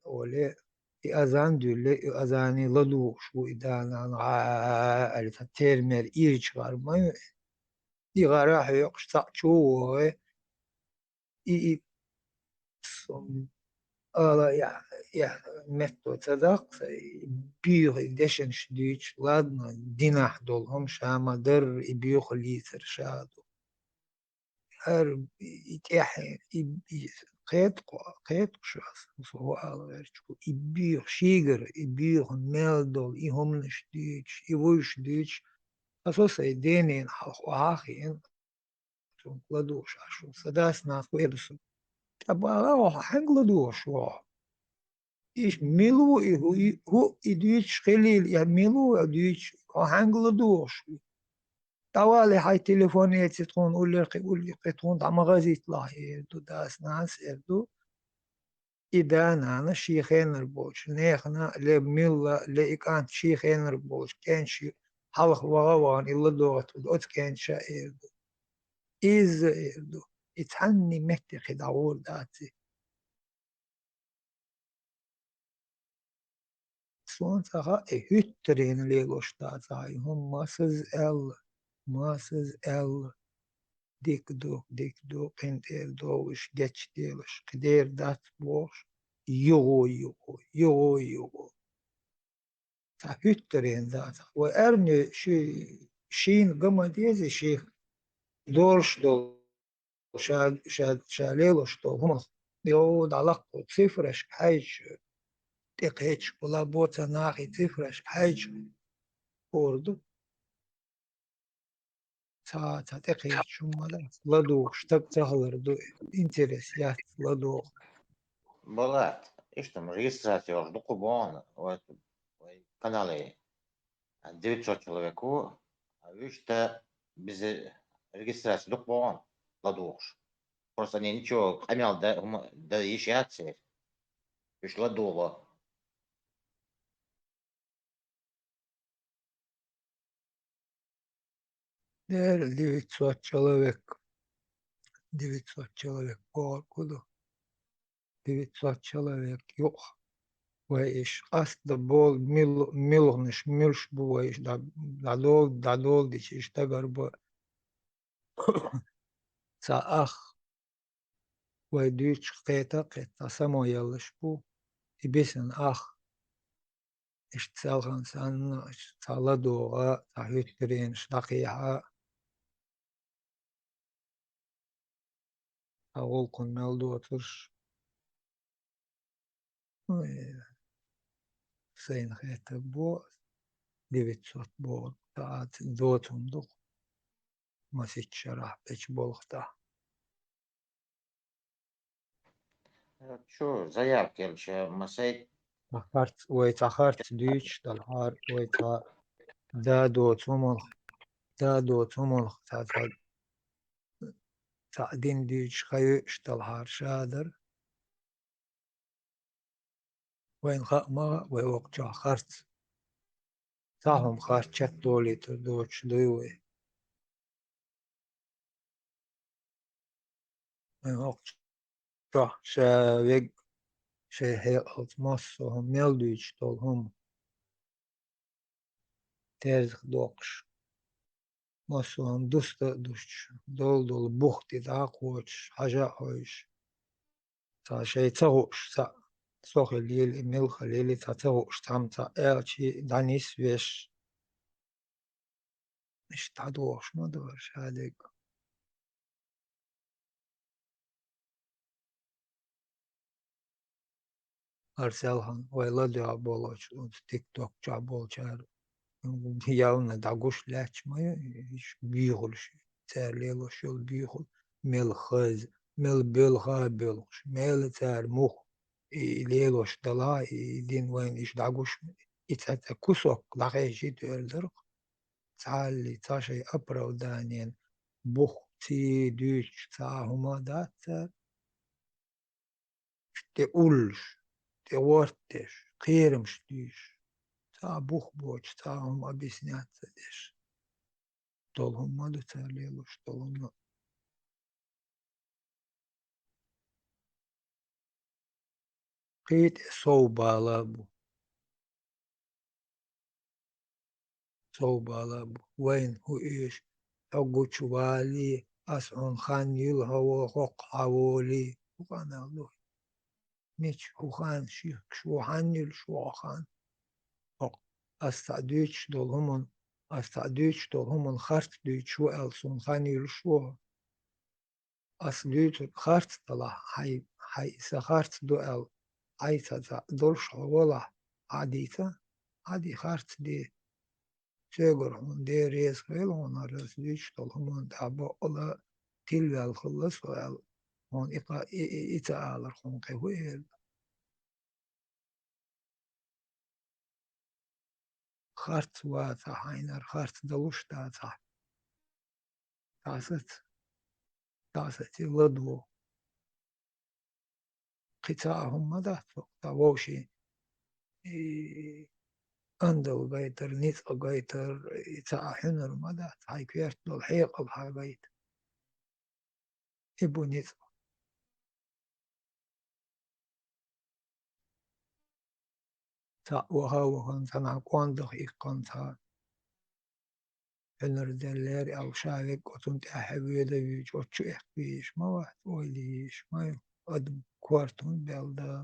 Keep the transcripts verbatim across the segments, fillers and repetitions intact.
оле, и азан дуьлле, и азане ладугӀуш ву и да-нана, гӀа-а-а аьлла, цхьа термер ирча гӀар ма ю, и гӀара хьоькхуш цхьаъ чу вогӀе, и, и, сум, ала, я, я, метто ца даккха, и буьйха и дешнаш дуьйцуш, ладно, динахь долу хӀума ша ма-дарра, и буьйха лийцар ша ду. ХӀара и тӀаьхье, и, и кхетакхо, кхетакхо аса, со хӀун ала гӀерташ ву, и буьйха шийгара, и буьйха мел долу, и хӀуманаш дуьйцуш, и вуйш дуьйцуш, аса сайн денна хьалха охьахиъна, цунга ладугӀуш Ӏаш ву. Сан дас-нанас вер ду со. ТӀаккха бала, хьо хьаьнга ладугӀуш ву хьо? Иштта мила ву и хӀу-, и хӀуъа и дуьйцуш хилийла, я мила ву и дуьйцуш, хьо хьаьнга ладугӀуш ву? ДӀавале хьайн телефон, эци тхуна уллера кхин, уллера кхин, тхуна дӀа ма гӀазийталахь, эр ду, дас-нанас эр ду. И да-нана шен хенара болчу нехана, ле милла, ле и кӀант шен хенара болчу кӀентий хьалха ваха а вахана, и ладогӀа оцу кӀенташа эр ду. Иза эр ду. И цхьанний метте кхин дӀагӀур дац и. Суна ца хаьа, и хӀуьттаренна лелош дац ахь и хӀума, масаза аьлла, масаза аьлла, дика ду, дика ду, къинтӀера довлуш, гечделаш, кхидерг дац бохуш, юху, юху, юху, юху. Цхьа хӀуьттаренна дац ахь. Вай аьрне ши-, шийна ган ма деза шех долуш долу ша, ша, ша лелош долу хӀумах, йо, дӀалаккхо цифрашка хьаьжча, тӀекхечча, вала боцан нахе цифрашка хьаьжча, хӀора ду. Ца, ца тӀекхечча хӀума ма дац, ладугӀуш стаг ца хилар ду, интерес яц ладогӀа. Балат, иштта регистрация йолуш ду-кх боху, вай, вай канале. Девятьсот человек ву, а вуьшта безе регистрация ду-кх боху ладугӀуш. Просто они ничего, къамел дан, хӀума дан йиш яц церан. Уьш ладугӀу. Дера девятьсот человек. Девятьсот человек бохург хӀун ду? Девятьсот человек юкъа. Вай иш къаста бо-, мил-, милгӀанаш муьлш бу вай иш дӀа-, дӀадол-, дӀадоладича иш дагар бо. Цхьа ах вай дуьйцуш кхета а кхетта, цхьа само яллаш бу, и бисина ах. Иштта селхана санна, цхьа ладогӀа, цхьа хӀуьттаренаш дӀакхехьа, цхьа гӀуллакхана мел доцурш. Ой, сайна хетарг бо, девятьсот бохург, цхьа доцун ду-кх. Масех шарахь бечу болх тӀехь. Чу заявка елча, масех. Цхьа харц, вай цхьа харц дуьйцуш делахьара, вай цхьа да доцу хӀуманах, да доцу хӀуманах цхьа, цхьа, цхьа дин дуьйцуш хан йоьуш делахьара ша дара. Вайна хаьа ма хаьа, вай окху чохь харц. Цхьа хӀума харц чекхдолуьйтур доцуш дуй вай. Вайна окху чохь ша вег шайн хьекъалца массо а хӀума мел дуьйцуш долу хӀума. Терзах доккхуш. Массо а хӀума дуста а дустуш, долу-долу бух тӀе дӀа а кхочуш, хьажа а хьоьжуш. Цхьа шайн ца хууш, цхьа со хилийла, и мила хилийла, цхьа ца хууш, цхьамма цхьа аьлча дӀанисвеш. Иштта дӀадохуш ма ду хӀара ша дерг. ХӀара селхана вай ладоьгӀна болчу оцу тикток чохь болчара, м, ялна дӀагуш лаьтташ ма ю, уьш буьйхалш, цара лелош йолу буьйхал, мел хаза, мел боьлха а боьлхуш, мел цара муха и лелош далахь, и дин вайна иштта дӀагуш, и цхьа-цхьа кусок дӀахезча и тоьар дара-кх. Цхьалли цхьа шайн оправданиен бух ций дуьйцуш цхьа а хӀума дац цара. ТӀе уллуш, тӀе гӀорт деш, кхерамаш дуьйш, цхьа а бух боцуш, цхьа а хӀума объяснять ца деш. Долу хӀума ма ду цара лелош, долу хӀума. Кхин тӀе сов бала бу. Сов бала бу. Вайна хӀу оьшу, хьо гучу вале, ас хьуна хан юьлла, хьо вон хӀокху хьан волий. ХӀу къамел ду? Мича хӀу хан, ши-, шу хьан юьллуш ву хьо хан? ХӀокху ас цхьаъ дуьйцуш долу хӀуманна, ас цхьаъ дуьйцуш долу хӀуманна харц дуьйцуш ву аьлла, суна хан юьллуш ву хьо? Ас дуьйцург харц далахь, хьайн, хьайн и сан харц ду аьлла, хьайн ца цхьаъ долуш хьо валахь, Ӏадийца, Ӏадий харц де. Соьгара хьуна Дела реза хуьлда хьуна, хӀара ас дуьйцуш долу хӀуманна тӀехь бакъала тилваьлла хилла со аьлла, хьуна и кха-, и, и, и ца алар хьуна кхин хӀу эр ду? Харц вацахь, хьайнара харц далуш дацахь, дӀасаца, дӀасаца ладогӀа. Кхин цхьа а хӀума ма дац, цхьа вовшийн, и, андал гайтар, ницкъ гайтар, и цхьа а хьуьнар ма дац, хьайн коьрта долу хьекъал хьан гайта. И бу ницкъ. Цхьаъ ваха а вахана, цхьанхьа кӀондах иккхана цхьа хьуьнар деллера аьлла, ша вегга оцунна тӀаьхьа воьду а вуьйцуш, оцу чу эккхийша ма вац, ойла йийша ма ю, адам корта хӀунда белла Дала.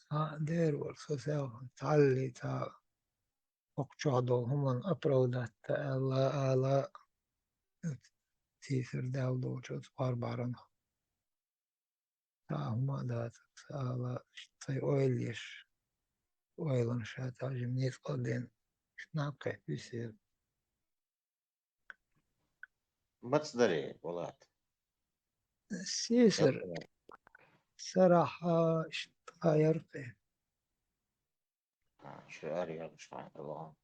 Цхьа а дера вара со селхана, цхьаллий цхьа хӀокху чохь долу хӀуманна оправдать дан аьлла, ала, сийсара Далла долчу оцу кхорбаран. Цхьа а хӀума а дацара, ала, иштта сайн ойла еш, ойланаш ша цхьа жима ницкъ а дина, иштта наб кхетта висира. Маца дарий, Булат? Сийсара. Сарахь, а, иштта яра кхин. А, шу ара яра шу хьан тӀе вахана.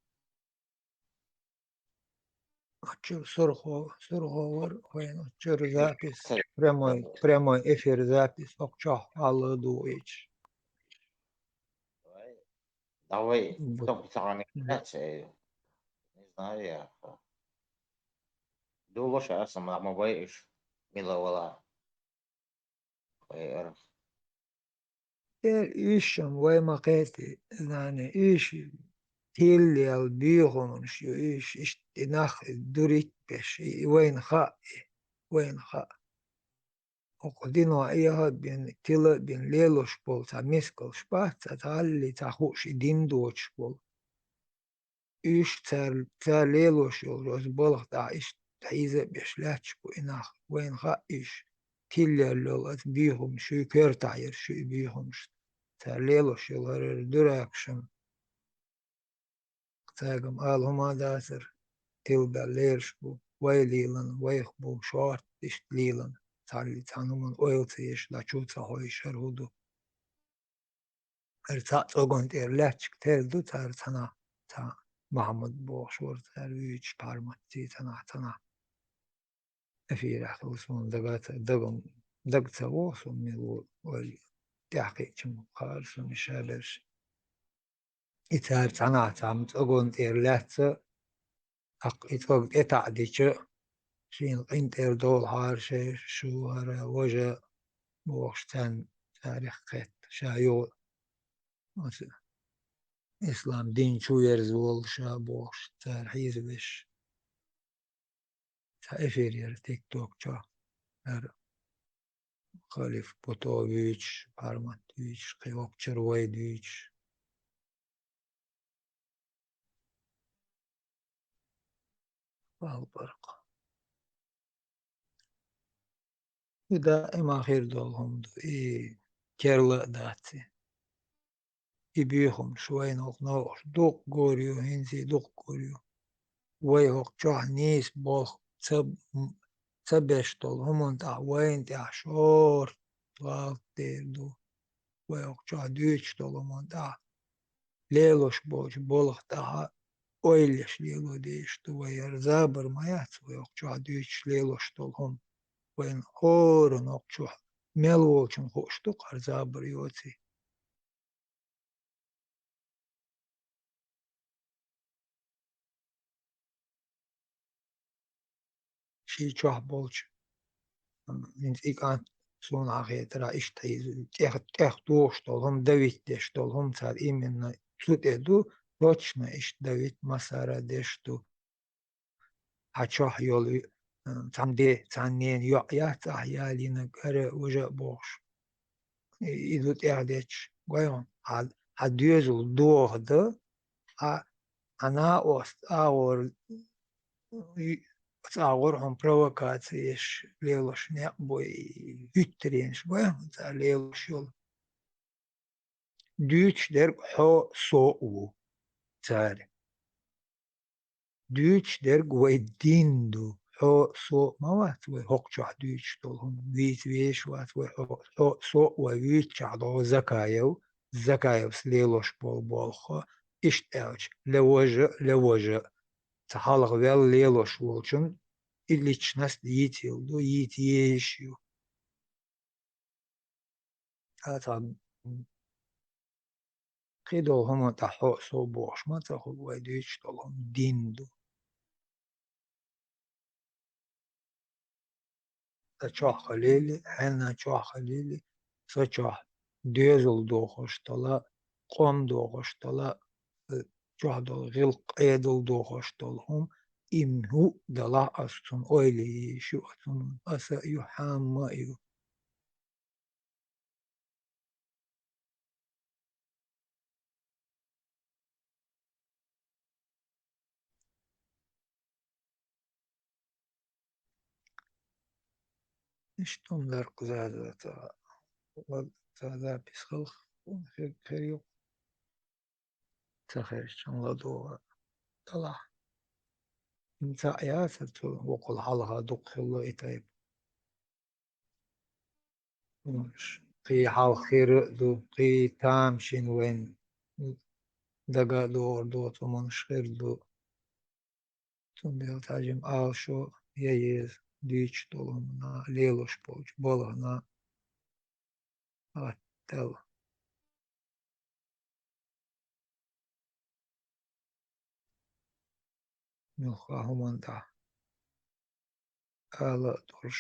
Оцу чуьра сурхо, сурхо вара, вайна оцу чуьра запись, прямой, прямой эфир запись, оцу чохь хьалла а дугӀуьйтуш. Давай, давай, бу-, стоп, ца гӀанийча, не знаю я. Дулош а сама ма вай иш, мила вала. Вай арх. Э, ишшам вай ма кхетий, знани, иш тилла яьлла буьйхамаш ю, иш, иштта и нах дуритта беш, и вайна хаьа, и вайна хаьа. Окху динохь эхь а бина, тила а бина, лелош болу цхьа мискалш бац, цхьа цхьаллий цхьа хууш и дин доцуш болу. Уьш цара, цара лелош йолу оцу балха тӀехь иштта хьийза а беш лаьтташ бу и нах. Вайна хаьа уьш, тилла яьлла йолу оцу буьйхамаш, шуьй коьртахь яра шуьй буьйхамаш. Цара лелош йолу хӀара дуракашна. Цаьргахь ала хӀума а дацара, тилбаьлла лелаш бу, вай лелан, вайх бу, шорта иштта лелан, цхьаллий цхьана хӀуманна ойла ца еш, дӀа чу ца хьойш, хӀара хӀу ду. ХӀара цхьаъ цӀоган тӀера лаьтташка тера ду цара цхьанахь, цхьа Махьмад бохуш вара цара вуьйцуш, Пхьарматций цхьанахь, цхьанахь. Эфирехь хилла суна дага ца, дагам, дага ца вогӀу суна мила ву, вай тӀаьхьакхиъча ма хаьара суна и шаберш. И цара цхьанахь цхьамма цӀоган тӀера лаьцна, тӀаккха и цӀог тӀетаӀдича, шена къинтӀера довлахьара шайн шу хӀара важа бохуш царна, царах кхетта, ша юха оцу ислам дин чу верза волу ша бохуш, цара хьийзавеш. Цхьа эфир яра тикток чохь. ХӀара Халиф Пото вуьйцуш, Пхьармат вуьйцуш, кхин окху чуьра вай дуьйцуш. Палпаркх. И даима хир долу хӀума ду, и керла а дац и. И буьйхамаш вайна хӀокху новкъахь дуккха гур ю, хӀинца а дуккха гур ю. Вай хӀокху чохь нийса болх ца, ца беш долу хӀуманна тӀехь вайна тӀехь шорта гӀалат дер ду. Вай хӀокху чохь дуьйцуш долу хӀуманна тӀехь лелош болчу болх тӀехь ойла еш лело дезаш ду вай. ХӀара забар ма яц вай хӀокху чохь дуьйцуш лелош долу хӀума. Вайна хӀоранна хӀокху чохь мел волчунна хууш ду-кх хӀара забар йоций. ший чохь болчу. ХӀинца и кӀант суна хетарехь иштта хьийза, тӀех, тӀех тухуш долу хӀума, давить деш долу хӀума цара именно цу тӀе ду, точно иштта давить массара деш ду. Хьан чохь йолу, э, цхьана де, цхьана нена йоӀ яц ахь ялийнарг, ара, важа а бохуш. И, и ду тӀехдетташ, гой хьуна, хьан, хьан доьзал дохадан, хьан, хьан накъост агӀор, и, агӀор хьуна провокаци еш лелош некъ бу, и хӀуьттаренаш, гой хьуна, цара лелош йолу. Дуьйцуш дерг хьо, со а ву цара. Дуьйцуш дерг вай дин ду. Хьо, со а ма вац вай хӀокху чохь дуьйцуш долу хӀума, вийца везаш а вац вай хьо, хьо, со а вай вуьйцучохь догӀу Закаев, Закаевс лелош болу болх, иштта аьлча, ле важа, ле важа. Ца хьалха вел лелош волчун и личность йийца йолу ду, йийца езаш ю. Аса кхидолу хӀума тӀехь хьо а, со а бохуш ма ца хуьлу, вай дуьйцуш долу хӀума дин ду. Сан чохь хилийла, хьенан чохь хилийла, сан чохь доьзал дохуш дола, къом дохуш дола, чохь долу гӀиллакх-Ӏедал дохуш долу хӀума, и хӀуъа далахь аса цунна ойла йийш ю, аса ю, хьан ма ю. Иштта хӀума дар-кх, Заза, ца, ца запись хилха, хир, хир ю. Ца хезчун ладогӀа далахь. ХӀинца а яцара цу вукхул хьалха дукха хилла и тайпа. Кхин хьалха хир а ду, кхин тамашийна вайн дага а догӀур доцу хӀуманаш хир ду. Цундела цхьа жима ала шо я еза, дуьйцуш долу хӀуманна, лелош болчу балхана хаттал. Муьлхха хӀуманна тӀехь ала а долуш,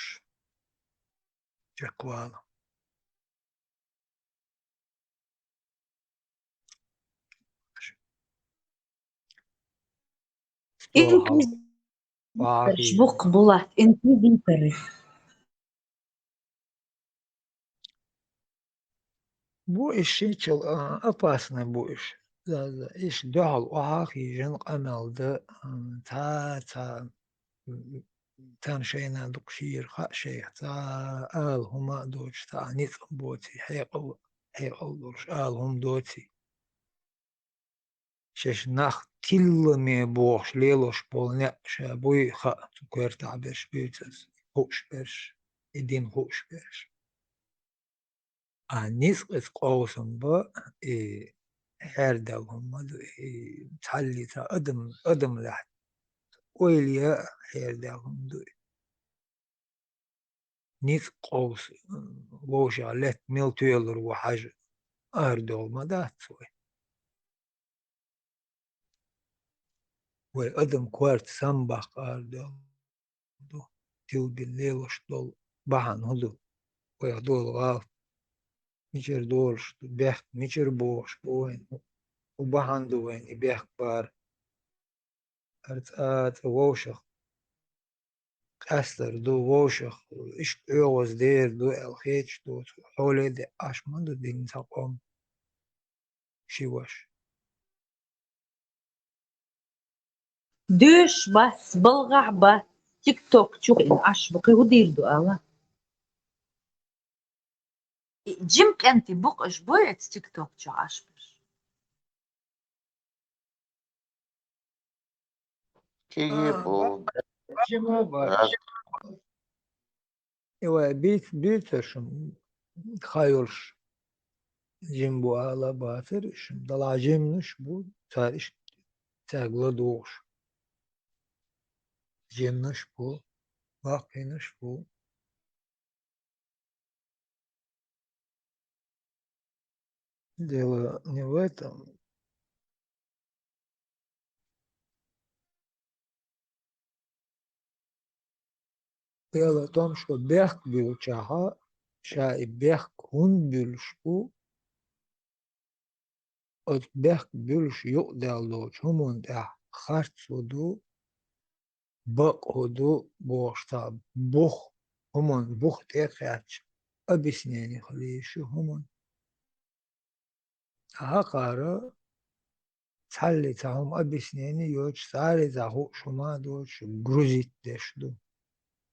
чекхвала. Инквизиторш бу-кх, Булат, инквизиторы. Бу иш шинчал, а, опасный бу иш. За, за, иш дуьхьал охьа а хиъна къамел дан, а, цхьа, цхьа, м, царна шайна дукха шийра хаьа шайх, цхьа ала хӀума а доцуш, цхьа ницкъ боций, хьекъал, хьекъал долуш ала хӀума доций. Шаьш нах тилламе бохуш лелош болу некъ ша буй хаьа, цу коьртахь берш буьйцу аса, хууш берш, и дин хууш берш. А ницкъаца къовсам бан, и хьердаьлла хӀума ма ду, и цхьаллица адам, адамлехь ойла ян хьердаьлла хӀума ду и. Ницкъ къовса, вовшех летта мила тоьлур ву хьажа, арадевлла ма дац вай. Вай адам корта самабаккха арадевлла ду, тилбина лелош долу бахьана хӀун ду? Вайх долу гӀалат мичара долуш ду, бехк мичара бохуш бу вайна? ХӀун бахьана ду вайна и бехк бара? Ара цӀа, цӀа вовшах къаьстар ду, вовшах иштта оьгӀаз дер ду аьлла хеташ доцу, хьоле а деа Ӏаш ма ду динан цхьа къом ши ваша. Доьшуш бац, балгӀахь бац, тикток чу кхиъна Ӏаш бу, кхин хӀун дийр ду ала? И жима кӀентий бу-кх уьш, бой, оцу тикток чохь Ӏаш берш? Кхин а, бу. Бац, жима бац. Бац. И вай бийц-, бийцар шуна, хан йолуш жима бу ала а бацара, шуна далахь жиманаш бу, цара иштта цаьрга ладугӀуш. Жиманаш бу, баккхийнаш бу. Дело не в этом. Дело в том, что бехк буьллачахьа, ша и бехк хӀунда буьллуш бу, оцу бехк буьллуш юкъадаьлла долчу хӀуманна тӀехь харц хӀун ду, бакъ хӀун ду бохуш, цхьа бух, хӀуманна бух тӀе а кхаьчча, объяснение хила йиш ю хӀуманна. Ткъа хӀокхара цхьаллица хӀума объяснение йоцуш, цхьаллица хууш хӀума а доцуш, грузить деш ду.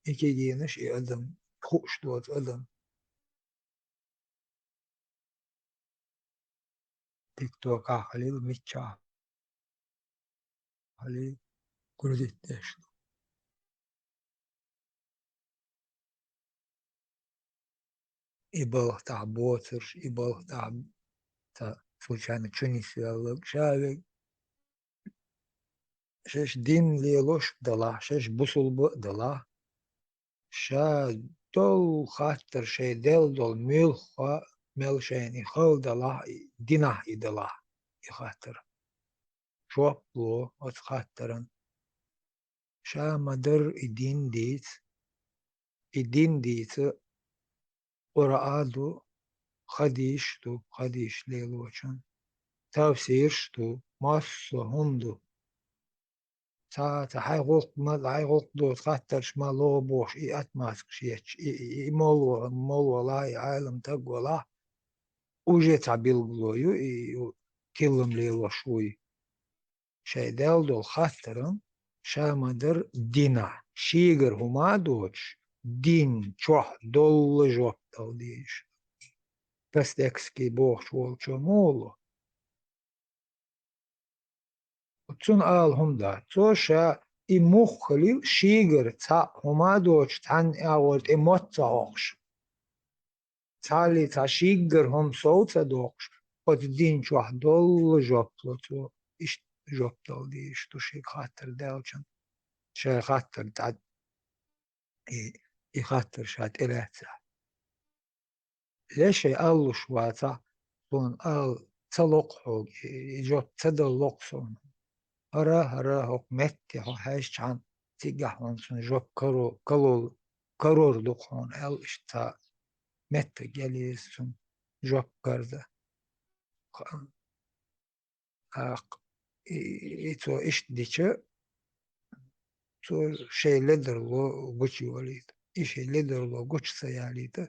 И кегийнаш, и адам, хууш доцу адам. ТикТокахь хилийла, миччахь хилийла, грузить деш ду. И балха тӀехь боцурш, и балха тӀехь ца случайно чу нисвелларг, ша верг, шаьш дин лелош а далахь, шаьш бусулба а далахь, ша долу хаттар шайн делла долу муьлхха а, мел шайна и хала далахь, и динахь и далахь, и хаттар. Жоп ло оцу хаттаран. Ша ма-дарра и дин дийца, и дин дийца Къуръан а ду, хадийсаш а ду, хадийсаш лелочун, тафсирш а ду, массо а хӀума ду. Цхьа, цхьа хьайн гӀуллакх ма, хьайн гӀуллакх доцу хаттарш ма ло бохуш, и отмазкаш етташ, и, и, и молла, молла валахь, и Ӏелам стаг валахь, уже цхьа билгало ю, и, и тиллам лелош вуй. Шайн делла долу хаттаран ша ма-дарра динахь, шийгара хӀума а доцуш, дин чохь долла жоп дала дезаш. Костекский бохучу волчо муха ло? Цунна ала хӀума дац. Цо ша и муха хилийла, шийгара цхьаъ хӀума а доцуш, цхьанна агӀор тӀе мотт ца хьокхуш, цхьалли цхьа шийгара хӀума сов ца доккхуш, оцу дин чохь долла жоп ло цо, иштта жоп дала дезаш ду шега хаттар даьллачун, шайн хаттар дӀа, и, и хаттар ша тӀелаьцнехь. Ле шайн аллуш вацахь, суна ала ца локху хьоьга, и, и жоп ца дала локху суна. ХӀара, хӀара хӀокху метте хьо хьаьжчхьана, цигахь хьуна цунна жоп каро-, калол-, карор ду-кх хьуна аьлла, иштта цхьа меттиг яла еза цунна жоп кардан. Ха-, тӀаккха и, и цо иштта дича, цо шайн ледарло гучуйолуьйту. И шайн ледарло гучу ца ялийта,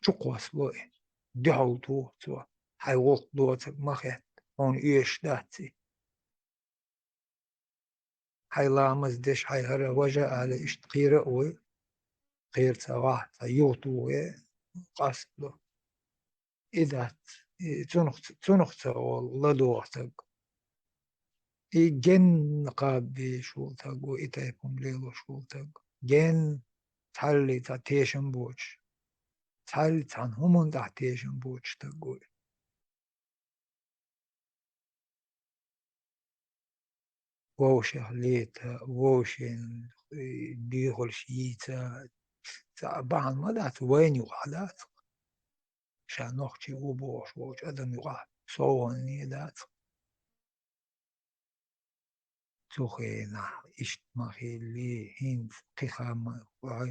чукхоссало и. Дуьхьал туху цо. Хьайн гӀуллакх доцург ма хетта, хьуна оьшуш дац и. Хьайн ламаз деш, хьайн хӀара важа а ала, иштта кхера а вуй, кхера ца вахь, цхьа юха тухе къастадо. И дац, и цунах ца, цунах ца олу ладогӀа стаг. И генна кхаба везаш волу стаг ву, и тайпа хӀума лелош волу стаг. Генна цхьалли цхьа тешам боцуш, цхьалли цхьана хӀуманна тӀехь тешам боцуш стаг ву. Вовшех лета, вовшийн, э, доьхалш йийца, цхьа бахьана ма дац, вайна юкъахь дац. Ша нохчи ву бохуш волчу адам юкъахь совгӀанне дац. Цу хенахь иштта ма хилли, хӀинца кхин хан ма вай.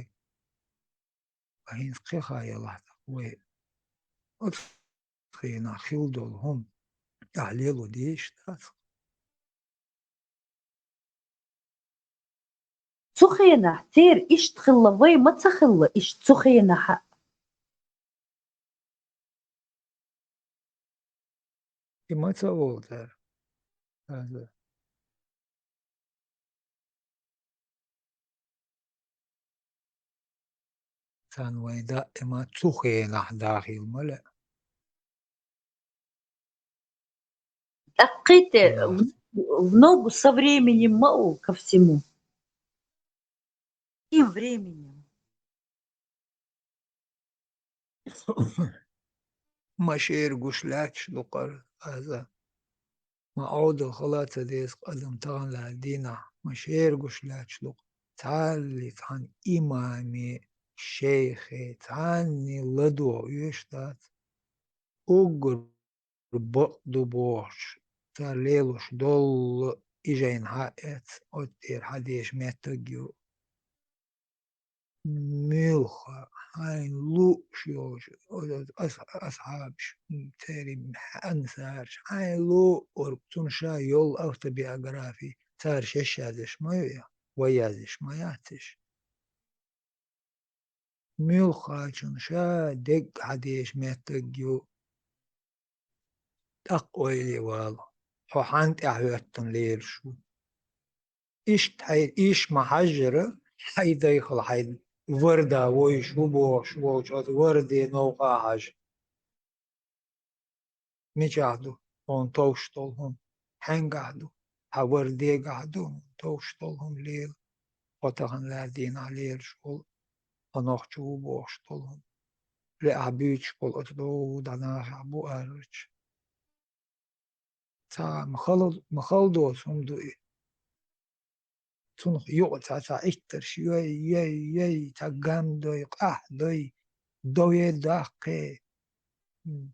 ХӀинца кхин хан ялахь вай. Оцу хенахь хилла долу хӀума ахь лело дезаш дац. Цу хенахь церан иштта хилла, вай ма ца хилла иштта цу хенахь а. И ма ца олу цара. Аза. Царна вайн даима цу хенахь дахийла ма лаьа. ТӀаккхийте, в ногу со временем ма у ко всему. И временем. Ма шера гуш лаьтташ ду-кх хӀара аза. Ма Ӏовдал хала а ца деза-кх адам таханлера дийнахь. Ма шера гуш лаьтташ ду-кх. Цхьалли цхьана имаме, шейхе, цхьанне ладогӀа оьшуш дац. Уггар бакъ ду бохуш, цара лелош долу и жайна хьаэц, оцу тӀера хьадеша меттиг ю. муьлхха хьайн лууш йолчу, оцу ас-, асхьабаш, церан ансараш, хьайн луург, цунна ша йолу автобиографи, цара шаьш яздеш ма ю, вай яздеш ма яц уьш. Муьлххачунна ша дерг хьан дезаш меттиг ю. ТӀаккха ойла е вала, хьо хьанна тӀаьхьахӀоьттина лелаш ву. Иштта хьай, иштта ма хьажжара, хьай дайхала хьайн варда вовзаш ву бохуш волчу оцу варде новкъа а хьажа. Мичахь ду хьуна товш долу хӀума? Хьаьнгахь ду? Хьан вардегахь ду хьуна товш долу хӀума лела? Хьо тахана лаьрдийнахь лелаш волу, хьо нохчо ву бохуш долу хӀума. Ле, ахь буьйцуш болу оцу дов дӀа нахехь бу арарча. Цхьа ма хала, ма хала доцу хӀума ду и. Цунах юкъа цхьа-цхьа иттарш, йой, йой, йой, цхьа гам дой, къахь дой, дове даккхе. М,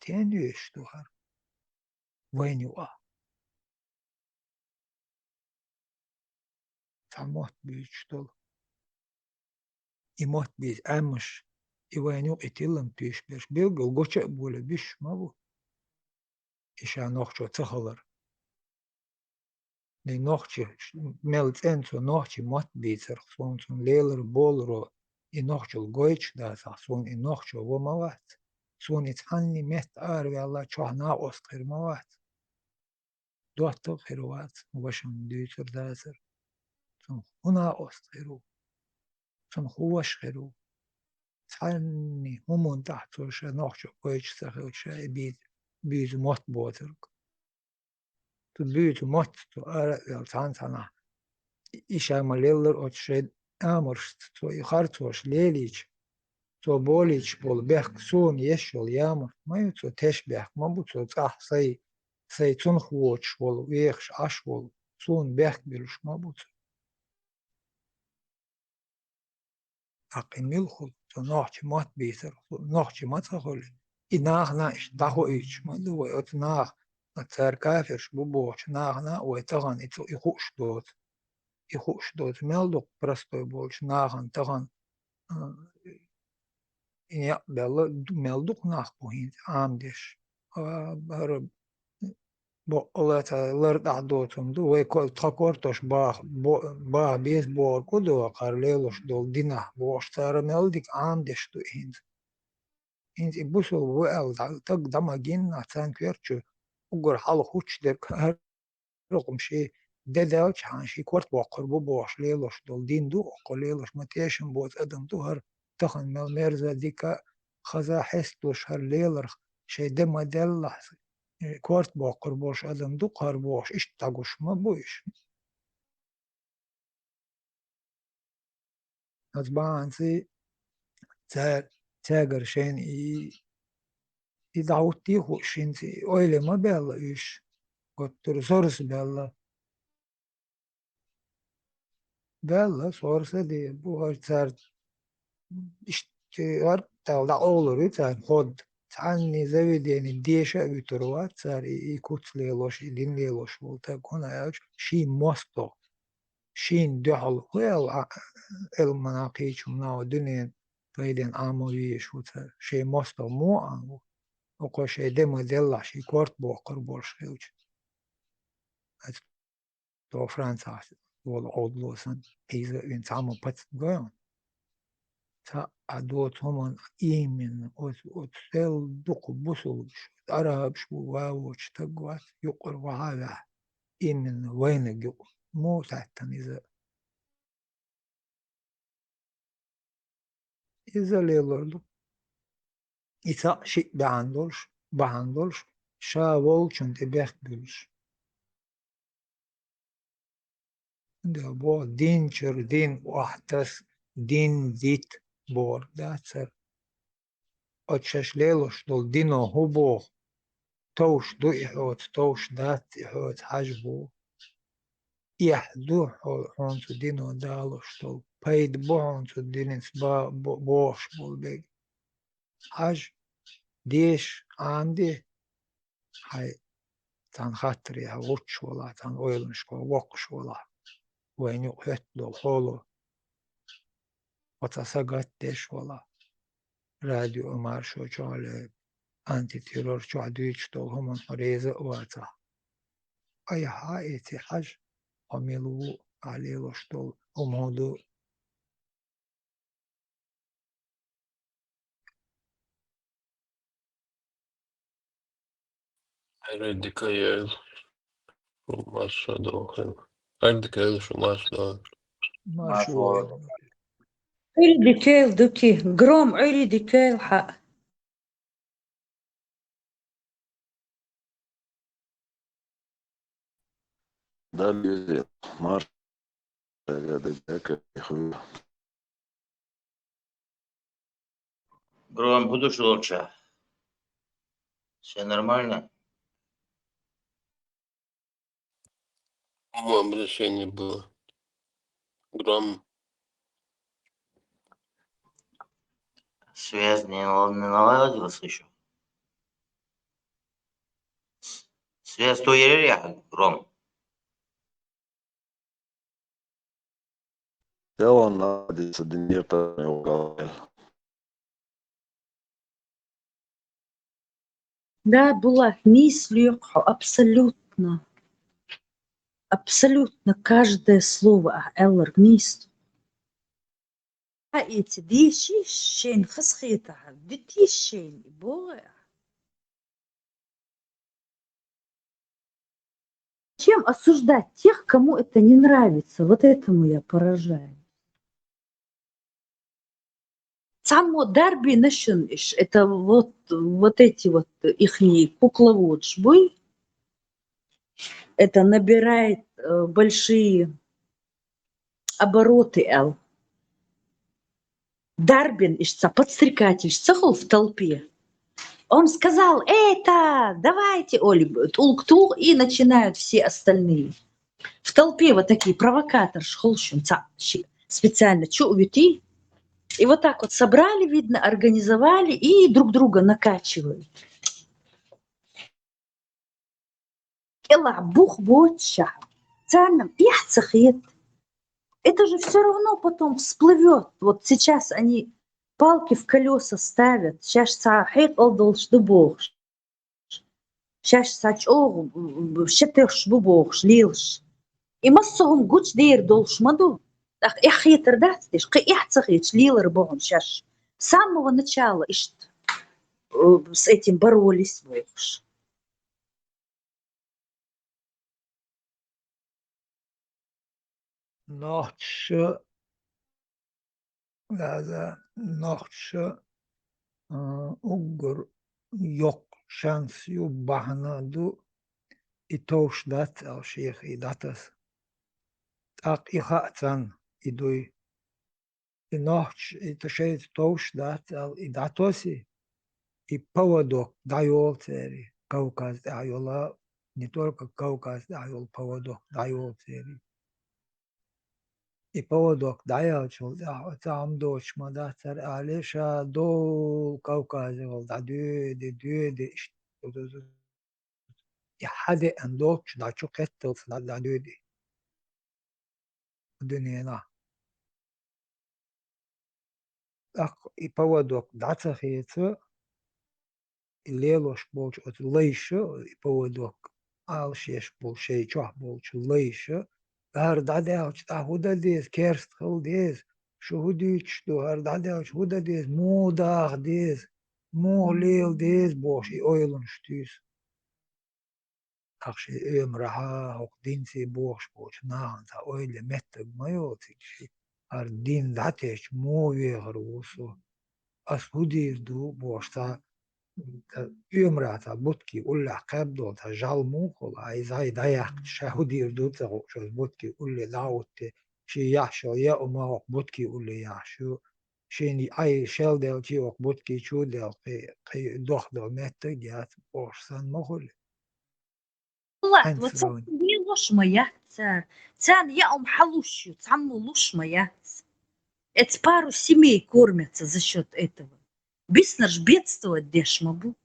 тен йоьш ду хӀара вайна юкъа? Цхьа мотт буьйцуш долу. И мотт бийца Ӏаьммаш, и вайна юкъа и тиллам туьйсуш берш, билггал гуча а боле буьсуш ма бу. И ша нохчо ца хилар. Ди нохчи, мел цӀена цо нохчи мотт бийцарх, суна цунна лелар боларо, и нохчалла гойтуш дацахь, суна и нохчо во ма вац. Суна и цхьанний метта араваьлла чохь накъост хир ма вац. ДоттагӀа хир вац, ваша дуьйцур дацара. Цунах хӀун накъост хир ву? Цунах хӀун ваша хир ву? Цхьанний хӀуманна тӀехь цо ша нохчо гойтуш ца хилча, ша и буьйцу, буьйцу мотт боцург. Цу буьйцу мотт цо ара а ваьлла цхьана-цхьанахь, и ша ма-леллара оцу шайн амаршца цо и харцош лелийча, цо болийча болу бехк суна еш йолу ямарт ма ю, цо теш бехк ма бу, цо цӀахь сай, сай цунах воцуш волу, вехаш Ӏаш волу, суна бехк буьлуш ма бу цо. ТӀаккха и мила хуьлу, цо нохчи мотт бийцар, нохчи ма ца хуьлу. И нахана иштта дӀахоуьйтуш ма ду вай, оцу наха, цара кафирш бу бохучу нахана а вай тахана и цу, и хууш доцу. И хууш доцу мел дукха простой болчу нахана тахана, а, и некъ белла, мел дукха нах бу хӀинца Ӏамадеш. А, хӀара боккъала ца лар тӀехь доцург ду, вай ко-, тхан кортош баха, бо-, баха беза бохург ду, хӀара лелош долу динахь бохуш, цара мел дика Ӏамадеш ду хӀинца. ХӀинца и бусулба ву аьлла, дӀа-, стаг дӀа ма гинна, царна коьртачу уггар хьалха хӀуттуш дерг хӀара хӀума шен де даьлчхьана, шен корта боккхур бу бохуш лелош долу дин ду, оккхо лелош ма тешам боцу адам ду хӀара, тахана мел мерза, дика, хаза, хьесталуш хӀара леларх, шайн де ма деллахь, корта боккхур болуш адам ду-кх хӀара бохуш, иштта дӀагуш ма бу уьш. Оцу бахьанца цаьргара шайна и, и дӀахӀуттий хууш хӀинца, и ойла ма баьлла уьш, гуттар а сорса баьлла. Баьлла, сорса а де, бу хӀара цара иштта хӀара тӀехь дӀакъовлур ю царна хӀодда. Цхьанний заведени деша а вуьтур вац цара и, и куц лелош, и дин лелош волу стаг, хӀунда аьлча шен мостагӀа. Шена дуьхьал хӀу аьлла, а, Ӏилманна кхечу хӀуманна дуьненан пайденна Ӏамо везаш ву цара. Шен мостагӀа муха Ӏама ву? Оккхо шайн де ма деллахь, шен корта боккхур болуш хилча. Аса тхо Францехь волу Ӏовдало санна, хьийза а вина, цхьамма пац гой хьуна. Цхьа а доцу хӀуманна именно оцу, оцу сел дукха бусулбаш, арабаш бу, вавочу стаг вац, юкъара вахьа а ваьхьа, именно вайнаг юкъа. Муха лаьттана иза? Иза лелор ду. И цхьаъ шиъ бахьана долуш, бахьана долуш, ша волчунна тӀе бехк буьллуш. Дела боху, дин чуьра дин охьатаса, дин дита бохург дац хӀара. Оцу шаьш лелош долу дино хӀун боху? Товш ду и хьоца, товш дац и хьоца, хьажа боху. Эхь ду хьо-, хьуна цу дино далош долу, пайда бу хьуна цу динца ба-, бо-, бохуш болу берг. Хьажа, деша, Ӏамаде, хьайн цхьана хаттарехь гӀуттуш валахь, цхьана ойланашкахь воккхуш валахь, вайна юкъа хӀоьттина долу хьоло. оцу сагатдеш вала. Радио Маршо чохь ле, антитеррор чохь дуьйцуш долу хӀуманна хьо реза а вацахь. Айхьа эци хьажа, хьо мила ву, ахь лелош долу хӀума хӀун ду? Ӏуьйре дика йойла шу, марша дохийла. Ӏуьйре дика йойла шу, марша дохийла. Марша войла. Ӏуьйре дика йойла, Дуки. Гром, Ӏуьйре дика йойла хьан. Да, везде. Марша. Гром, хӀун ду шу луча? Всё нормально? По-моему, решение было. Гром. Связь не нал-, не наладилась ещё. С-, связь то еле, Гром. Телефон находится, Демир, там его говорил. Да, Булат, нийса лоькху хьо, абсолютно. Абсолютно каждое слово ахь аьлларг нийса. Хьан эца дешийша шайна хазахетахь, дуьтийша шайна и боху ахь? Чем осуждать тех, кому это не нравится? Вот этому я поражаюсь. Цхьаммо дарбинашан иш, это вот, вот эти вот ихние кукловодаш буй, это набирает, э, большие обороты, аьлла. Дарбин иш цхьа подстрекатель ца хуьлу в толпе. Он сказал: «Это, давайте», олий, тӀулг туху, и начинают все остальные. В толпе вот такие провокаторш хуьлу шуна, цхьаъ ши специально чу а вуьтий. И вот так вот собрали, видно, организовали и друг друга накачивают. КӀелахь бух боцушехь, царна эхь ца хета. Это же всё равно потом всплывёт. Вот сейчас они палки в колёса ставят. Шаьш цхьа хьекъал долуш ду бохуш. Шаьш цхьа чӀогӀа, м, шатоьхуш бу бохуш, лелаш. И массо а хӀума гучудер долуш ма ду. ТӀаккха эхь хетар дац деш, кхин эхь ца хеташ лелар бу хьуна шаьш. С самого начала иштта, э, с этим боролись бохуш. Нохчаша, лаза, нохчаша, а, уггар йоккха шанс ю, бахьана ду, и товш дац аьлла шех и дӀатаса. ТӀаккха и хаьа царна, и дуй. И нохчаша, и шайца товш дац аьлла, и дӀатосий, и поводок дӀайолу церий, Кавказ тӀехь йола, не только Кавказ тӀехь йолу поводок дӀайолу церий. И поводок дӀаяьллачул тӀаьхьа оцу хӀума доцуш ма дац цара, аьлла, ша долу Кавказехула дӀадоьду, доьду, иштта. И хьадеана долчу дӀа чу кхетталц дӀа, дӀадоьду дуьненахь. ТӀаккха и поводок дӀа ца хеца, и лелош болчу оцу лайша, и поводок ала шеш болу шайн чохь болчу лайша, хӀара дӀадаьлча тӀаккха хӀун дан деза, керста хила деза, шу хӀун дуьйцуш ду, хӀара дӀадаьлча хӀун дан деза, муха даха деза, муха лела деза бохуш, и ойланаш туьйсу. Ахь шен оьмарахьа хӀокху динций бохуш болчу нахана цхьа ойла меттиг ма йолу цига ши. ХӀара дин дӀатесча муха вехар ву со? Ас хӀун дийр ду бохуш цхьа, м, оьмарахь цхьа бутки уллехь кхаьбдолу цхьа жал муха хуьлу? Ай, зай, дӀаяьккхича ша хӀун дийр ду ца хууш, аса бутки улле дӀа а хӀуттий, шен яхь шо яа ма хӀокху бутки улле яхь шу. Шен ай шел делчий хӀокху бутки чу а делла, кхин, кхин дохдолу меттиг а яц бохуш санна ма хуьлу. Влад, хьанца вот царна лелош ма яц цара. Царна яа хӀума хьалуш ю, цхьаммо луш ма яц. Эца пару семей кормятся за счёт этого. Биснарш бедствовать деш ма бу.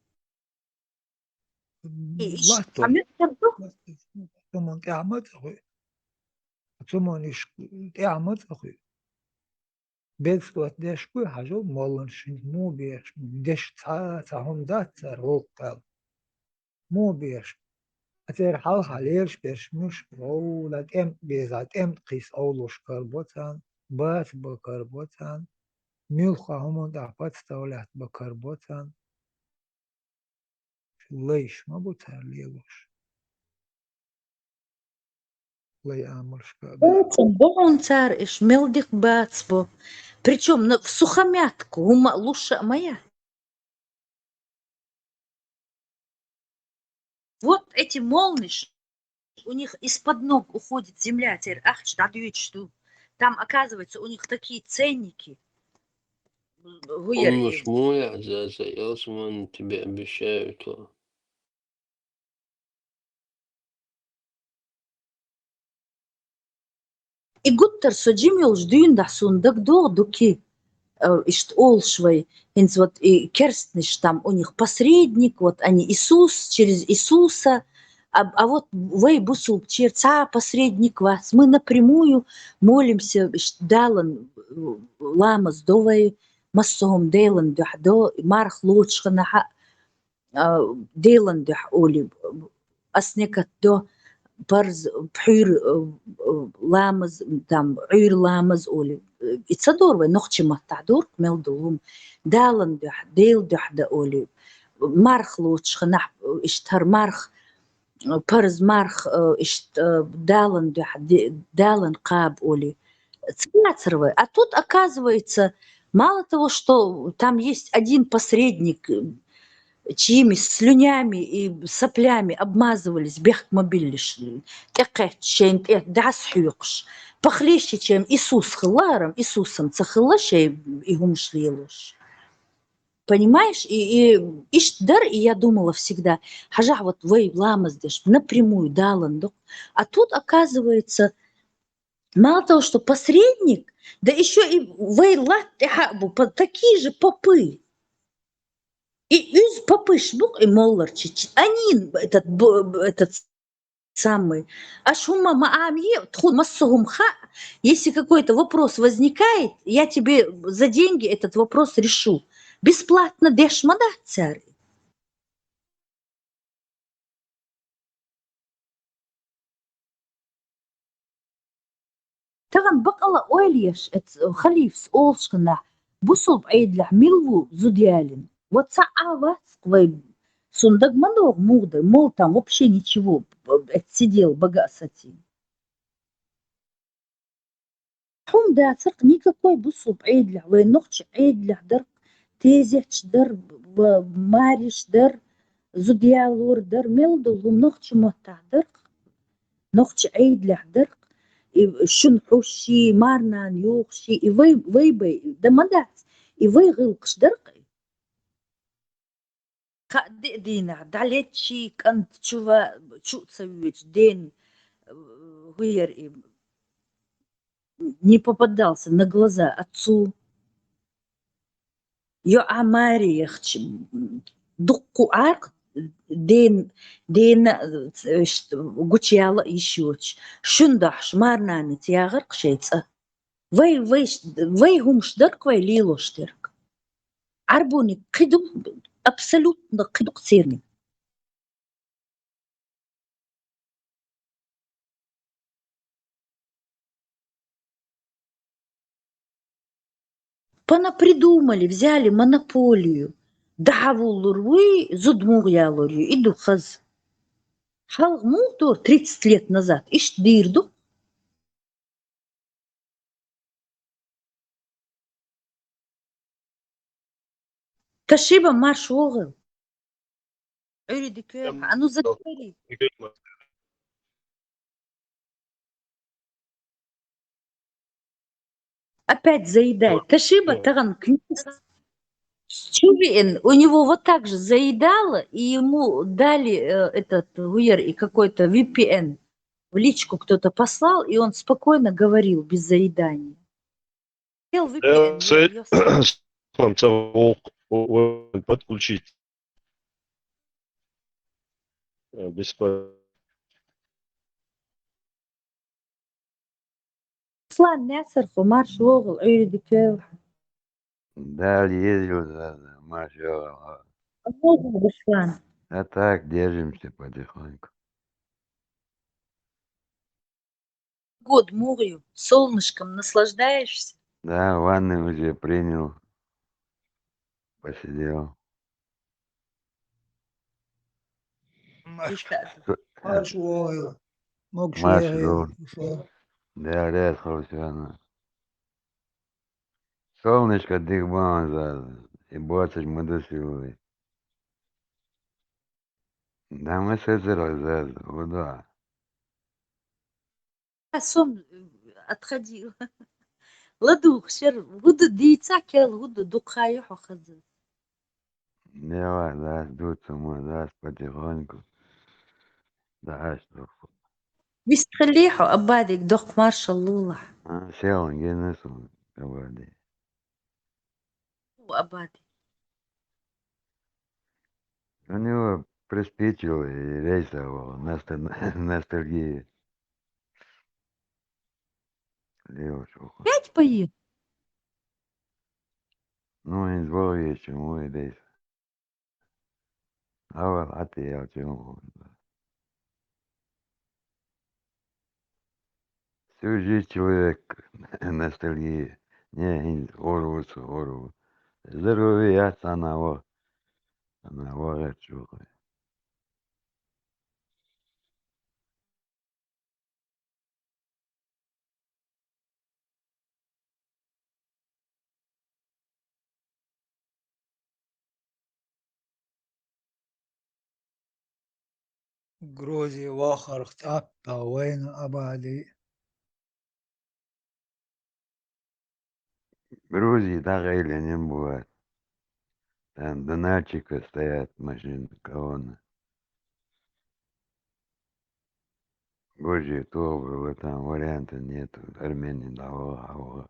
И иш латто. Цхьа меттиг ду. Цуман тӀаьхьа ма ца хуьй. Цуман иш тӀаьхьа ма ца хуьй. Беза цӀот деш гуй хьажал молланаш шинга, муха беш, деш цхьа а цхьа хӀума дац цар гӀулакх кхел. Муха беш? Ацара хьалха лелаш берш муш вовла тӀем беза, тӀем кхийса овлуш карабо царна, бац ба карабо царна, муьлхха хӀуман тӀехь подставлять ба карабо царна. Лайш ма бу цара лелош. Лай амалшка а бу. Оцун бохун цара иш мел дика бац бу. Причём на, в сухомятку, хӀума луш а ма яц. Вот эти молниш, у них из-под ног уходит земля, церан ахча дӀадоьдуш ду. Там, оказывается, у них такие ценники. Гуйар. Умнаш и муя за, за, я тебе обещаю то. И гуттар со жима йолчу дуьйна дахь суна дагадогӀу, дукхий, э, иштта олуш вай, хӀинца вот и керстнаш там, у них посредник, вот они Иисус, через Иисуса, а, а вот вай бусулбачеран цхьа а посредник вац. Мы напрямую молимся, иштта Далан, э, ламаз до вай, массо а хӀума Делан дуьхьа до, марха лоцуш хенахь а, а, Делан дуьхьа олий, ас некат до, парз, пхьуьйра, а, а, ламаз, там, Ӏуьйра ламаз олий. И ца дора вай, нохчийн маттахь дора мел долу хӀума. Далан дуьхьа, Делан дуьхьа дан олий. Марха лоцуш хенахь, иштта хӀара марха, парз марха, а, иштта, а, Далан дуьхьа, де-, Далан кхаба олий. Ца яцара вай. А тут, оказывается, мало того, что там есть один посредник, э, чьими слюнями и соплями обмазывались, бехк ма биллиш, тӀекхаьчча шайна тӀе дӀасахьоькхуш. Похлеще, чем Иисус хилла, арам Иисусам ца хилла шайн и хӀумаш лелош. Понимаешь? И, и иштта дара, и я думала всегда, хьажахь, вот вай ламаз деш напрямую Далан ду. А тут, оказывается, мало того, что посредник, да ещё и вай латта тӀехь а бу, по-, такие же попы. И уьза попыш бу-кх и молларчич. Они этот, б-, этот самый. Аш хӀумма ма Ӏамае, тхуна массо а хӀума хаьа, если какой-то вопрос возникает, я тебе за деньги этот вопрос решу. Бесплатно деш ма дац цара. Тахана бакъала ойла еш, эц-, халифас олуш хенахь, бусулба Ӏедалехь мила ву зуда ялийна? Вот цхьа а вац-кх вай, суна дага ма догӀу муха дара, мол там вообще ничего, б-, эц сидел бага а сацийна. ХӀума дацар-кх никакой бусулба Ӏедалехь, вай нохчийн Ӏедалехь дар-кх, тезеташ дар, ва-, мариш дар, зуда ялор дар, мел долу хӀума нохчийн маттахь дар-кх. Нохчийн Ӏедалехь дар-кх, и шуна хьуш ши, марнана йохуш ши, и вай, вай бай, дан ма дац, и вай гӀиллакхаш дар-кх. Кхаа-деа дийнахь дӀалеччий кӀант чува-, чу а ца воьдуш, ден, э, хӀу яра и, не попадался на глаза отцу. ЙоӀа маре яхча, дуккха а Ӏаркх ден-, дена, э, ш-, гучуяла а йиш йоцуш, шуна дахьаш марнаница ягӀар-кх шайн цӀа. Вай, вай, вай хӀумаш дар-кх вай лелош дерг. Ӏарбониг кхидӀа, абсолютно кхидӀа-кх церниг. Понапридумали, взяли монополию. ДӀахьавуллур вуй, зуда муха ялур ю, и ду хаза. Хьалха муха дора тридцать лет назад? Иштта дийр ду. Ташиба, марш вогӀал. Ӏуьйре дика йойла хьан. А ну заговори. Опять заедай. Ташиба тагӀан книгас чу веана, у него вот так же заедало, и ему дали, э, этот, гуяр и какой-то V P N. В личку кто-то послал, и он спокойно говорил без заедания. Хотел V P N, я, я с- Вам ца вовк, о, о, подключить. Э, беспо- План несерху марш вогул, Ӏуьйре дикел. Дала езил заза, марш вогул. Амур, Руслан. А так, держимся потихоньку. Погода мугӀ ю, солнышком наслаждаешься? Да, ванны уже принял. Посидел. Марш. Марш вогул. Марш вогул. Да, ряд хавсана. Солнышко дик бан заза, и боцаш ма дусилли. Да, ма сецар заза, удо. А сом, э, отходила. ЛадугӀ шер, хӀуда дийца кел, хӀуда дукха ю хьо хаза. Дела, дас дуцу ма, дас потихоньку. Да, аш духу. Вистхили хьо, Абадик, дохк маршал лулахь. А, сел генасу, Абади. У Абади. У него приспичило и рейсового, ностал-, ностальгия. Лева, что хуй. Пять пои? Ну, и двое ещё, мой рейс. А вот, а ты, я чего? Всю жизнь человек ностальгия. Не, и орву, орву. Здоровье, я сана, о. Ана, вагъа чухуй. Грузия вахарх тӀаппа вайна Абади. Грузии дагӀайла не бывает. Там дональчика стоят машины, колонна. Божья, то было, там варианта нету. Армения дала, а,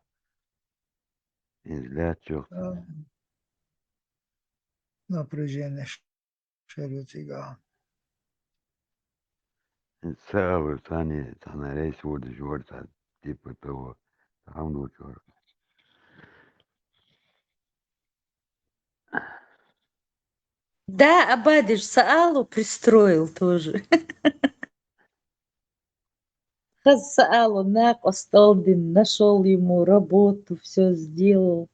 излячок. А, напряжение ш-, шерю цига. Сагъа цани, цана рейс вурдаш варца, типа того. Там лучше. Да, Абадиш, Саалу пристроил тоже. Хаз Саалу накъостал дин, нашёл ему работу, всё сделал.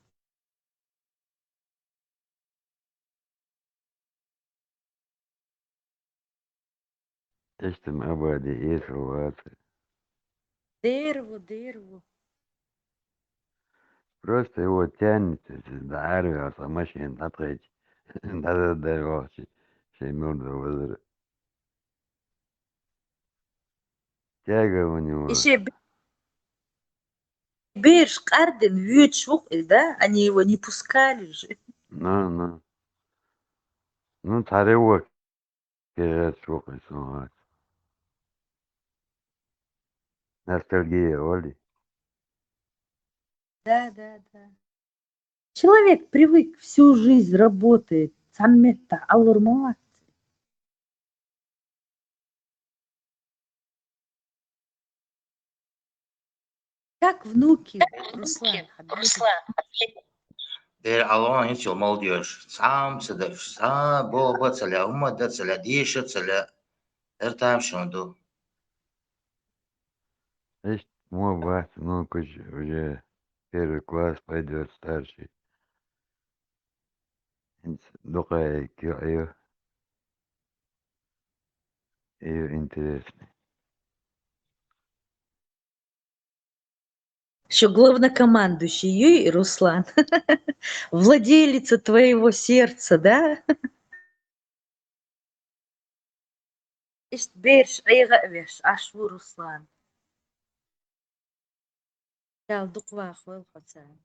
Эстем Абади эсал вац. Дерву, дерву. Просто его тянет, если до Арвиаса машин отходит. Да-да-да, вообще. Шеймурда вазыр. Тяга у него. Иши б-, берш къардин вуьйцуш ву-кх и, да? Они его не пускали же. Ну, ну. Ну, царе ву-кх, кегӀерчу ву-кх и сон вац. Ностальгия вали. Да, да, да. Человек привык, всю жизнь работает, цхьана меттахь Ӏалур ма вац. Как внуки, Руслан, хьан бер-, Руслан, хьан бер-, Дера Ӏалон хӀинца йолу молодёжь, цхьа а хӀума ца деш, цхьа а бохург ца лаьа, хӀума дан ца лаьа, деша ца лаьа, хӀара тамашийна ду. Иштта мо бац, внукаш уже первый класс пойдёт, старший. ХӀинца дукха кхио ю. Ю интересный. Шу главнокомандующий юй, Руслан? Владелица твоего сердца, да? Иштта бераш Ӏеха а веш, Ӏаш ву Руслан. Дала дукха вахавойла хьо царна.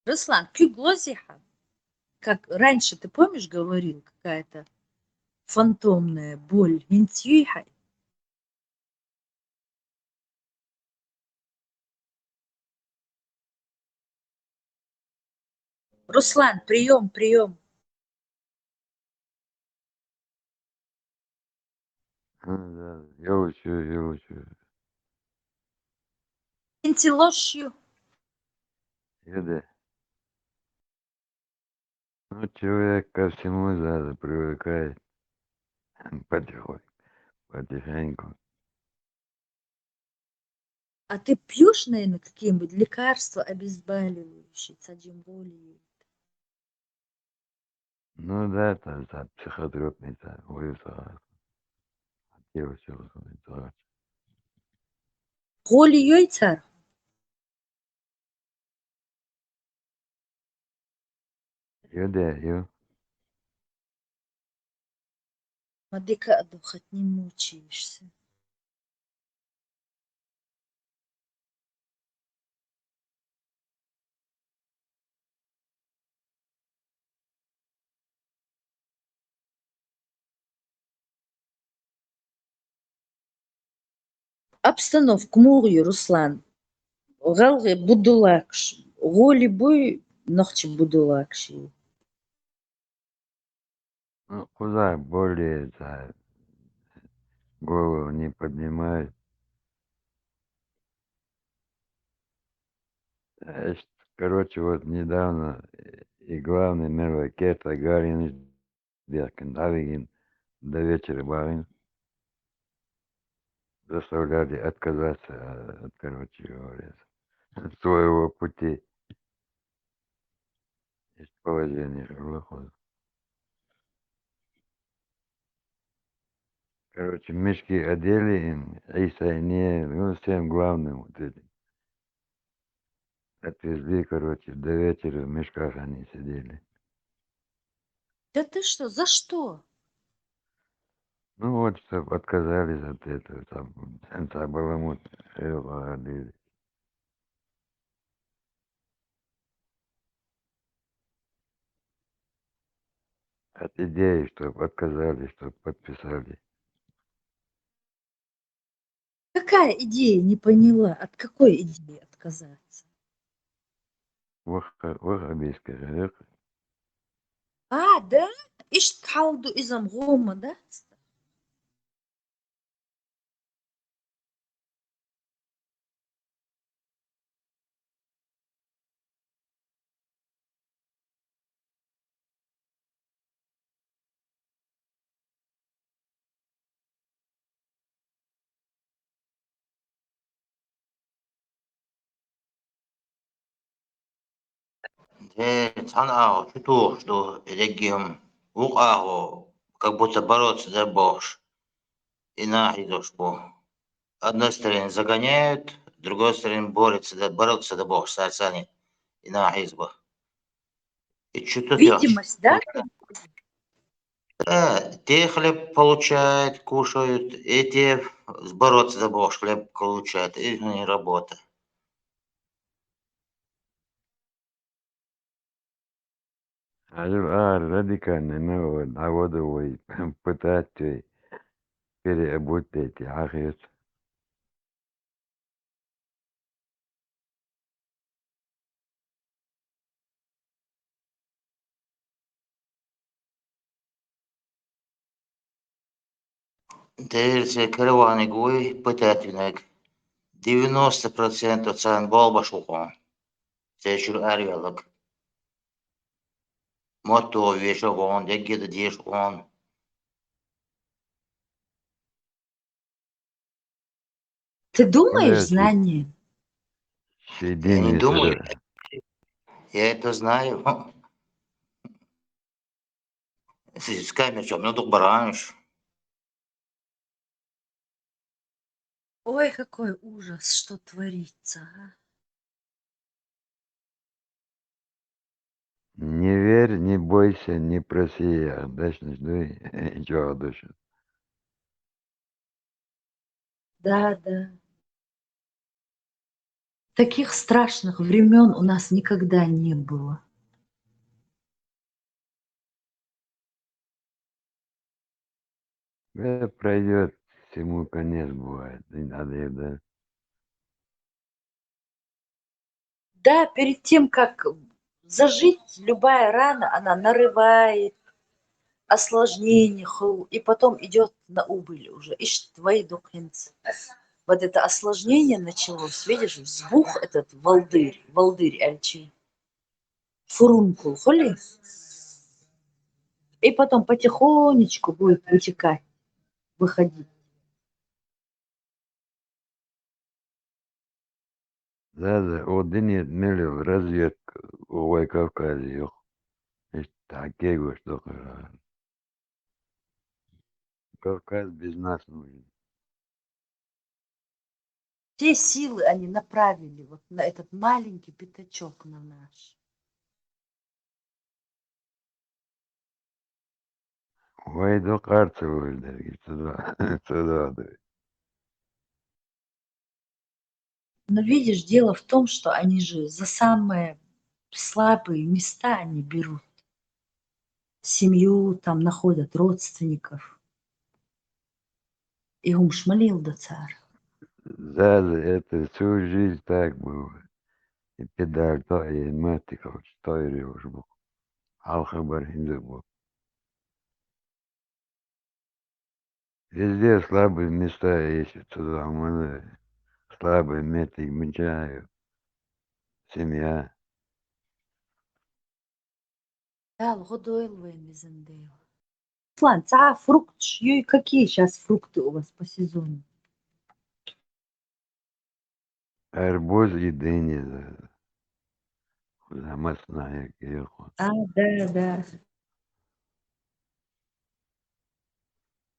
Руслан, куьг лозий хьан? Как раньше, ты помнишь, говорил, какая-то фантомная боль. ХӀинца юй хьан? Руслан, приём, приём. Ну да, я учу, я учу. Интилошью. Я да. Ну, человек ко всему сразу привыкает. Потихоньку, потихоньку. А ты пьешь, наверное, какие-нибудь лекарства обезболивающие, цадимболи? Ну да, там, там психотропный, там, уйса. Девочка, Голи йойцар? Ю да, ю. Мадика отдыхать не мучаешься. Обстановка мугъ ю, Руслан? Гъалгъи будулакш, гъули буй, нахчи будулакши? Ну, куда более это, голову не поднимает. Короче, вот недавно и главный мэр Кета Гарин Беркин Авигин до вечера барин заставляли отказаться от, короче говоря, своего пути. Есть положение выходит. Короче, мешки одели им, Иса и не, ну, всем главным вот этим. Отвезли, короче, до вечера в мешках они сидели. Да ты что, за что? Ну вот, чтоб отказались от этого, там, Сенца Баламут, э, говорили. От идеи, чтоб отказались, чтоб подписали. Какая идея? Не поняла. От какой идеи отказаться? Вах-, ваххабийская, да? А, да? Ишт халду изам гома, да? Э, цхьана агӀо чу тухуш ду, и деггем вукху агӀо, как будто бороться дар бохуш, и нахьийзош бу. Одной стороны загоняют, с другой стороны борются, да, бороться дар бохуш, царцани и нахьийза бу. И чу ту тёхь. Видимость, да? Да, те хлеб получают, кушают, и те бороться дар бохуш хлеб получают, их не работа. Хьажал, а, радикальный, ну, вот, а вот вай пытать вай переобуть эти ахират. Дера церан караваниг вуй пытать винарг. Девяносто процентов царна болх беш ву хьуна. Церан чуьра араваьлларг. Мотт вешо вон, дегге дан дезаш вон. Ты думаешь, Подожди. Знание? Сиди, Я не не думаю. сюда. Я это знаю. С с камер чом, ну, дук баранш. Ой, какой ужас, что творится, а? Не верь, не бойся, не проси, я дальше не жду, и чё дальше? Да, да. Таких страшных времён у нас никогда не было. Э, пройдёт, всему конец бывает, не надо, да. Да, перед тем, как зажить, любая рана, она нарывает, осложнение хул, и потом идёт на убыль уже. Ишт вай дукхинц. Вот это осложнение началось, видишь, взбух этот волдырь, волдырь альчи. Фурункул, хули? И потом потихонечку будет вытекать, выходить. Да, да, о, динет мелил разведка, ой, Кавказе, ёх. Ишт такие гуш, докара. Кавказ без нас нужен. Все силы они направили вот на этот маленький пятачок, на наш. Вай, докара ца валдерги, ца да, ца да, да. Но видишь, дело в том, что они же за самые слабые места они берут. Семью там находят, родственников. И гумш малил да цар. Да, да, это всю жизнь так было. И педаль то, и мать, короче, то и ревешь был. Алхабар хинзы был. Везде слабые места есть, это самое, слабые места, их мечаю. Семья. Дала гӀо дойла вайн, везан Дела. Руслан, цхьа фрукташ юй, какие сейчас фрукты у вас по сезону? Арбуз и дыня, да. Куда масна, я кирху. А, да, да.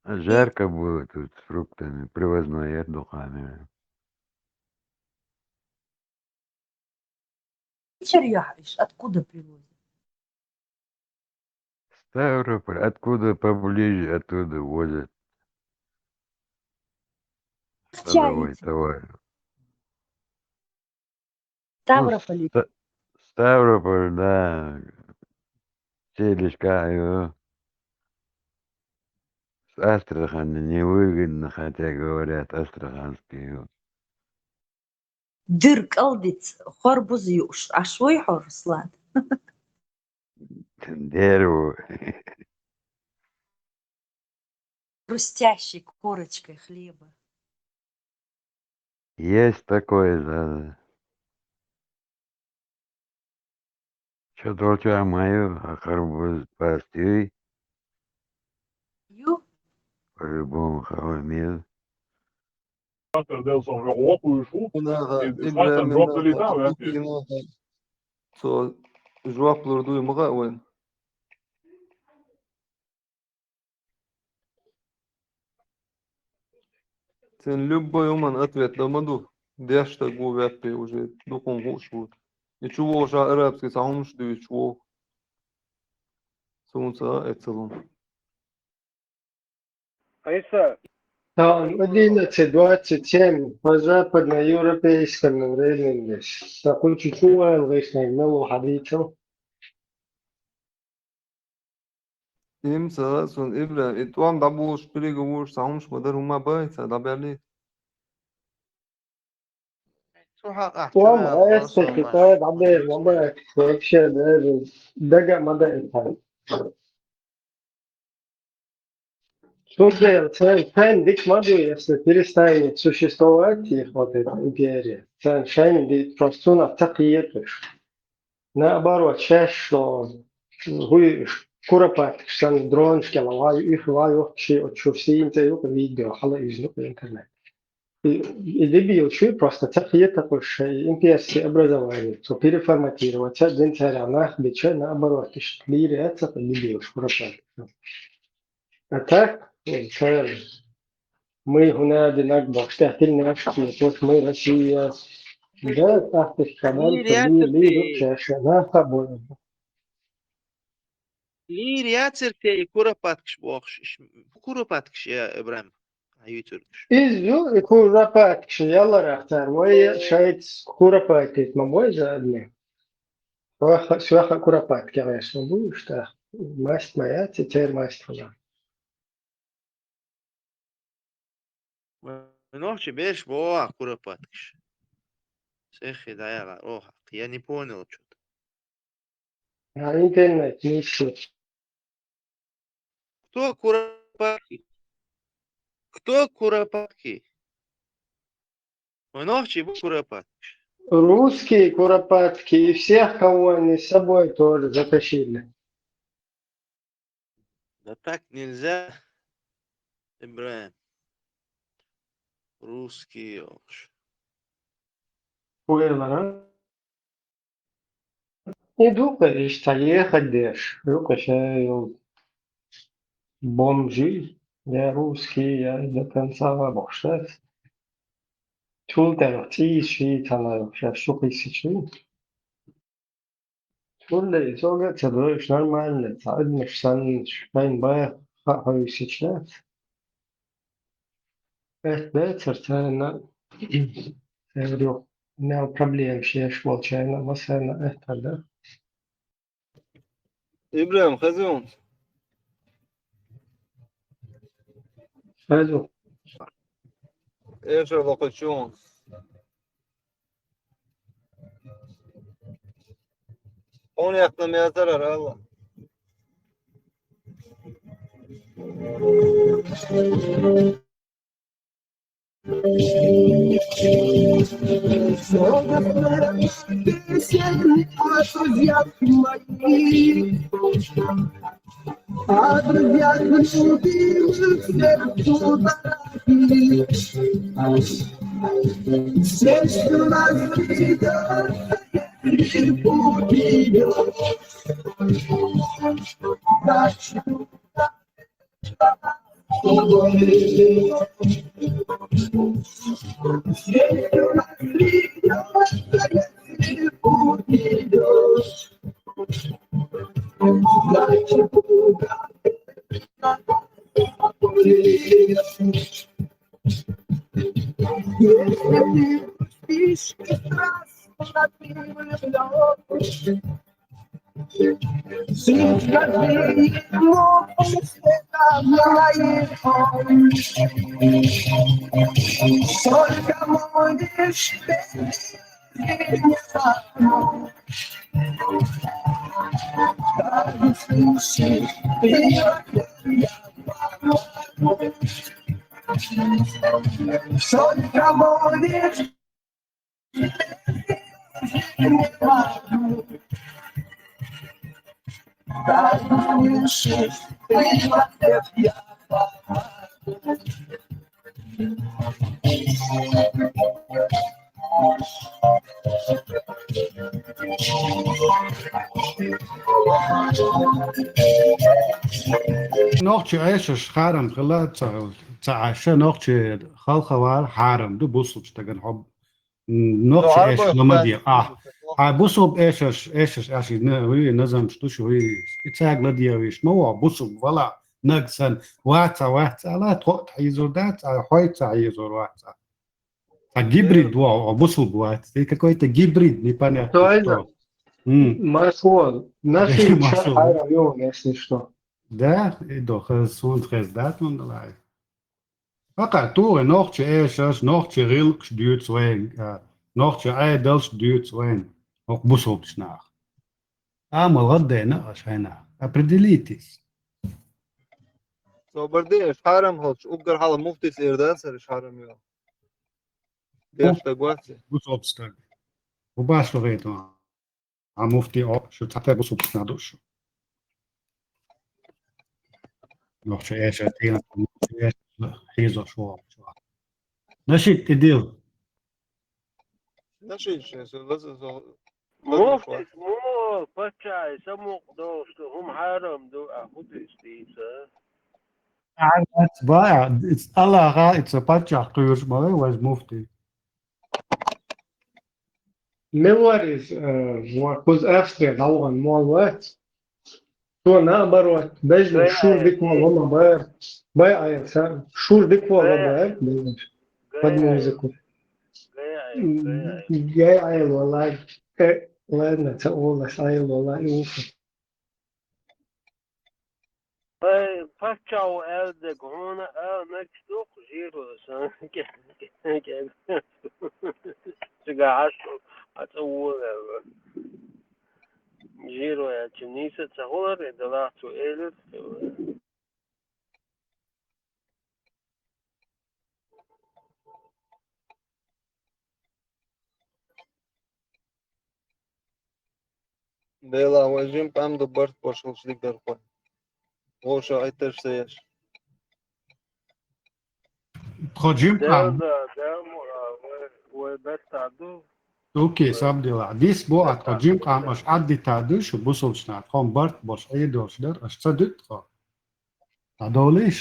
А жарко было тут с фруктами, привозной, я духами. Вечерья, иш, откуда привозят? Ставрополь, откуда поближе, оттуда возят. Садовый товар. Ну, Ставрополь. Ста-, Ставрополь, да. Селишка, ё. С Астрахани невыгодно, хотя говорят астраханский, ё. Дыр кӀалдиц, хорбуз юуш, аш вуй хьо, Руслан? Деру. Хрустящей корочкой хлеба. Есть такое, да, да. Чо долча маю, а харбуз пастюй. Ю? По-любому, хавамил. Ибрагим, ибрагим. Цо жоп лур дуй мага вайн. Цун любой хӀуман ответ да ма ду. Деш стаг ву ваьппе уже, дукха хӀума хууш ву. И чу вогӀуш арабский цхьа хӀумаш дуьйцуш ву. Цунца а эцалун. Айса. Там одиннадцать двадцать семь по западноевропейскому времени. Такой чуть-чуть вайл гӀишлай, мелу хьадийцал. Имца, сун Ибрагим, и тӀом дӀаболуш, переговораш, цхьа хӀумаш ма дара, хӀума баьле, цхьа дӀабаьле. Цу хьакъехь ТӀом чу ваьлла, эсте Руслан, Китай дӀабер, ма баьле, вообще, даже дага ма даьлла. Цундела царна, царна дика ма ду, если перестанет существовать их вот эта империя. Царна шайна ди-, просто цунах ца кхеташ. Наоборот, шаьш, что хӀуй уж, куропаткаш санна дронашкахь вай, их вай, охкаши, оцу шуьра сийна тӀе юкъа видео хьала уьйзна юкъа интернет. И, и дебил шу просто ца кхетакъуш шайн имперский образование, цо переформатировать ца дина цара нах бича, наоборот, иштта лийр яц ца дебил шу куропаткаш. А так, э, цара мы хӀунда динарг бохуш, тӀехтилла наш, вот мы Россия. Да, тӀаккха канал, Лийр яцар те. Лийр яцар те и куропаткаш бохуш, иш, куропаткаш я, Ибрагим, хьан юьйцург уьш? Иза ю, и куропаткаш яларах цара, вай шайца куропатить ма бой за одни. Соьха, соьха куропатка гӀерташ ма бу уьш, тӀаккха маст ма яц, и церан маст хуьлу. Вай нохчий бераш боху куропаткаш. Сехи дӀаяла оха. Я не понял чё-то. А интернет не ищет. Кто куропатки? Кто куропатки? Ванахчи бу куропатки. Русские куропатки и всех, кого они с собой тоже затащили. Да так нельзя, Ибраим. Русские вообще. Хуйлара. И дукха ишта ехать деш, дукха шейл. Бомжи, я русский, я до конца бахшат. Чул тера ци ши тана шашу кисичи. Чул ле изога цадош нормально, цадмеш сан шайн бая ха хойсичат. Эхбе цартана. Эврю. Мел проблем шеш волчайна, масана эхтарда. Ибраим, хазун. Хазу. Эша вакучун. Он яхна мятарар, Алла. Нохчи эшаш харам хила ца ца аша нохчи халхавар харам ду бусулчу таган хоб. Нохчи эш ламади. А, а бусул эшаш эшаш аши на ви назам штуш ви. Ицаг ладия виш. Ма ва бусул вала нагсан ваца ваца ала тхо хизур дац, а хойца хизур ваца. А гибрид ва, а бусул ваца. Ты какой-то гибрид, непонятно что. Машвол. Наши Машвол. Если что. Да, и до хез сун хез дат он лай. Пока ту нохчи эшаш, нохчи гилкш дюц вен, нохчи айдалш дюц вен. Ох бусул тшнах. Амал гаддена ашайна. Определитесь. Собарди, шарам хоч, уггар хала муфтис ирдан сар шарам ё. Дешта гуаси. Бусул тшнах. Убаш вагайтон. А муфти о, шу тапе бусул тшнах душ. Нохчи эша тина, хизо шо. Нашит идил. Нашит шо, лаза зо. Муфтис мо пачай самук до, что хум харам ду, а хутис тиса. Ба, Аллаха, ица пачах кюрш ма вай муфти. Мелорис, э, куз Австрия далган молват. То наоборот, бежли шур дик молома бар. Бай айса, шур дик молома бар. Под музыку. Гай айл, валай. Э, ладно, це олас айл, валай. Ай, пачау элде гона, а, нак штук, жиру, сан, ке, ке, ке, чига, а что, а что, жиру, я, чим ниса, цахулар, и дала, цу элер, Делахь вай жима къам ду барт бошхалш дигдар кхо. Вовша Ӏиттарш ца еш. Тхо жима къам. Дел да, дел мура, вай, вай бетта ду. Окей, сабдила. Дис бу а тхо жима къам аш Ӏаддита ду шу бусулчна. Тхо барт бош Ӏедолш дар, аш ца дит тхо. Та долиш?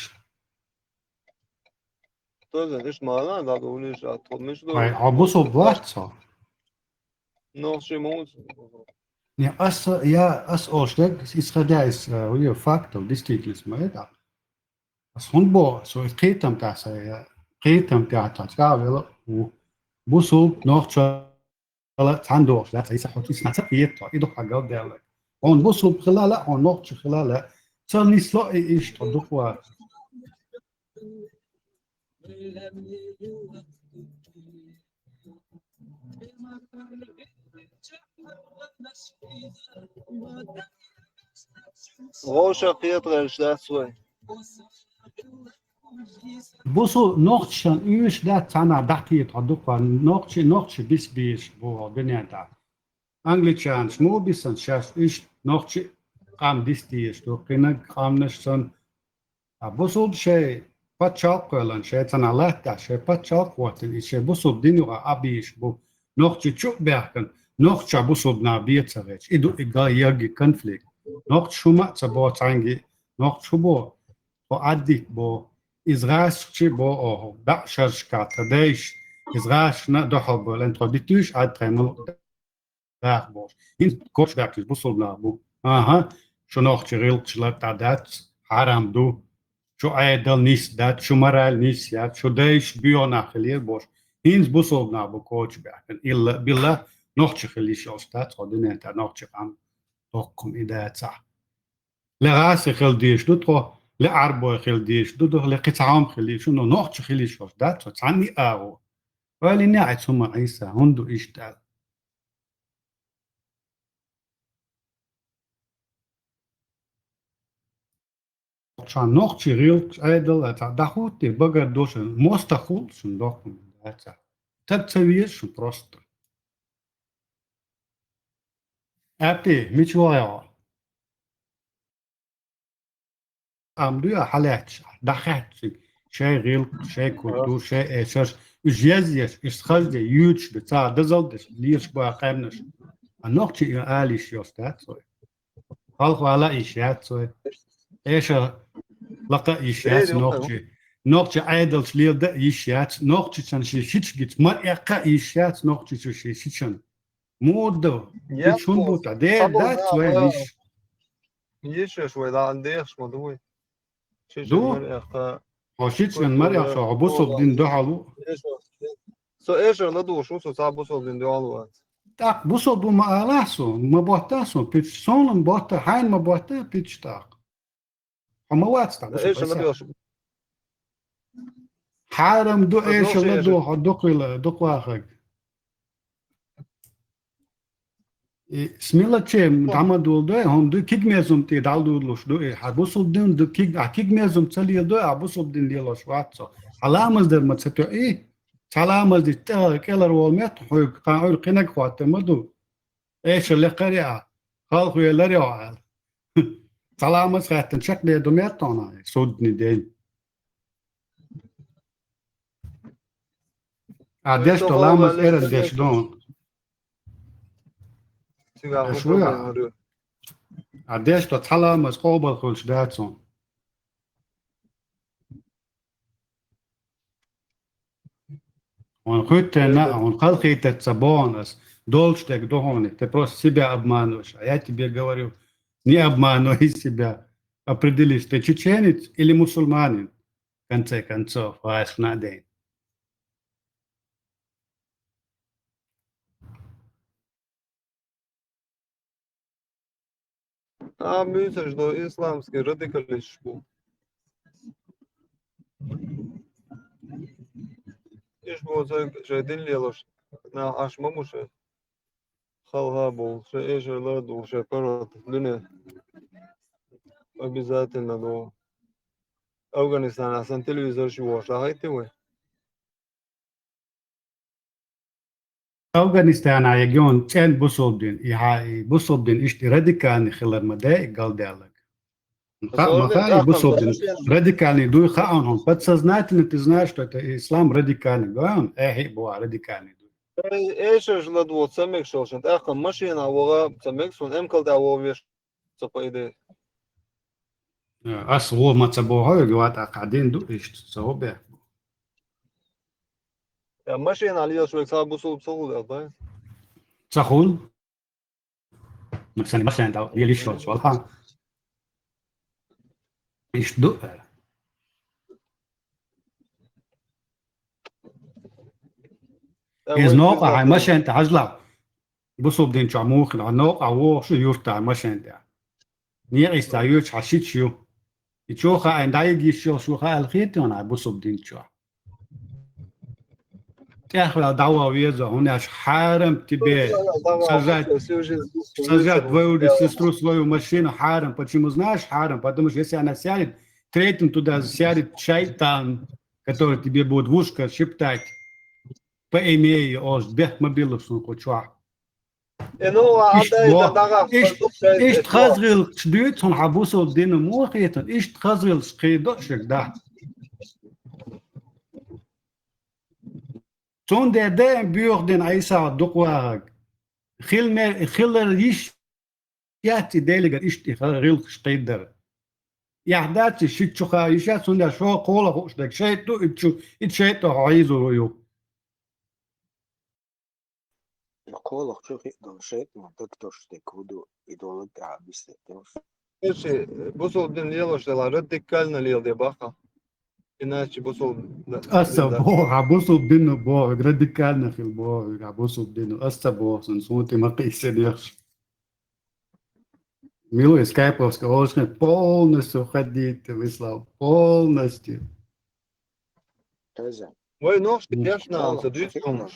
Кто знает, иш мала, да, долиш, а тхо миш до. Ай, а бусул блат со. Но, ши муц. Не, ас, я, ас олштег, исходя из, э, фактов, действительность, ма это. Ас хун бо, со из кхетам та са, я, кхетам та та, та, вела, у, бусул, нохча, ала, цан дохш, да, ца, иса хот, исна ца, иет, и дох агал дела. Он бусул хилала, он нохча хилала, цал нисло и иш, то духва. Вовша кхетарш дац вай. Бусул нохчан уьш дац цана дакхета хьо дукха нохчи, нохчи бис бийш бу дуьнен тӀа. Англичанаш мо бисан шаш уьш нохчи къам дис дийш ду, кхинаг къамнаш сан. А бусулба шей паччалкх кхоьллан, шей цана латташ, шей паччалкх хӀоттин, и шей бусулба дин юкъа а бийш бу. Нохчи чу а баьхкан, нохча бусулба нах бе ца гӀеча. И ду и га-, яги конфликт. Нохчи хӀума а ца бо цхьаьнги, нохчи хӀу бо, хьо Ӏаддит бо, из гӀасчи бо оха, даӀ шаршка ца дайш, из гӀасчна а дохьал бо, лен тхо дитуьйш Ӏад тхаймал даха бохуш. ХӀинца коча баьхкаш бусулба нах бу. Аха, шу нохчи гӀиллакхаш латта дац, хьарам ду, шу Ӏедал нис дац, шу мораль нис яц, шу дайш буьйгӀа нах хилера бохуш. ХӀинца бусулба нах бу коча баьхкан. Илла, билла, нохчи хила йиш йолуш дац, хьо дуьнен тӀа нохчи къам доккхум и дацахь. Ле гӀаси хила дийш ду тхо, ле Ӏарбой хила дийш ду, ле кхин цхьа хӀума хила йиш ду, но нохчи хила йиш йолуш дац, хьо цхьанна и агӀо. Ойла йина Ӏа цу хӀума Ӏийса, хӀунда ду иштта аьлла? Ша нохчи гӀиллакхаш Ӏедал а цхьа дӀахӀуттий, багар ду шун, моста хуьлу шун доккхун дац а. Таг ца веза шун просто. Аьтти, мича вогӀий хьо? Ам дуй а хьалаьтташ, дӀахаьттачиг, шай гӀиллакх, шай культура, шай эшарш, уьш язъеш, уьш хазде, юьйцуш бен, цара дазалдеш, лелаш бан къаьмнаш. А нохчи а ала йиш йолуш дац вай. Халхвала а йиш яц вай. Эша лакха а йиш яц нохчи. Нохчи Ӏедалш лелада а йиш яц. Нохчичан ши шича гиц мар эккха а йиш яц нохчичу ши шичан. Мурда, я, ичун бу та, де, дац вай виш. Йиш яш вай, да, дехаш ма ду вай. Шичан ду? Мар эккха. Хьо шичан мар эккха, хьо бусул дин дуьхьал ву. Со эшар ла душ ву, со ца бусул дин дуьхьал вац. ТӀаккха бусул бу ма алахь со, ма ботта со, пич, сонлам ботта, хьайн ма ботта, пич тӀаккха. Хьо ма вац тӀаккха бусул бу. Хьарам ду, эшар ла ду, хьо дукхвила, дукхвахаг. И смелочей дӀа ма дулдой, хӀума ду кигмезум тӀе дӀалдурлуш ду, и хьан бусул дин ду киг, а кигмезум ца леладой, а бусул дин лелош вац со. Хьан ламаз дар ма ца тоьий, цхьа ламаз ди тӀе кӀелар волу метта хьоьга, кхана Ӏуьйра кхинаг хӀоттар ма ду. Эша лекхаре а, халхавеларе а аьлла. Цхьа ламаз хаьттина чекхбе ду метта хьуна, судни ден. А деш до ламаз эран деш дон. Цигахь аш вуй а? А деш до цхьа ламаз къобал хуьлуш дац хьуна. Хьуна хуьттена, хьуна халхийтар ца боху ас, долчу дерг ду хьуна, ты просто себя обманываешь. А я тебе говорю, не обманывай себя. Определись, ты чеченец или мусульманин? В конце концов, вайшна ден. А муьйсанаш ду исламский радикалисташ бу. Иш бу ца шайн дин лелош, нах Ӏаш ма бу шайн. Халха бу, шайн эшар ла ду, шайн паргӀат дуьне. Обязательно ду. Афганистанахь сан телевизор шу вохуш, ахайти вай? Афганистанехь регион цӀена бусулба дин, и хьа-, и бусулба дин иштта радикальный хилар ма дай, и галдаьлларг. Ха-, ма хаьа, и бусулба дин радикальный дуй хаьа хьуна. Подсознательно ты знаешь, что это ислам радикальный. Гой хьуна, эхь а бу радикальный дуй. Эй, эшаш ладвол ца мегаш йолчун, тӀаккха машина вогӀа ца мегаш, вон эмкал тӀе вогӀа веш ца, по идее. Ас гӀо ма ца бохьо, ва тӀаккха дин ду иштта, ца гӀо бехк бу. Я машина лелаш вай ца бусулба ца хуьлу, ца хуьлу. Масалан, машина тӀе лелаш йолчу валахь. Иштта ду. Иза новкъа хьайн машина тӀе хьажалахь. Бусулба дин чохь муха хилла, хьо новкъахь вогӀуш ю юьртахь машина тӀе. Некъаца йоьдуш хьан шича ю. И чо хаийна дӀайига йиш йолуш ву хаьа аьлла хета хьуна хьайн бусулба дин чохь. ТӀехваьлла дӀаваха веза, хӀунда аьлча хьарам тебе сажать, сажать твою же сестру в свою машину, хьарам. Почему знаешь, хьарам? Потому что если она сядет, третьим туда сядет шайтан, который тебе будет в ушко шептать, поимей, ош бехк ма билла шуна кху чохь. Э, ну, а Иштта дай боху, да, да, да, иштта, да, иштта да, хаза гӀиллакхаш дуьйцу хьуна хьан бусулба динан, муха хетарг, иштта хаза гӀиллакхаш кхийдо шуьга, да. Цундела даим боьха дина Ӏийса дукха вахарг. Хила ме-, хилар йиш яц и Делигара иштта и ха-, гӀиллакхаш кхийдар. Эхь дац и шиъ чу хаа йиш яц, хӀунда аьлча шо кхоалгӀа хууш дерг шайтӀа ду, и чу, и шайтӀа хьо хьийзор ю. КхоалгӀа чу хиъ долу шайтӀа ма дагтош дерг хӀун ду, и долу тӀехь бисте тевш. Эши, бусулба дин лелош дела, радикально леладе баха. Иначе бусулба д-, Аса дин боху, хьан бусулба дин боху, радикально хила боху, хьан бусулба дин. Аса боху, сан сунти ма кхийсинехш. Милуй скайповский олушхен полностью входите в ислам, полностью. Таза. Вай нохчий М. дешна, КхоалгӀа ца чу дуьйцу хиъ хӀумаш.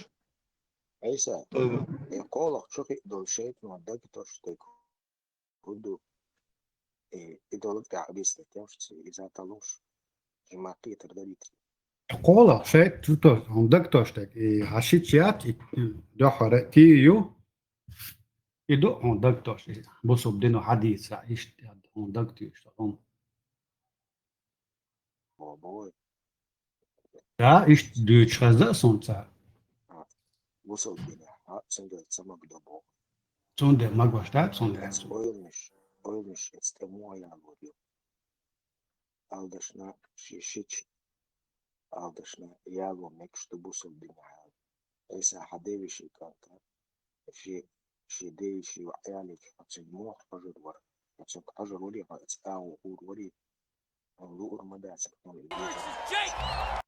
Ӏийса, Э. э, кхоалгӀа чу хиъ долу шайтӀа ма дагтош дерг хӀун ду, и, и долу тӀехь бисте тевш ца, иза талуш, жимакхетар даритри. КхоалгӀа шайтӀа чу то, хьуна дагтош дерг, и хьан шича яц, и дуьххьара тий ю, и ду хьуна дагтош, и бусулба дино хьадийца, иштта хьуна дагтош, хьуна. Бо-, бой. Да, иштта дуьйцуш хезна а суна цара. А, бусулба динехь, а, цундела ца магадо боху. Цундела магош дац, цундела Эц цу. Ойланаш, ойланаш эц тӀе муха ялор ю. Алдашна ши-, шича, алдашна яло мегаш ду бусулба динехь аьлла. Ӏийса хьан девешин кӀанта, ши, ши девеши ваӀ ялийча, хьо цуьнга муха хьожур вара? Хьо цуьнга хьожур варий, хьо эца агӀо хӀур варий? Хьуна луур ма дацара хьуна и везар.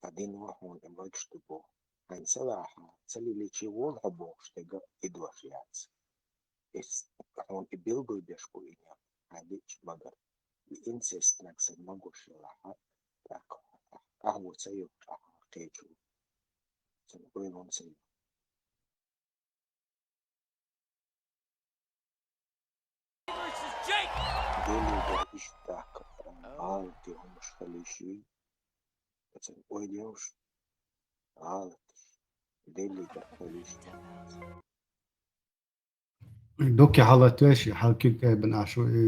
Хьан дин ву хьуна и мегаш ду боху. Хьайна ца лахьа, ца лиличи волу хьо бохуш дерг а и дош яц. Эс хьуна и билгал деш бу и нах, хьайн лиъча магар. И инцест наг сан магош ялахьа, тӀаккха ахь, ахь ву ца йоккхуш ахьа кхечу. Цуьнан ойланна ца йоккху. Делигара иштта тӀаккха гӀалатий хӀумаш хила йиш юй. Оцу ойла йолуш гӀалаташ. Делигара хила йиш ю. Дуккхи хьалатвеш, хьалкиг айбина ашу и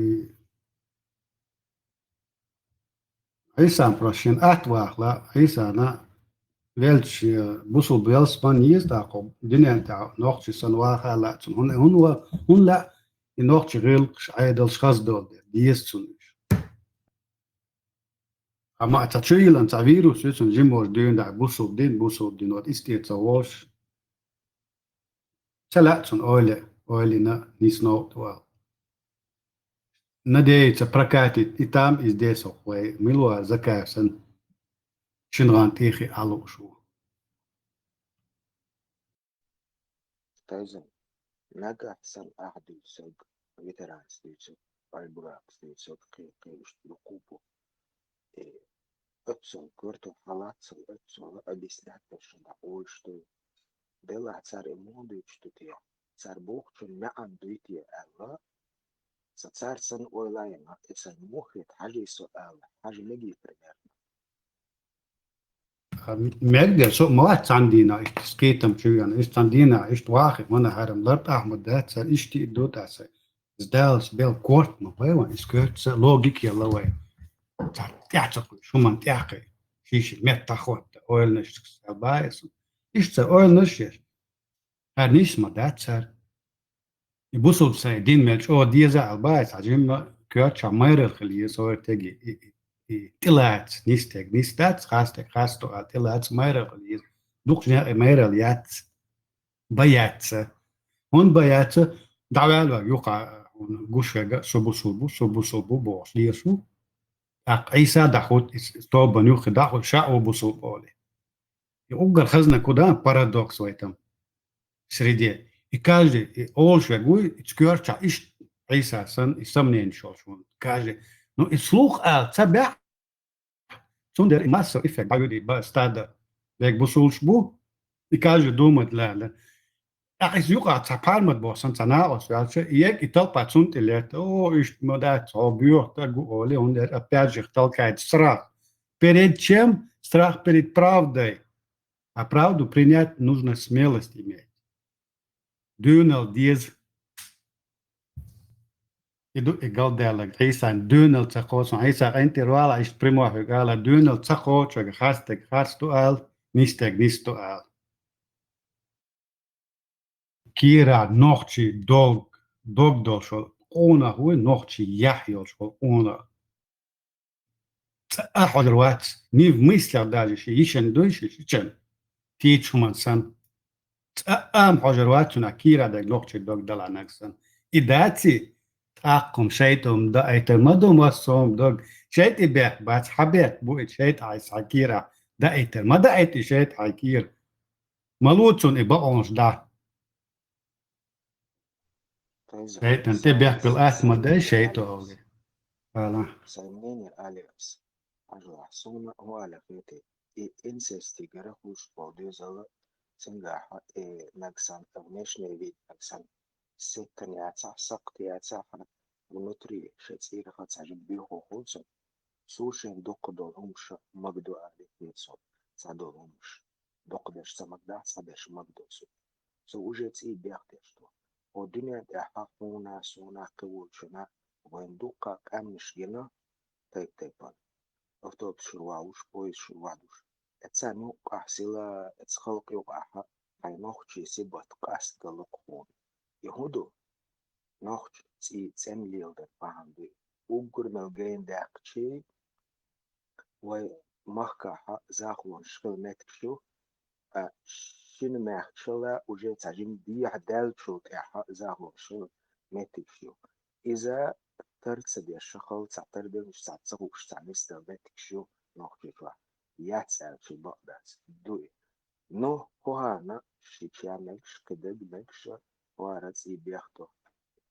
Ӏийсан просто шен атта вахала, Ӏийсана велча, бусулба велс бан еза тӀаккха, динен тӀехь нохчи санна ваха а лаьа цунна. ХӀунда, хӀунда ва-, хӀунда лаьа и нохчи гӀиллакхаш, Ӏедалш хаза долу дела, деза цунна уьш. Амма цхьа чуйиллина цхьа вирус ю цунна жимачу дуьйна дӀа, бусулба дин, бусулба дин, вот исте ца волуш. Ца лаьа цунна ойла, ойла йина, нийса новкъа тӀе вала. Надеяться прокатит и там, и здесь, оху вай, мила вара Закаев санна, шина гӀан тӀехи а лууш ву. Тайзан, нагахь санна ахь дуьйцург, ветеранс дуьйцург, Айбуракс дуьйцург, кхин, кхин иштта дуккха а бу. Э, оццул коьртехь хьалаца, оццул объяснять дерш дӀакъовлуш ду. Делахь цара и муха дуьйцуш ду те? Цара бохучун маьӀна дуй те аьлла, сан цара санна ойла а йина, и сан муха хета, хьажий со аьлла, хьажа мегий примерно. Мегдер, со ма вац цхьана дийнахь, иштта кхетам чу вена, иштта цхьана дийнахь, иштта вахи, вана хьарам, лартӀахь ма дац цара, иштта и ду тӀаса. Из Далла бел корта ма бай ван, из коьртца логика яла вай. Цара тӀаьхьа ца кхуьй, шуман тӀаьхьа кхуьй. Ши-ши метта хотта, ойланаш цу кхуьй, бай сан. Иштта цара ойланаш еш. Хьа нийса ма дац цара. И бусулба сай дин мел чӀогӀа деза аьлла бац, хьажимма коьртачохь майралла хила еза, хӀора теги и, и, и тӀелаца, нисдег, нисдац, хастег, хасто аьлла тӀелаца, майралла хила еза. Дукха жен и майралла яц, бан яц. ХӀунда бан яц? ДӀаваьлла вай юкъа, хьуна гуш вега, со бусулба, со бусулба бохуш лешу. ТӀаккха Ӏийса дӀахӀутту, и тобан юххе дӀахӀутту, ша а ву бусулба олий. И уггар хазна куда парадокс в этом среде. И каждый, и олуш вегуй, и цкоьрча иш Ӏийса сан, и сомнениш йолуш ву. Каждый, ну, и слух а ца бехь, цундела и массовый эффект баюди ба стада бег бусулш бу, и каждый думать лала. ТӀаккха иза юкъа цхьа пхьармат бохсан, цхьа накъост ваьлча, и ег и талпа цунна тӀе летта, о, иштта ма дац, хьо боьха таг ву, олий, хӀунда аьлча, опять же, толкает страх. Перед чем? Страх перед правдой. А правду принять нужно смелость иметь. Дуьйнал деза. И ду и галдаьллаг Ӏийсан дуьйнал ца кхочун. Ӏийса къинтӀера вала, иштта прямой хьоьга ала, дуьйнал ца кхочуьга хастаг хас ду ала, нисдег нис ду ала. Кийра нохчий дог, дог долуш волу къонах вуй, нохчий яхь йолуш волу къонах. ЦӀа а хьожур вац, ни в мыслях даже ши йишина дуй ши чичен, тийчу хӀуман сан. ЦӀа а ма хьожур вац цуьнан кийра даг нохчий дог дала наг сан. И даци, тӀаккхум шайтӀа даайтар ма ду массо а дог. ШайтӀа бех бац, хьан бех бу и шайтӀа хьайса хьан кийра даайтар? Ма даайта и шайтӀа хьан кийра. Ма ло цунна и бакъонаш дӀа. Тайза, шайтӀан тӀе бехкал атма дай шайтӀа олий. Ала. Сайн мнение алирас. Ажлахь суна хӀу аля хети. И инцестигара хуш болу дезала цуьнгахьа и нагсан, внешний вид нагсан. Сеттан яцахь, сакхт яцахь, внутри шайн цӀийрахь цхьа жимма бехо хуьлу цунна. Цо шен дукха долу хӀумаша магадо али хетсо, цхьа долу хӀумаш. Дукха деш ца магадахь, цхьа деш магадо цо. Цо уже цӀий бехдеш ду. Хьо дуьнен тӀехь хьуна, суна, кхин волчунна вайн дуккха къаьмнаш гина тайп-тайпана. Автобус чуьра вахуш, поезд чуьра вахуш. Эццан юккъахь сила, эцу халкъ юккъахь хьайн нохчий сибат къастадала кхуна. И хӀун ду? Нохча цӀий цӀена леладар бахьана ду. Уггар мел гайна даьккхичий, вай махкахьа захлонаш хила меттигаш ю, ткъа шина мехкашала уже цхьа жима дехьа даьллачул тӀаьхьа захлонаш хила меттигаш ю. Иза тар ца деш хала, цхьа тардаллаш, цхьа ца хууш, цхьа нисдала меттигаш ю нохчий чохь. Яц аьлча бакъ дац, ду и. Ну, хӀокхарна шича мегаш, кхидерг мегаш, хӀара цӀий бехдо.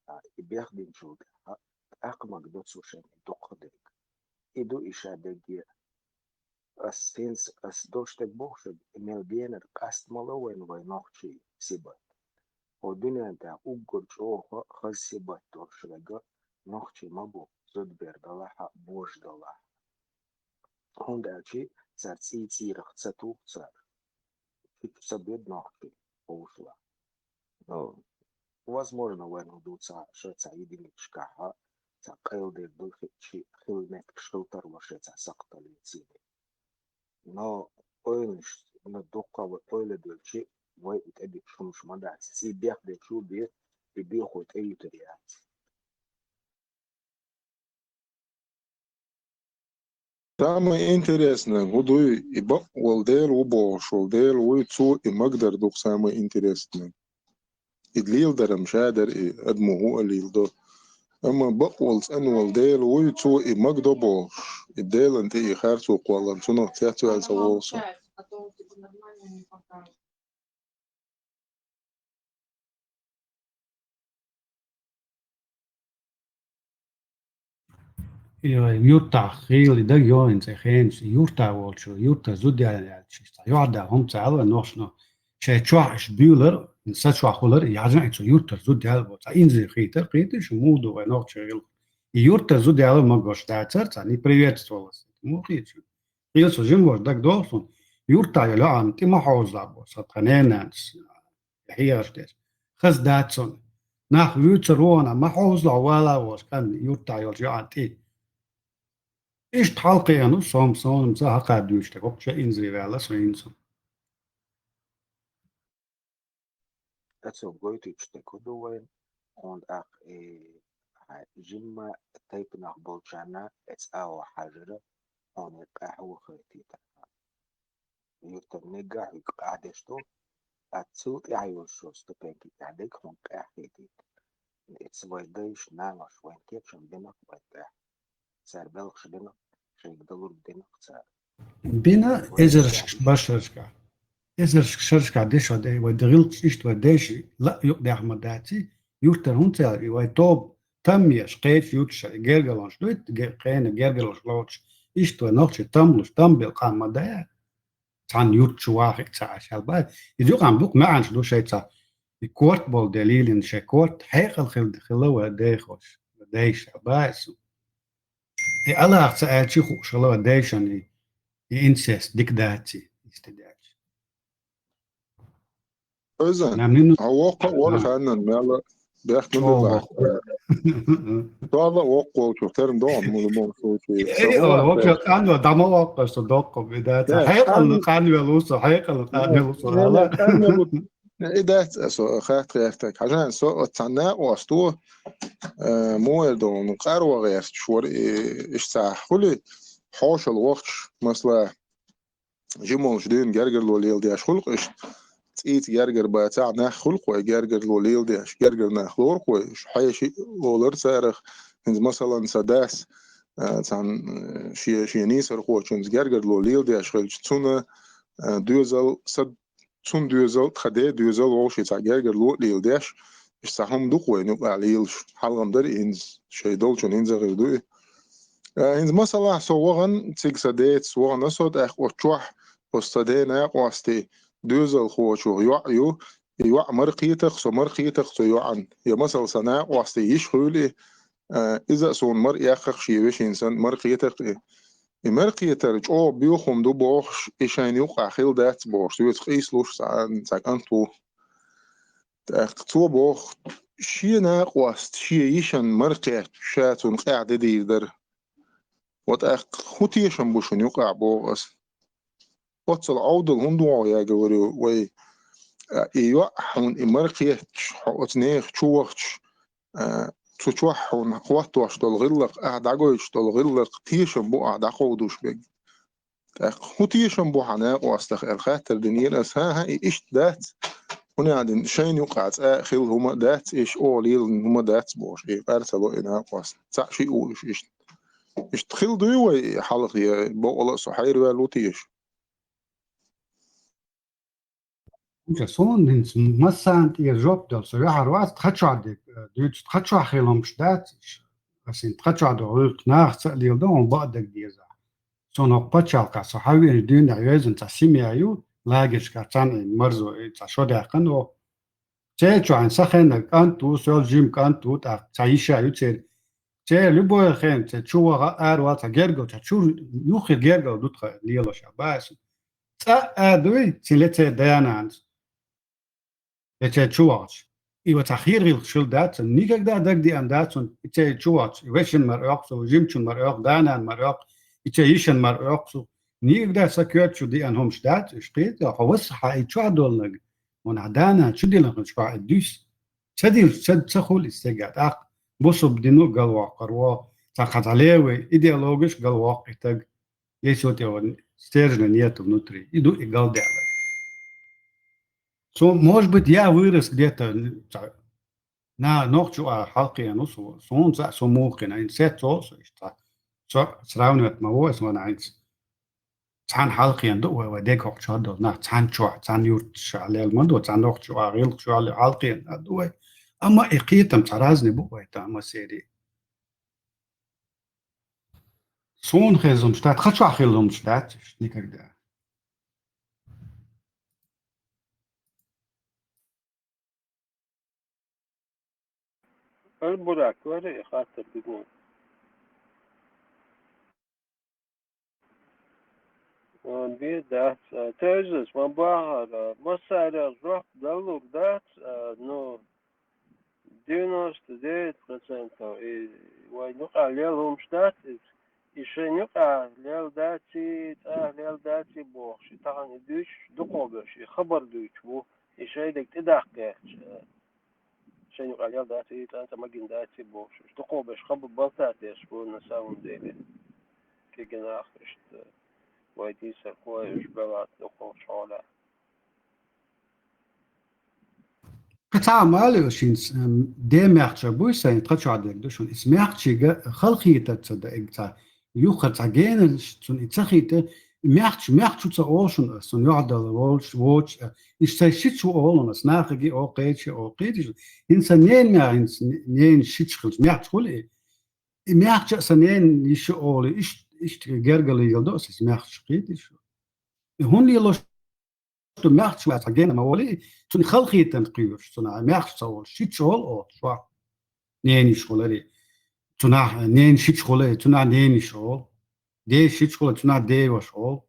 А, и бехдинчул тӀаьхьа тӀаккха магадо цо шайна дукха дерг. И ду и ша дерриге. Ас хӀинца, ас долуш дерг боху шуьга, и мел генара къаста ма ло вайна вай нохчий сибат. Хьо дуьнен тӀехь уггар чӀогӀа хаза сибат долуш верг нохчий ма бу, зудабер далахь а, божа далахь а. ХӀунда аьлча цара цӀий цӀийрах ца туху цара. Чу ца бедда нохчий ховшалахь. Ну, возможно, вайна хӀун ду цхьа, ша цхьа единичкахьа, цхьа къайладер ду хи-, чи хила меттигаш хила тарло шайн цхьа сакхталлица. Но ойланаш, ну, дуккха вай ойла делчи, вай и тӀедикаш хӀумаш ма дац. ЦӀий бехдечу бе, и бехо тӀеюьтур яц. Самое интересное, хӀун дуй, и бакъ волу Дела ву бохуш волу Дела вуй, цо и магдар ду-кх самое интересное. И леладарам ша дара, и адамо хӀун а леладо. Амма бакъ волу, цӀена волу Дела вуй, цо и магадо бохуш, и Делан тӀе и харцо кхоллан, цунах цецваьлла ца волу со. Йой, юртахь хийла даг йогӀинца хенаш, юртахь волчу, юртара зуда яьлча, цхьа юьхьа да хӀума ца аьлла нохчо, шайн чохь иш буьйлар, са чохь хулар, яжна и цу юртара зуда яьлла бо, цхьа инза хийтар, кхеташ, муха ду вай нохчо гӀилла. И юртара зуда яьлла ма гош дацар, цхьа не приветствовалось. Муха хийташ? Хьеса жимма ваш дагадогӀу суна. юртахь йолу йоӀана тӀе ма хьовзалахь боху, сан тхан ненанас хьехаш дерш. Хаза дац цунна. Нах вуьйцур ву хьуна, ма хьовзалахь вала волуш кӀант юртахь йолчу йоӀана тӀе. Иштта хьалакхиъна ву со, суна ца хьакха дуьйцуш дерг, хӀокху шайн инзаре ваьлла со хӀинца. Аса гойтуьйтуш дерг хӀун ду вайн, хьуна тӀаккха и хьайн жимма тайпанах болчарна эца агӀо хьажара, хьуна и къаьхьо хайтийтархьама. Юьртара мегга хьуьга къаьхьа деш ду, ткъа цул тӀаьхьа йолчу ступеньки тӀехь дерг хьуна къаьхьа хетийта. Эца вай дайша, наноша вайн кечам бина вайн тӀехь. Цара белхаш бина, шайга далург дина цара. Бина эзаршка, башаршка. Эзаршка, шаршка дешо де, вай дан гӀиллакхаш иштта вай дайша лаа юкъадехьа ма дац и, юьртара хӀунда ца аьлла, и вай тоба там еш, кхечу юьрташа и гергарлонаш дуй, ге-, кхена гергарлонаш лоцуш, иштта вай нохчий там луш, там бен къам ма дай. Цхьана юрт чу вахийта ца Ӏаш аьлла бац. Иза юкъахь дукха маьӀанаш ду шайца. И корта болу де лелийна шайн корта, хьекъал хила, хила вай дайхош, дайша аьлла бац. И Аллахьа ца аьлча хууш хила вай дайшан и, и инцест дика дац и, иштта даьлча. Ойзан, хьо воккха а вара ханнан мел а бехна ду бах. Тоьлла а воккха волчух терна догӀу мула мула случай. Э, воккха къанвел дӀа ма воккхуш со доккха бу дац. Хьекъална къанвел ву со, хьекъална къанвел ву со, ала. И дац со хатта гӀертарг. Хьажан со оцу цхьана накъост ву, э, муха эр ду, ну, къарван гӀерташ вара, и, иштта цхьа хуьлий, хьошалла вахча, масала, жимолчу дуьйна гергарло леладеш хуьлу-кх иштта. ЦӀийца гергара бацахь, нах хуьлу-кх вай гергарло леладеш, гергара нах лору-кх вай, уьш хьеший олура царах, хӀинца масалан сан дас, а, цхьана, а, шен, шен нийсархочуьнца гергарло леладеш хилча, цунна, а, доьзал, са, цунна доьзал, тхан ден доьзал вовший цхьа гергарло а леладеш, иштта цхьа хӀума ду-кх вайна юкъахь лелаш, хьалха-м дара и хӀинца, шайн долчунна хӀинца а хир ду и. Э, хӀинца масалахь со вахана, цига сан деца вахана со, тӀаккха оцу чохь оцу сан ден накъостий доьзалхочух йоӀ ю, и йоӀ мара кхетарх, со мара кхетарх цу йоӀан, я масала сан накъостий йиша хуьлу и, э, иза а суна мара эккхарх шен вешин санна мара кхетарх и. И мара кхетар чӀогӀа боьха хӀума ду бохуш, и шайна юкъахь хила дац бохуш, соьца къийсалуш цхьа, цхьа кӀант ву. ТӀаккха цо боху, шен накъост, шен йишан мара кхетча, ша цунна къаьхьа де дийр дара. Ва тӀаккха хӀун тешам бу шуна юкъахь боху аса? Оццул Ӏовдал хӀунда вогӀу, я говорю, вай, а, и йоӀ хьуна и мара кхетча, хьо оцу нехан чу вахча, а, цу чохь хьуна хӀоттош долу гӀиллакх, ахьа дӀагойтуш долу гӀиллакх тешам бу ахьа дӀакховдуш берг. ТӀаккха хӀун тешам бу хьан накъостах аьлла хаттар динера аса, хӀан-хӀа, и иштта дац, хӀунда аьлла шайна юкъахь цкъа а хилла хӀума а дац, иштта оха лелийна хӀума а дац бохуш, и къар ца ло и накъост. Цхьаъ шиъ ву уьш иштта. Иштта хилла дуй вай хьалха, я бокъала а со хьайраваьлла ву теша? Суна хӀинца массарна тӀера жоп дала, со яхьар вац, тхан чохь дерг, э, дуьйцу, тхан чохь хила хӀумаш дац, ас хӀинца тхан чохь ду гӀуллакх нахаца а леладо, хьуна бакъдерг деза. Суна хӀокху пачхьалкхехь, со хьан веана дуьйна юьйзина цхьа семья ю, лагерьшкахь цхьаьна марзо, и цхьа шо даьккхина оха. Церан чохь хьайн сан хеннарг кӀант ву, сол жима кӀант ву, тӀаккха цхьа йиша ю церан. Церан любой хенахь, церан чу ваха, ара вала, цхьа гергал, цхьа чуьра юххе гергал ду тхан лелош, баьсса. ЦӀа а дуй, цуьнан ле церан да-нанас. Я церан чу вахча. И ва цхьа хийра гӀиллакхаш хилла дац, никогда дагадеана дац, и церан чу вахча. И вешин мара оьккху со, жимачун мара оьккху, да-нана мара оьккху, и церан йишин мара оьккху со. Никогда сан коьрта чу деана хӀумаш дац, уьш кхета, хьо васхьа и чохь долнаг, хьуна хьан да-нана чу диллина хилча, хьо и дуьйс. Ца дилча, ца, ца хуьлу и стеган тӀаккха. Бусалба дино а галвоккхур ву, цхьа кхин цхьа левый идеологиш а галвоккху и стаг. Если у тебя стержня нету внутри, и ду и галдаьлла. Со, может быть, я вырос где-то, ца, на, нохчо а хьалкхиъна ву со, суна цхьа, со муха кхина, хӀинца сеццо а со иштта. Со сравнивать ма ву аса ван хӀинца. Цхьаьна хьалкхиъна ду вай, вай дег хӀокху чохь долу нах, цхьаьна чохь, цхьаьна юрташ а лелла ма ду, цхьаьна нохчо а, гӀиллакхаш а хьалкхиъна а ду вай. Амма и кхетам цхьа разный бу вай, тан массеран. Суна хезна хӀумаш дац, тхан чохь хилла хӀумаш дац уьш никогда. Ар бурак вара и хаттар дигон. Бе дац, а, тевзас ма бахара, массарел жоп далур дац, а, ну, девяносто девять процентов и вай нука лел умш дац, и, и шей нука лел даци, цӀа лел даци бохши, тахан и дуьйш дукхо беш, и хабар дуьйч бу, и шей дег тӀедаккхерч, а, шей нука лел даци, цӀа, цӀа магин даци бохши. Дукхо беш хабар балтатеш бу на самом деле. Кегинах иштта вай дийсар кхоьюш белат дукхо шола. Кхы цхьа а ма аллара шуьнца, эм, де мехча буй сайн, тха чохь дерг ду шуна. Иза мехчига халхийта ца да, эг ца, юха ца гена, цун и ца хийта, мехч, мехчу ца олу шуна ас, цун юхьдала волуш, воч, а, иш сайн шич ву олу ас, нахаги о кхечи, о кхечи. Хин сан нен мя, хин сан нен шич хилч, мехч хули. И мехча а сан нен йиш олу, иш, иш гергала йил до, ас мехч хити шу. И хун лилош ду мехч вац, гена ма воли, цуни халхитан кхиюш, цуна мехч ца олу, шич олу о, шо. Нениш холари. Цуна нен шич холари, цуна нениш олу. Де шич холари, цуна де ваш олу.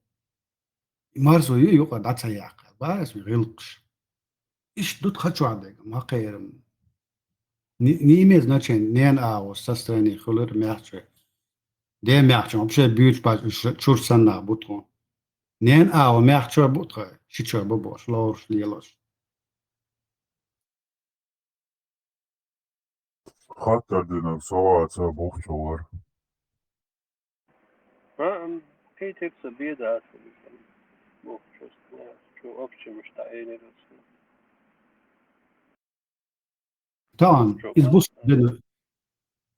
И марзо ю юкъа дӀа ца яккха. Барас ми гӀилкхаш. Иш ду тха чохь дега, ма кхерам. Ни-, ниме значение, нен агӀо, состояние хуьлура мехча. Де мехча, вообще буьйцу бац, уьш чур санна бу тхуна. Нен агӀо мехча бу тха, шича бу бош, лоруш, лелош. Хаттар динарг со ваца бухча вара. А, ам, кхетарца беда аса, бухча, чу общем, что я не русский. Тан, из бус бен,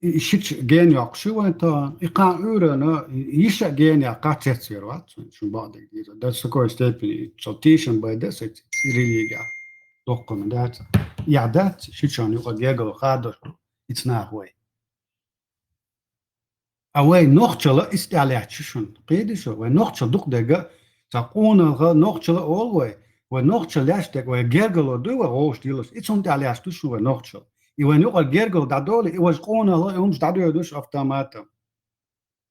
и шич ген йоккхуш вайн тан, и кхаъ уьйрана, и йиша ген яккха цецвер вац, шун бакъдерг дийра. До такой степени, цо тешам бай да, со религия. Доккхана дац. Я дац, шичан юкъа гегал хадош, иц нах вай. А вай нохчала истӀа лаьтташ шуна. Кхийди шу, вай нохчал дукха дега, ца къоналха нохчала олу вай, вай нохчал лаьтташ дега, вай гергало дуй вай гӀовш дилуш, и цунна тӀа лаьтташ ду шуна вай нохчал. И вайн юкъара гергало дӀадолу, и важа къоналха и хӀумаш дӀадоьдуш автоматом.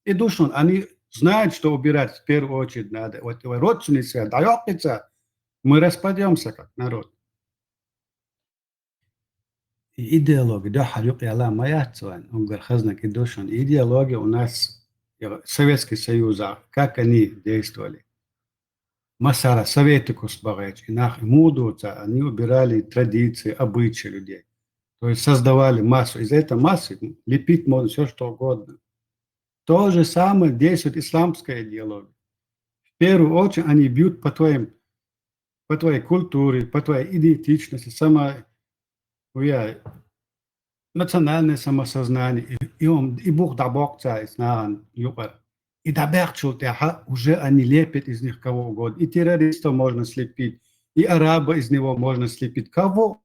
И ду шуна, они знают, что убирать в первую очередь надо. Вот вай родственные связи дӀайоккхица, мы распадёмся как народ. И идеология дуьххьара юкъа яла ма яц вайн, уггар хазнаг и ду шуна. Идеология у нас, я, Советский Союза, как они действовали. Масара советикус багӀеча, и нах и муха дуца, они убирали традиции, обычаи людей. То есть создавали массу. Из этой массы лепить можно всё, что угодно. То же самое действует исламская идеология. В первую очередь они бьют по твоим, по твоей культуре, по твоей идентичности, само, я, национальное самосознание, и, и он, и бух дӀабоккху цара иза нахана юкъара. И дӀабаьхчул тӀаьхьа уже они лепят из них кого угодно. И террористов можно слепить, и араба из него можно слепить. Кого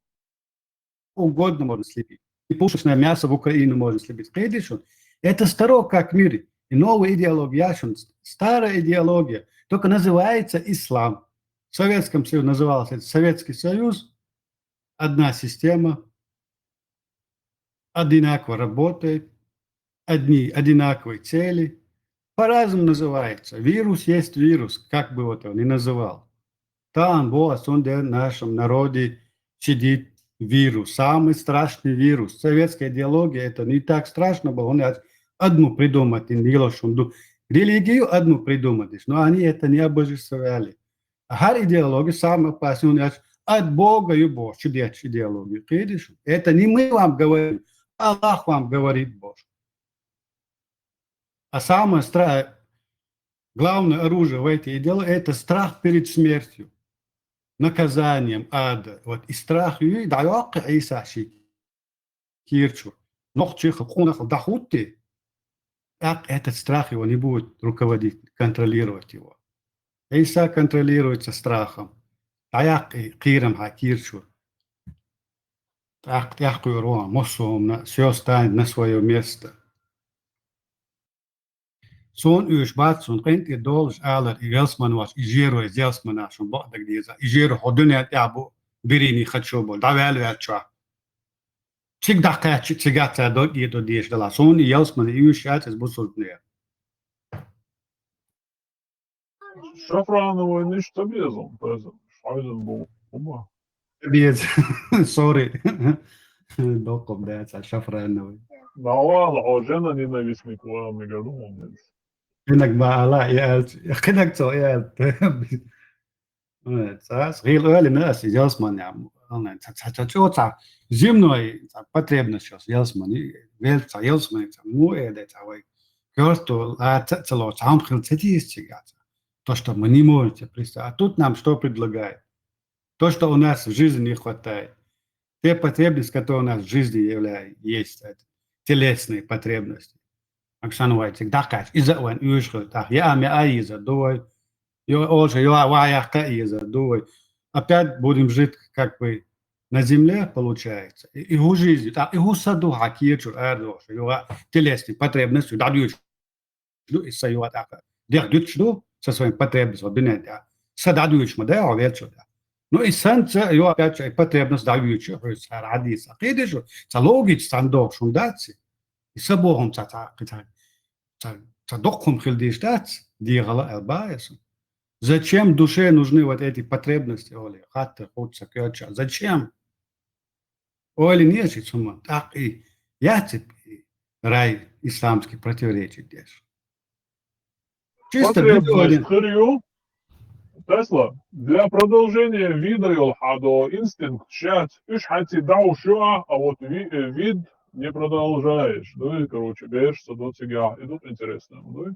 угодно можно слепить. И пушечное мясо в Украину можно слепить. Кхийди шуна. Это старо как мир. И новая идеология шуна. Старая идеология. Только называется ислам. В Советском Союзе назывался это Советский Союз. Одна система. Одинаково работает. Одни одинаковые цели. По-разному называется. Вирус есть вирус, как бы вот он ни называл. Там, вот, он, где в нашем народе сидит вирус, самый страшный вирус. Советская идеология, это не так страшно было. Он одну придумать не делал, что он ду-, религию одну придумать, но они это не обожествляли. А хӀара идеология самая опасная, он от Бога и Бог, чудес идеология. Кхийди шу. Это не мы вам говорим, Аллах вам говорит, Бог. А самое стра-, главное оружие в этой идеологии — это страх перед смертью, наказанием ада. Вот и страх ю, и дӀайоккхи Ӏийса ши кийрачу. Нохчех, къонахал дӀахӀутти, тӀаккха этот страх его не будет руководить, контролировать его. Ӏийса контролируется страхом. ДӀаяккхи кхерам хьан кийрачу. ТӀаккха тӀехкхуьйр ван, массо а хӀумна, всё станет на своё место. Суна уьш бац, суна къинтӀера долуш алар, и велсман вац, и жеро, и зелсмана шун бакъдерг деза. И жеро хьо дуьнен тӀехь бу, берийн хачо болу, дӀаваьлла ваьллачохь. Цига дӀакхаьчча, цига цара дог а до дезаш дала. Суна и ялсмана и уьш яц, иза бусулбане. Шафрановый иштта безам, безам. Шайзен бу, ума. Без, сори. Доккхам дац а Шафрановый. Навал, о, жена ненавистник, ва, мега думал, нет. Кхинаг ма ала, и алц, кхинаг цо, и алц. Цас, гил али нас, ялсман ям. Ана, ца, ца, ца, чо, ца, земной, ца, потребность сейчас, ялсман, и вел, ца, ялсман, ца, му, э, да, ца, вай. Кёрту, а, ца, ца, ло, ца, ам хил, ца, тис, ца, ца. То, что мы не можем себе представить. А тут нам что предлагают? То, что у нас в жизни не хватает. Те потребности, которые у нас в жизни являются, есть, это телесные потребности. Оксана Вайтик, да, каш, из-за ван, юшху, так, я, а, я, а, из-за, давай. Ё, олша, ё, а, ва, я, ка, из-за, давай. Опять будем жить, как бы, на земле, получается. И, и у жизни, так, и у саду, хакиечу, а, ё, а, телесные потребности, да, юш. Ду, и са юа тӀаккха. ДегӀ дуьтуш ду со своим потребностям дуьнен тӀа. Са дӀадуьйчу ма дай хьо велчу тӀа. Ну, и санца, ю, опять же, и потребность дӀавуьйчу, хьуьца хӀара хьадийца. Кхийдеш ю, ца логич, сан догӀуш хӀума дац. И са бохум ца, ца, ца, ца, ца доккхум хила дийш дац, дегӀала аьл баьса. Зачем душе нужны вот эти потребности, Оля? Хаттар худ ца коча. Зачем? Ойла нечи цума, тӀаккха и яци рай исламский противоречит деш. Чисто Потребность бедуарин. Хирю. Тесла, для продолжения вида йол хьадо инстинкт шац, уж хьаци дауш юа, а вот ви-, э, вид не продолжаешь. Ну и, короче, берешь садо цигя. И тут интересно, ну и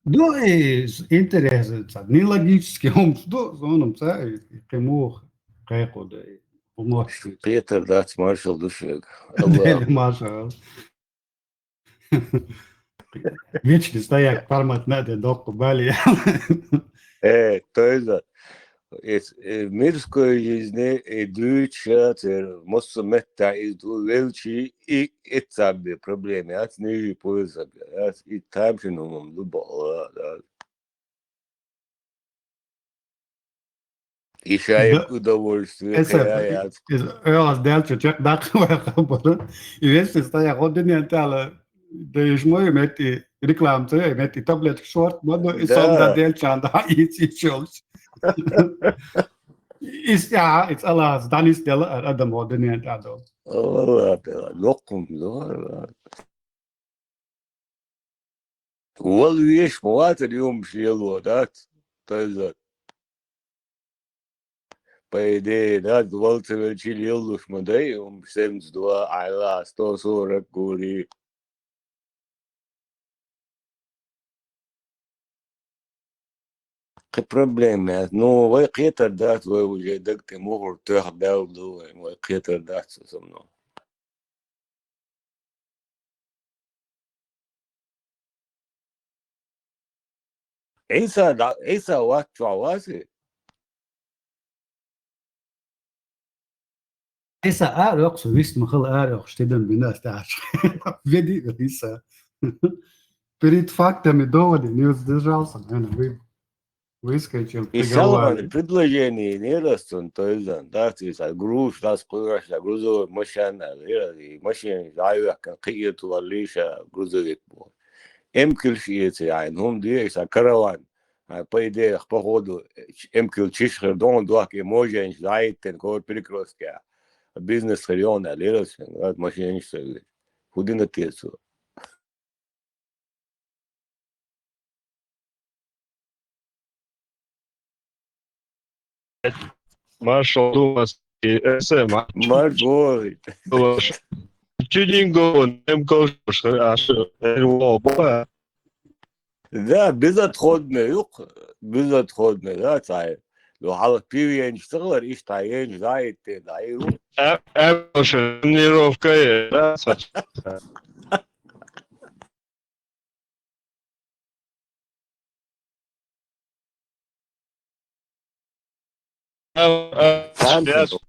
Ну, и с-, интересно, ца, нелогически хӀумс ду, зонум ца, и, и кхимух, кхайкху да, и умош. Петр дац маршал душег. Дели маршал. Вечно стоять формат надо, докку бали. Э, то есть, да, эс-, э, в мирской жизни и дуюча, цер, моссу метта из ду велчи, и это бе проблема, ас нижи пояса бе, ас и там же ну мам ду бала, да. И шаек Да. удовольствие, Эса, хая, эс, э, ас дальше чек дак, и весь стоя годин тала, да и мой мети реклам, ца, мети таблетка шорт, мадо, и Да. сон да дельчан, да, и сейчас. Ис, я, ис алас, данис дела, адам годин тала. Вала, да, локум, да. Вал веш муатр юм шело, да. То есть, по идее, да, вал цевел чилил луш мадей, ум семьдесят два, айла, сто сорок гури. Кхы проблема яц. Ну, вай кхетар дац, вай уже дагте мухур тох бел ду, вай, вай кхетар дац со мной. Иса да, Иса ват чуа васи. Иса ар оксу вист махал ар окш тидам бинас тач. Веди Иса. Перед фактами доводы не удержался, наверное, вы, выскочил, И салган приговорили. предложение не растун, то есть, да, ты са груш, нас кураш, да, грузовой машина, и машина, жайвак, киету лиша, грузовик бу. Эмкил шиеце, айн, хум дуе, са караван. А, по идее, походу, эмкил чиш хер дон, дуак и може, ин жайтен, кор перекрестке. Бизнес хер ён, а лерас, машина, ин что ли. Худина тесу. Маршал Думас и СМ. Марш говорит. Чудинго, эм колш, аш, э, во, ба. Да, безотходный, юк, безотходный, да, цай. Ну, хала пивенч, сыгылар, иш тайенч, да, итте, да, и, ну, Э, э, колш, тренировка, э, да, сач. Э, э, Там сейчас. всё.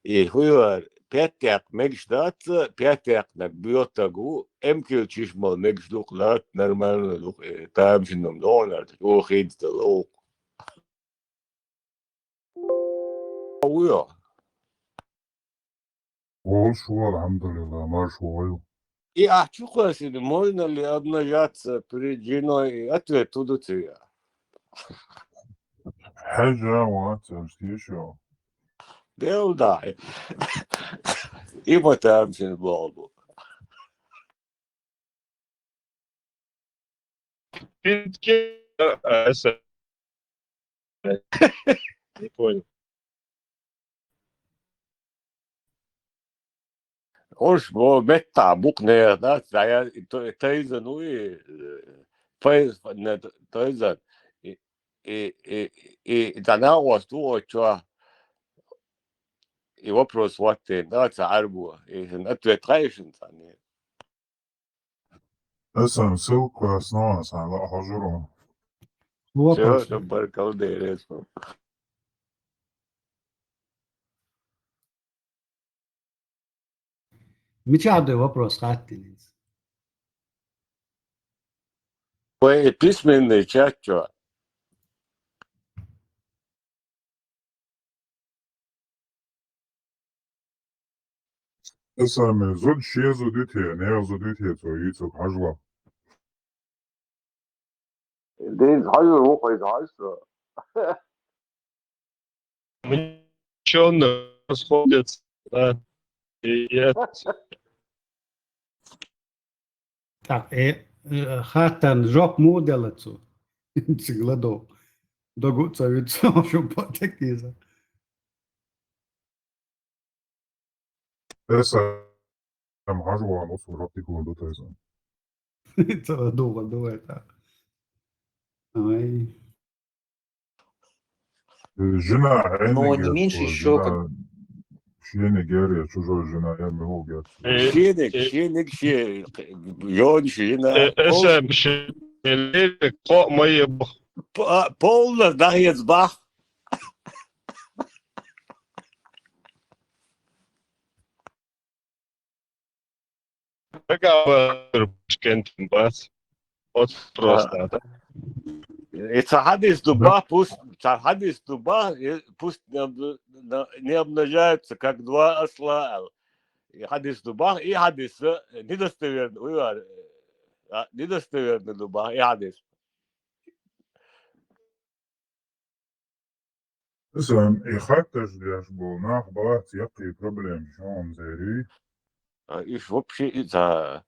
И хуйвар, пятяк мегш дац, пятяк нак бьётагу, эмкил чишмал мегш дук лат, нормально дук, э, там же нам донар, о, хейдста лоук. Уйо. Болуш, алхьамдулилла, марш вогӀу. И ахчу кхоьссина, можно ли обнажаться перед женой, и ответ туда тебе. Хьежа вац, ам стишо. Дел да. И вот там син болбу. Финки, э, эсэ. Не понял. Ош бо метта букне, да, да, я, то, то из, ну, и, э, то из, не, то из, и, и, и, и, да, на вас, ту, о, чё, и вопрос вот ты, да, ца арбу, и ответ, конечно, не. Эсэм ссылка основа сала хажуру. Вопрос. Всё, баркал, дерес. Мича да вопрос хаттинец. Ой, письменный чат, чё? Эсэм зуд ше зуд ите, не зуд ите, цо ицо хажла. Дин хажу, ухай хажу. Мучёные расходятся, да. И это. Так, э, э, хаттан жоп му дела цу? Цигла до. Догу ца вид цу, шо потек иза. Эсэм хажу, а, ну, сурат и кулан до тайза. Цала дуга, дуга, так. Ай. Жена, ну, не меньше ещё жена, как шеник, я, чужой жена, я могу, говорит. Э, шеник, э, шеник, ше-, ён шена. Э, эсэм ше-, левик, ко мои б-, по-, полно, да, езбах. Башкентин бас. Вот просто, да. И ца хадис дуба, пусть, ца хадис дуба, и пусть не обна-, на-, не обнажаются, как два осла. И хадис дуба, и хадис, э, недостоверный, уйвар, э, а, недостоверный дуба, и хадис. Эсэм и хатташ деш бу, нах бац, яккхи проблем шон зери. А, иш вообще и ца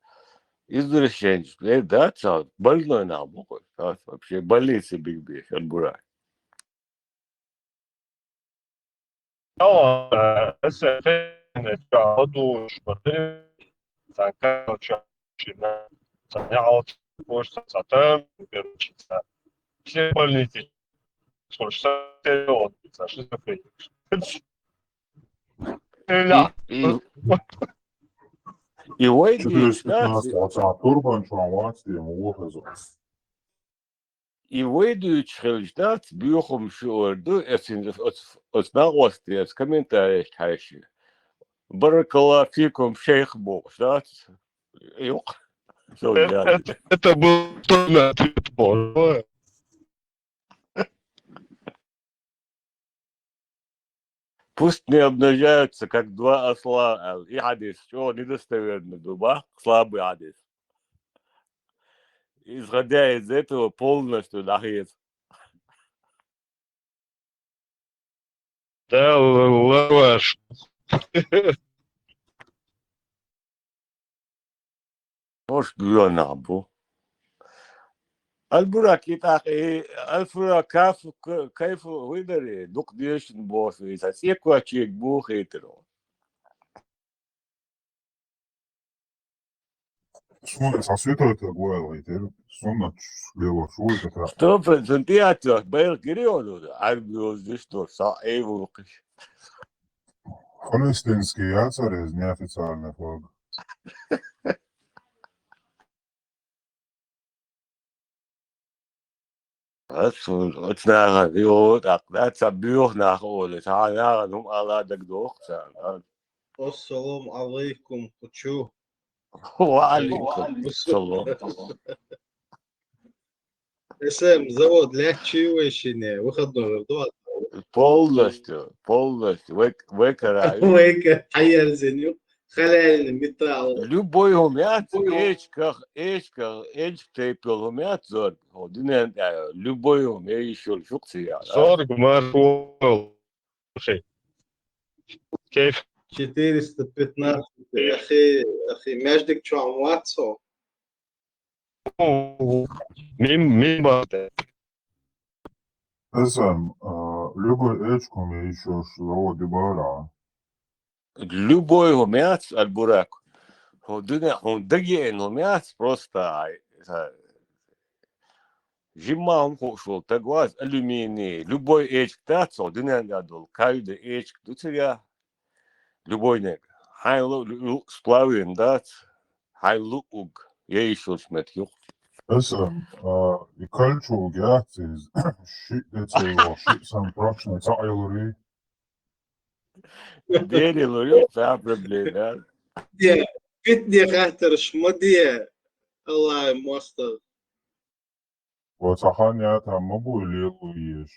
извращенец, э, да, ца больной нах бу, да, вообще больнице биг беш, Альбурак. Ала, э, эсэ, э, ча, одуш, батыр, сан, короче, чина, сан, я, вот, может, сан, сатэн, короче, сан, все больницы, слушай, сан, вот, сан, шизофрения. Ля. И, и, и войдуьч, да, турбан, чуан, вац, ему, вот, И войдуьч хилча дац, буьйхам шу ор ду, эс ин, оц, оц нагӀост, эс комментарий хьаьши. Баракалла фикум, шейх, бохуш дац. Юкъ. Со, э, я, это, это был тот ответ, бо. Пусть не обнажаются, как два осла, а, и хадис, чё, недостоверный, дуба, слабый хадис. Исходя из этого, полностью нахез. Да, л-, л-, лаваш. Ош гуьйонах бу. Аль-Бурак, итӀаккха, э, Аль-Фурак, каф-, к-, кайфу видари, дукха дешна боху иза, цӀекочийга бу хетаро. Суна сан светойтаг вайлайтира, суна лелош вуй тата. Сто процентов, я тя, байл гириоду, Ӏарби оздиш дор, са эйвулкиш. Палестинский яцар из неофициальный флаг. Ас, оцу наха вио, тӀаккха ца буьйху нах олу, цхьа наха хӀума ала дагадоху царна. Ассаламу алайкум, кхучу. Ва алайкум салам. Эсэм, завод лаьттачий вай шине, выходной вар ду аса? Полностью, полностью. Вай, вай кара ю. Вай ка-, хьаерзина ю. Халалин металл. Любой хӀума яц, эчках, эчках, эчка тайпа йола хӀума яц, Зорг. Хьо дуьнен тӀа любой хӀума, я йиш йолуш юкъ ца яхьа. Зорг маршо. Кайф. Четыреста пятнадцать. Ахи, ахи, маьждиг чохь вац хьо? Мин, мин бахьа. Эсам, а, любой эчка хӀума я йиш йолуш заводе бара. Любой хӀума яц, Аль-Бурак. ХӀун дуьне, хӀун дагеана хӀума яц, просто, ай, са-, жимма хӀума хууш волу таг вац, алюминий, любой эчка дац, хӀун дуьнен тӀехь долу, каждый эчка ду цигахь, любой нега. Хьайн лу-, лу-, лу-, сплавлен дац, хьайн луъург, я йиш йолуш меттиг юкъ. Эсам, а, и кольчуга яц иза, шиъ де ца йолу, шиъ санна прочный цхьаъ йолурий? Дерриг лур ю, цхьа а проблема яц. Де, питане хаттарш ма де, Аллахьан мостагӀа. Ва цхьа хан ятам ма буй лело еш,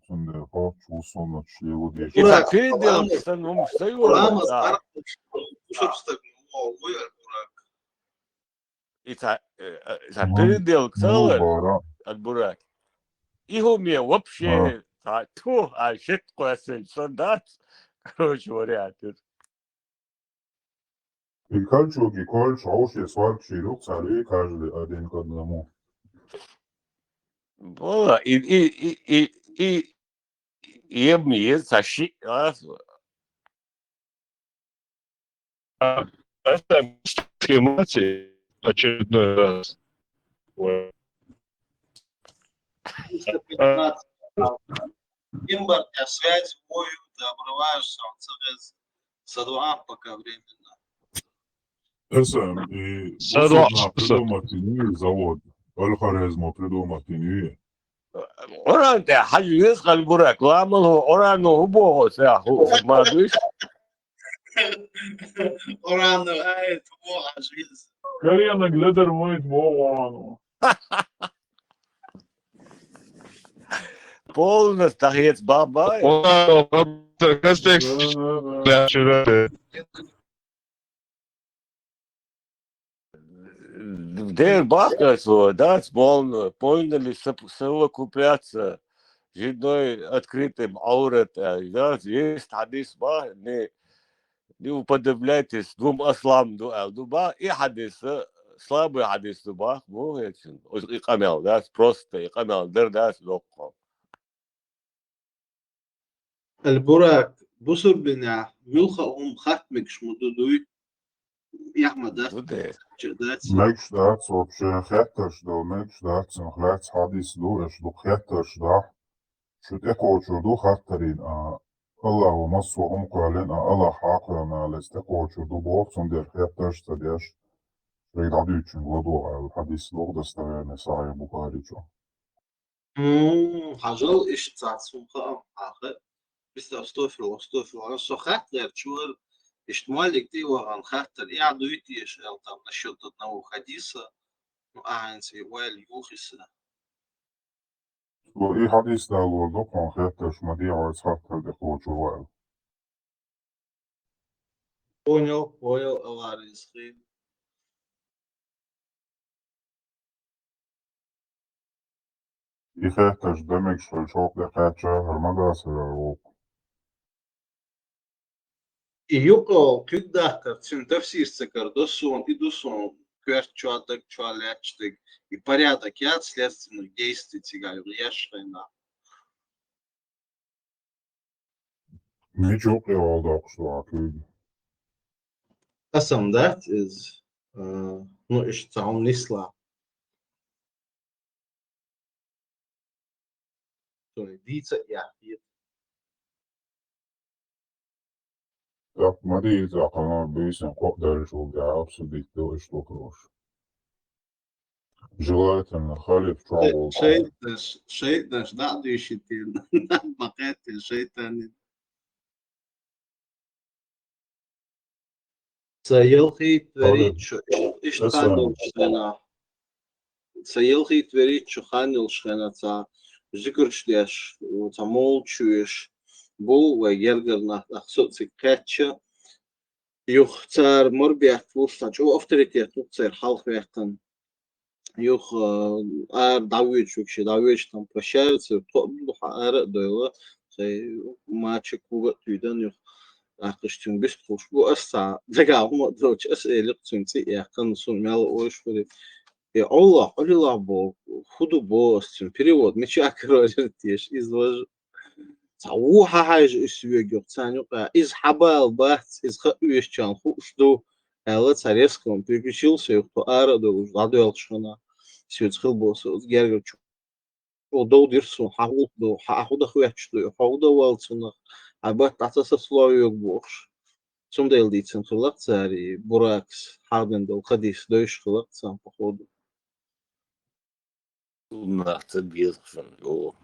цундела хӀокху вусалнаш лело деш. И цхьа переделка санна хӀумаш ца йора, Рамаз да. Архуш, кушаб стаг ма вогӀу, вуй Аль-Бурак. И цхьа, э, э, цхьа переделка ца лар, Аль-Бурак. И хӀума вообще, цхьа, тьфу, а шет кхоьссина сан дац. Короче, вариант ю. И кольчуга, и кольчуга, а уж и сварка ши рук царли каждый один к одному. Вала, и, и, и, и, и, и, и, и, и, цхьа ши, а, А, это снимайте очередной раз. Ой. Триста пятнадцать. Кимбар, я связь ввою, ты обрываешься, он сразу задувает пока временно. Эсам, и Садо-, бусурна придумать йиний завод. Аль-Хорезмо придумать йиний. Къуръан тӀехь хьажа веза Аль-Бурак, ламал хӀу, Къуръано хӀу боху, ца хӀу, хӀу ма дуьйш? Къуръано аят хӀу боху хьажа веза. Коленаг ледар вайта боху Къуръано. Полностью дӀахеца баба. Къуръано, контекст. Да, да, да. Дера бахкалц ву, дац, молла, пойнали сап-, совокупляться, жидной открытым Ӏаврат, аьлла, дац, есть хьадис бах, не, не уподобляйтесь двум ослам ду, аьлла, ду бах, и хьадис, слабый хьадис ду бах, бу, хӀецин, и къамел, дац, просто и къамел дар, дац, доккхо. Аль-Бурак, бусурбинехь муьлхха а хӀума хатта мегаш ма ду, дуй? Эхь ма дац. Ду де. Ча дац. Мегаш дац вообще, хеттарш ду, мегаш дац, цунах лаьцна хьадис ду, аша дукха хеттарш дахь. Шу тӀекхочур ду хаттарийн, а, Аллахо массо а хӀума кхоьллина, а, Аллахьа кхоьллина, лаьцна тӀекхочур ду боху, цундела хеттарш а ца деш. Шайга дӀадуьйцучуьнга ладогӀа аьлла, хьадис ду, достоверный, Сахьихь Бухари чу. М, хьажал, иштта цхьацца хӀума хаам, хьаха. Биста астафирулла, астафирулла. Со хатта гӀерташ вара, иштта моллиг тӀе а вахана хаттар, и Ӏа дуй теша аьлла, там, насчёт одного хадиса, ну, ахьанца и ойла юхиса. Цо и хьадис далор ду, хьуна хеттарш ма де, хьоьца хаттар тӀекхочур ву аьлла. Понял, понял, аварийский. И хеттарш дан мегаш хилча, хӀокху тӀе кхаьчча, хӀара ма дац хӀара вовк. И юкъа куьг дахкар, цуьнан тафсир ца кара до суна, и ду суна коьрта чохь, даг чохь лаьтташ дерг, и порядок яц следственных действий цигахь юха еш хенахь. Мича юкъе вала доккхуш ду хьан куьйга? Къасам дац иза, а, ну, иштта цхьа хӀума нислахь. Цуьнан дийца а яхкийта. ТӀаккха ма дийца, кхана буьйсанна кхоъ даьллачул тӀаьхьа обсудить ду иштта вопросаш. Желательно, халиф чохь волу. Шайтанаш, шайтанаш дӀа а дуьйшийтина, нах ма кхеттина шайтанийн. Сан ялхийтта верийччу, иштта хан йолуш хенахь. Сан ялхийтта верийччу хан йолуш хенахь цхьа зикарш деш, цхьа молчуеш бу вай гергара нах, тӀаккха со а цига кхаьчча, Юха цар морбехк вуш, цхьа чӀо авторитет ву цар хьалха ваьккхина. Юха, а, ара дӀавоьдуш вугаш, дӀавоьдуш там пашарца, тхо а ду хьа ара а дойла, цай мача куга а туьйдан юха. ТӀаккха цуьнга бистхуш бу ас цхьа, дага хӀума а доцуш, ас элира цуьнга цӀи а яьккхина, суна мел ойш хури. И Аллах, Аллах бо, хӀу ду бо ас цуьнга, перевод мича а карорира теша, иза важа. Цхьа ву хьахьаьжа уьссуьйга юха царна юкъа. Иза хьабала бац, иза хаа оьшучарна хууш ду, аьлла, цхьа резко переключился юха тхо ара а долуш, дӀадоьлхуш хана. Соьца хила бо со, оцу гергара чу. О, дов дира суна, хьан гӀуллакх ду, хьан ахь хӀу даха ветташ ду, хьо хӀу дан валла цунах, хьан батта дӀа ца сацло йоьгу бохуш. Цундела дийцина хилла-кх цара и Буракас хьахдина долу хадис, дойуш хилла-кх царна, походу. Нах ца беза шуна, йо.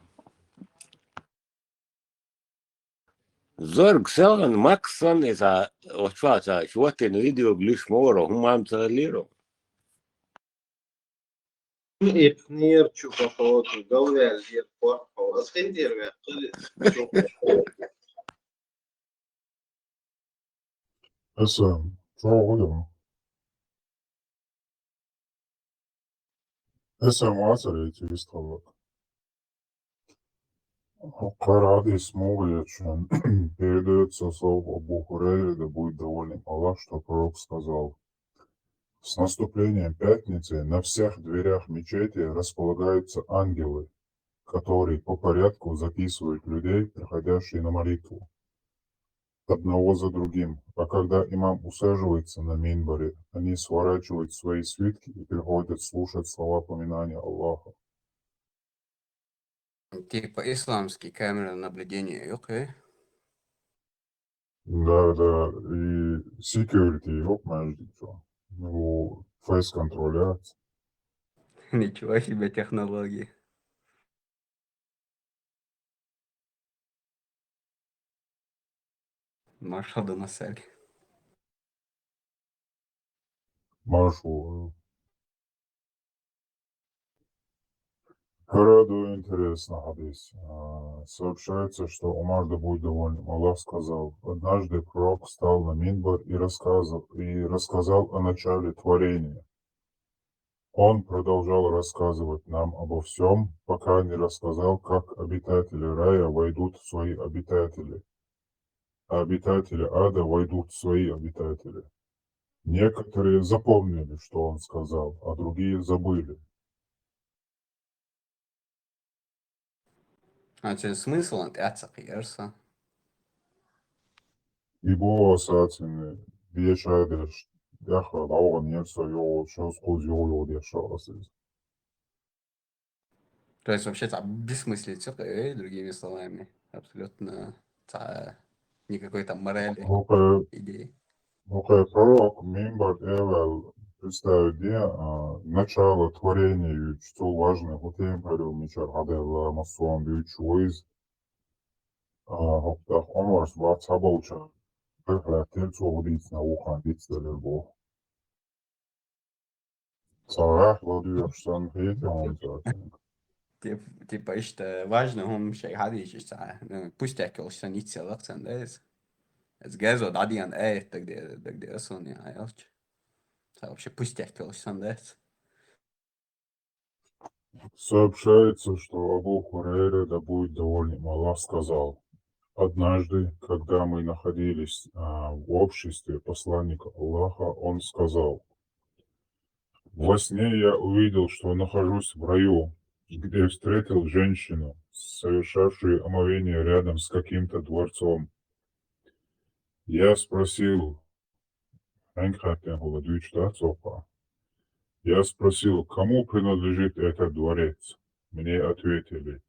Зорг, селхан, Макс санна, иза, оцу вацахь, шоттина видео лиш ма вара, хӀумма ца хилира. Ипнер чу, походу, галваьллера, корпо. Ас хин тера ваьккхира. Аса, чӀогӀа ю. Аса вацара, эти вистхалла. Кхара хьадис муха ю шуна? Передаётся со слов Абу Хурайра, да будет доволен Аллах, что пророк сказал: «С наступлением пятницы на всех дверях мечети располагаются ангелы, которые по порядку записывают людей, приходящие на молитву, одного за другим. А когда имам усаживается на минбаре, они сворачивают свои свитки и приходят слушать слова поминания Аллаха». Типа исламские камеры наблюдения, окей? Да, да, и security, ёп, между прочим. Ну, фейс-контроль, а? Ничего себе технологии. Маршал до нас, Али. Маршал. Гораздо интересно хьадис. А, сообщается, что Умар, да будет доволен Аллах, сказал: «Однажды пророк встал на минбар и рассказывал, и рассказал о начале творения. Он продолжал рассказывать нам обо всём, пока не рассказал, как обитатели рая войдут в свои обитатели, а обитатели ада войдут в свои обитатели. Некоторые запомнили, что он сказал, а другие забыли». А цуьнан смысл-м тӀаьхьа ца кхиара сан. И боху сацина, деша а деш, тӀаьххьара дӀаваханера со, йогӀу, шозза-кхузза йогӀу-йогӀу деш аса иза. То есть вообще цхьа бессмыслица кхиъ, другими словами, абсолютно цхьа никакой там морали, ХӀокху, идеи. ХӀокху пророк минбар тӀе а ваьлла, представить де, а, начало творения юьйцуш, цул важный хӀун тема хир ю, мичара хьадаьлла, массо а дуьйцуш ву иза. А, хӀокху тӀаккха Ӏумарс бац хьаболчара, хӀоьттира цо хӀун дийцина, вукхарна дицделира боху. Цхьа гӀахь ладоьгӀуш санна хета хьуна цара. Тип-, типа, иштта важно хӀума шайга хьадийшаш цхьа, ну, пустяк йолуш санна йицъелла-кх царна, да, иза? Иза газо дӀадеана аят дагде-, дагадеана суна, я, аялча. Цхьа вообще пустяк йолуш санна дац. Сообщается, что Абу Хурейра, да будет доволен им Аллах, сказал: «Однажды, когда мы находились, а, в обществе посланника Аллаха, он сказал: Во сне я увидел, что нахожусь в раю, где встретил женщину, совершавшую омовение рядом с каким-то дворцом. Я спросил, хьаьнга хаьттина хӀума дуьйцуш дац цо кху. Я спросил, кому принадлежит этот дворец? Мне ответили: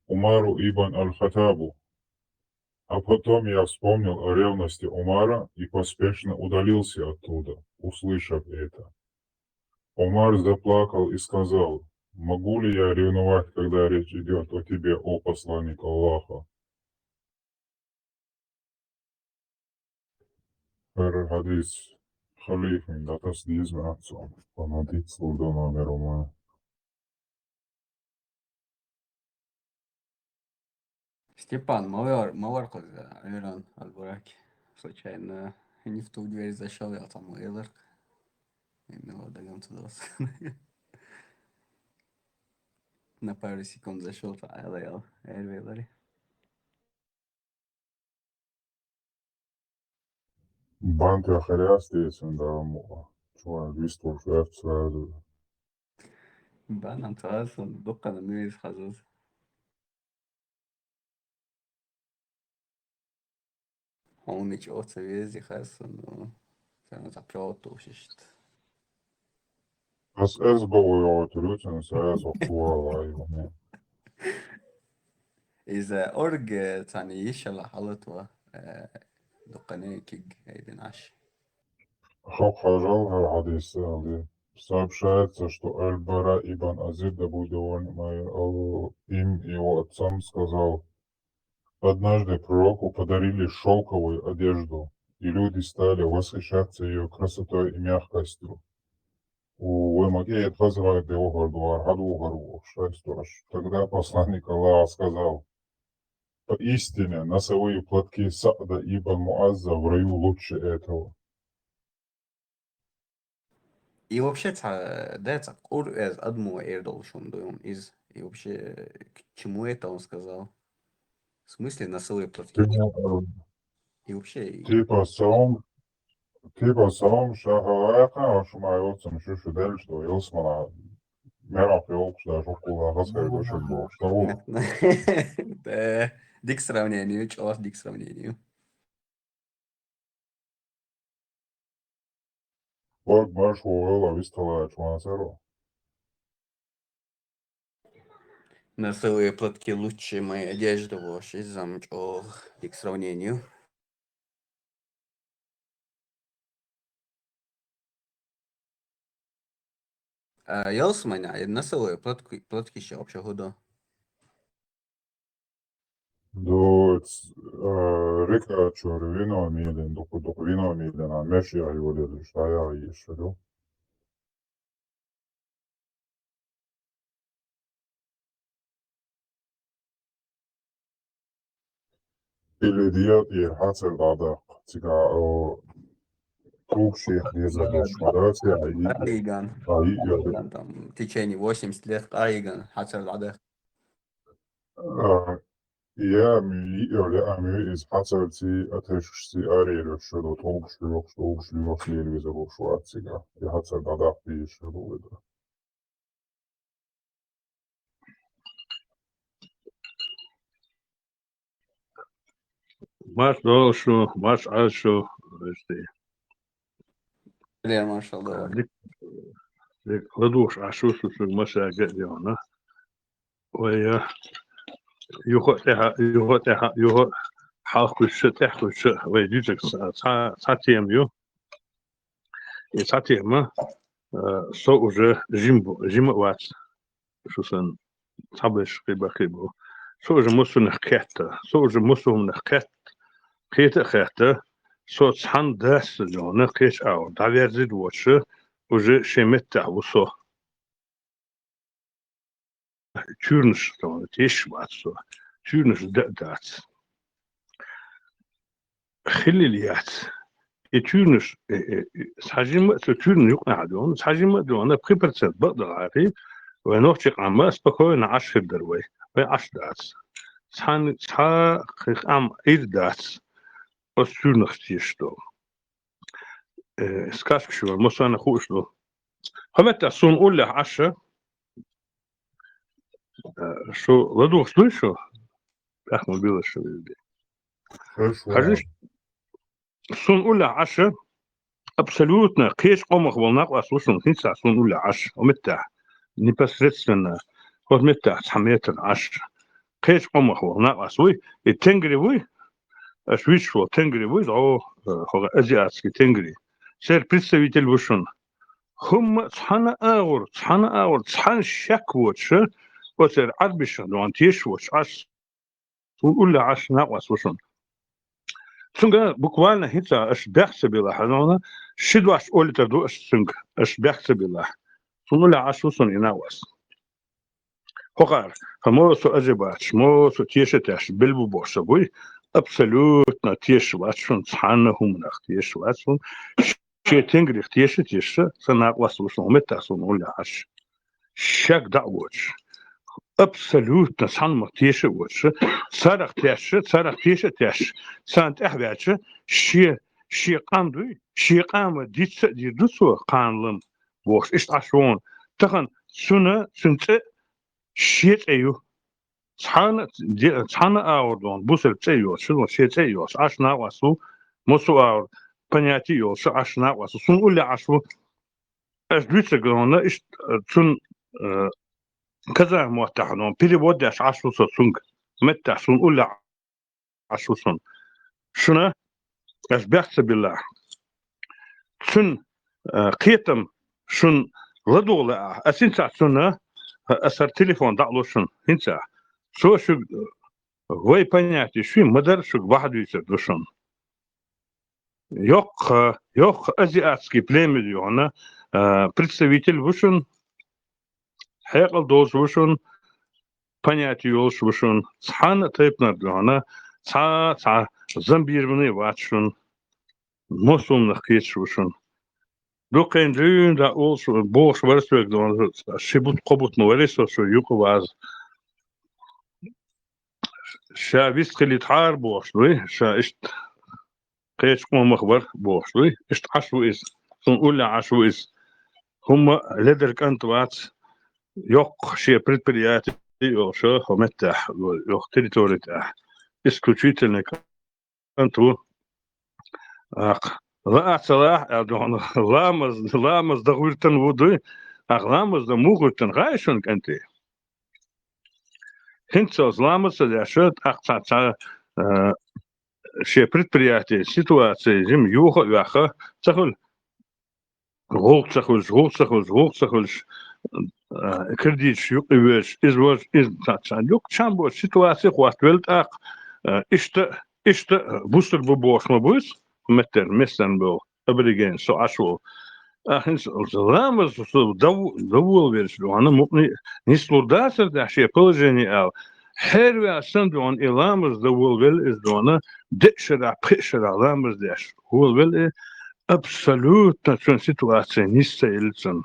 Умару ибн аль-Хаттабу. А потом я вспомнил о ревности Умара и поспешно удалился оттуда, услышав это. Умар заплакал и сказал: Могу ли я ревновать, когда речь идёт о тебе, о посланник Аллаха?» ХӀара хьадис халифан дӀатаса деза ма аьлла цо, амма дицлур ду номер ма. Степан, ма вар-, ма вара кхуза Ӏуьйранна, Аль-Бураки, случайно Не в ту дверь зашёл, я там элэр. Именно догонца дос. На пару секунд зашёл, та элэр, элэр. Бан тахаряс тесен да му. Чуан вистур шеф сразу. Бан ам таасын, дуккана мюйс хазыз. Хьуна чӀоагӀа ца везде хасса, ну, царна цхьа пёлтушишт. Ас эс бо войгӀо турутин, саяс охтувала айване. Иза орг, э, цани ишала халатва, э, дуккане киг, эйден аш. Хо хажал хадис алды. Сообщается, что Аль-Бара ибн Азиб, да будет доволен моим, им его отцом, сказал: «Однажды пророку подарили шёлковую одежду, и люди стали восхищаться её красотой и мягкостью». У Вемаке это хазгар де охар дуар, хаду охар охшайстуаш. Тогда посланник Аллаха сказал: «Поистине носовые платки Са'да ибн Муазза в раю лучше этого». И вообще, ца, да, ца къур эз адму эрдол шундуем из. И вообще, к чему это он сказал? В смысле, носовые платки? Ты, э, И вообще, и типа, сом, типа, сом, шахалака, шумайот, сам шушу дальше, что Йосмана. Мера пёк, что шукула, хаскай, гошен бок, что у. Да, дик сравнению, чёс дик сравнению. Ваг марш вовела вистала чуансеро. Носовые платки лучше моей одежды, вообще, замчох, и к сравнению. А, ялсманя, а носовые платки, платки ще вообще худо. До, э, река чор вино милен, док, док вино милен, а меш я его леле, шая ешеру. Или дият ир хацар дадак, цига, о, кук шех деза дошмарация, а и, Айган. А и, Айган, там, в течение восемьдесят лет Айган, хацар дадак. А, я ми, я, я, ами из хацарци, атешшси, ари, рёшшо, до толкш, рёкш, толкш, рёкш, лервиза, рёкш, вацига. Я хацар дадак, пиш, рёкш. Маш дол шу, маш аз шу, эсти. Лер, машалла. Дик, дик, ладуш, ашу, шу, шу, маша, гет, яна. Ой, я. Юха, тяха, юха, тяха, юха. Халкуша, тяхуша. Ой, дючек, ца, ца, ца тем, ю. И ца тема, э, со уже жим бу, жим вац. Шусан, цабеш, киба, кибу. Со уже мусунах кетта. Со уже мусунах кет. Кета хетта. Со цхан дас, жона, кеч ау. Даверзит воча. Уже шемет та вусо. Чурнаш, там, теш вацо. Чурнаш да-, дац. Хилил яц. И чурнаш, э, э, э, сажима, со чурн юкъна дон, сажима дон, пхи процент бакъдагъари, вай нохчи къамма спокойно аш хирдар вай. Вай аш дац. Цан, ца хих ам ир дац. Ос чурнах теш дол. Э, сказка шуан, мосана хуш дол. Хаметта сун уллях аша. Э, шу ладух дуй шу? Ахма била шу везде. Хорошо. Хажиш, сун уллях аша. Абсолютно. Кеч къомах вал накъвас вусун. Хинца сун уллях аш. Омитта. Непосредственно. Хот метта цхьа метр аш. Кеч къомах вал накъвас вуй. И тенгри вуй. Аш вич вал тенгри вуй. О, э, хога азиатский тенгри. Сер представитель вусун. Хумма цхьана агъур, цхьана агъур, цхьан шек воча, оцер Ӏарбиша дуан теш воч, аш сун уллях аш накъвас вусун. Цунга буквально хица аш бяхца била хазана, шидваш олитар ду аш цунг, аш бяхца била. Сун уллях аш вусун и накъвас. Хокъар, ха мо со азибач, мо со тешетеш, белбу боша буй, абсолютно тешаш вац шуна, цхьанна хӀуманах тешаш вац шуна. Шен тенгарих теша, теша, сан накъост ву шуна, хӀуметтахь суна уллехь Ӏаш. Шек дӀа а воцуш. Абсолютно цхьаннах теша а воцуш. Царах тешша, царах теша а тешша. Царна тӀаьхьа ваьлча, шен, шен къам дуй, шен къама дицца а дийр ду цо, кхана-м, бохуш, иштта Ӏаш ву хьуна. Тахана цуьнан, цуьнан цӀе шен цӀе ю. Цхьана де-, цхьана агӀор дохьуна, бусалба цӀе а йоцуш, шен цӀе а йоцуш, Ӏаш накъост ву, массо а агӀор понятие а йолуш, Ӏаш накъост ву. Суна уллехь Ӏаш ву, ас дуьйцург дохьуна, иштта, э, цунна, э, казах маттахь дохьуна, перевод деш Ӏаш ву со цуьнга, меттахь суна уллехь Ӏаш ву шуна. Шуна ас бехк ца биллахь, цуьнан, э, кхетам шуна ладогӀа лаахь. Ас хӀинца цунна, ас хӀара телефон дӀа а ло шуна, хӀинца. Цо шуьга, э, вай понятие шуьга ма-дарра шуьга бахьа дуьйцур ду шуна. Йоккха, йоккха азиатский племя ю хьуна, э, представитель ву шуна, хьекъал долуш ву шуна, понятие йолуш ву шуна, цхьана а тайпанара ду хьуна, цхьа, цхьа зомбированный вац шуна, массо а хӀуманах кхеташ ву шуна. Дуккхайн дуьйна дӀа олуш, бохуш вара соьга ду хьуна, ши бутт, кхо бутт ма варий со шу юкъа ваза. Ша вист хилийтахьара бохуш дуй, ша иштта кхечу къомах вара бохуш дуй, иштта Ӏаш ву иза, суна уллехь Ӏаш ву иза. ХӀумма ледар кӀант вац, йоккха шен предприятие йолуш, хӀокху меттехь, йоккха территори тӀехь, исключительный кӀант ву. Аккха, лаа а ца лаахь, аьлла ду хьуна, ламаз, ламаз дан гӀуьртан ву дуй, аккха, ламаз дан муха гӀуьртан хаьий шуна, кӀентий? ХӀинца оцу ламаз ца деш, тӀаккха цхьа, цхьа, э, шен предприятие, ситуация жима йоха а йоьхна, ца хуьлу. ГӀуллакх ца хуьлуш, гӀуллакх ца хуьлуш, гӀуллакх ца хуьлуш, э, кредиташ юкъа а везаш, иза важа, иза цхьа, цхьа юкъа чам боцу ситуация хӀоттавелла тӀаккха, э, иштта, иштта бусург бу бохуш ма бу иза, меттера, мессан боху. Абориген, со Ӏаш волу. Ахь хӀинца ламаз со дав-, даволавелча ду хьуна, мукъане нислур дацара тӀехь шен положение аьлла. Хьерваьлла санна ду хьуна, и ламаз даволавелла иза ду хьуна, деа шарахь, пхеа шарахь ламаз деш волавелла и, абсолютно цуьнан ситуация нис ца елла цунна.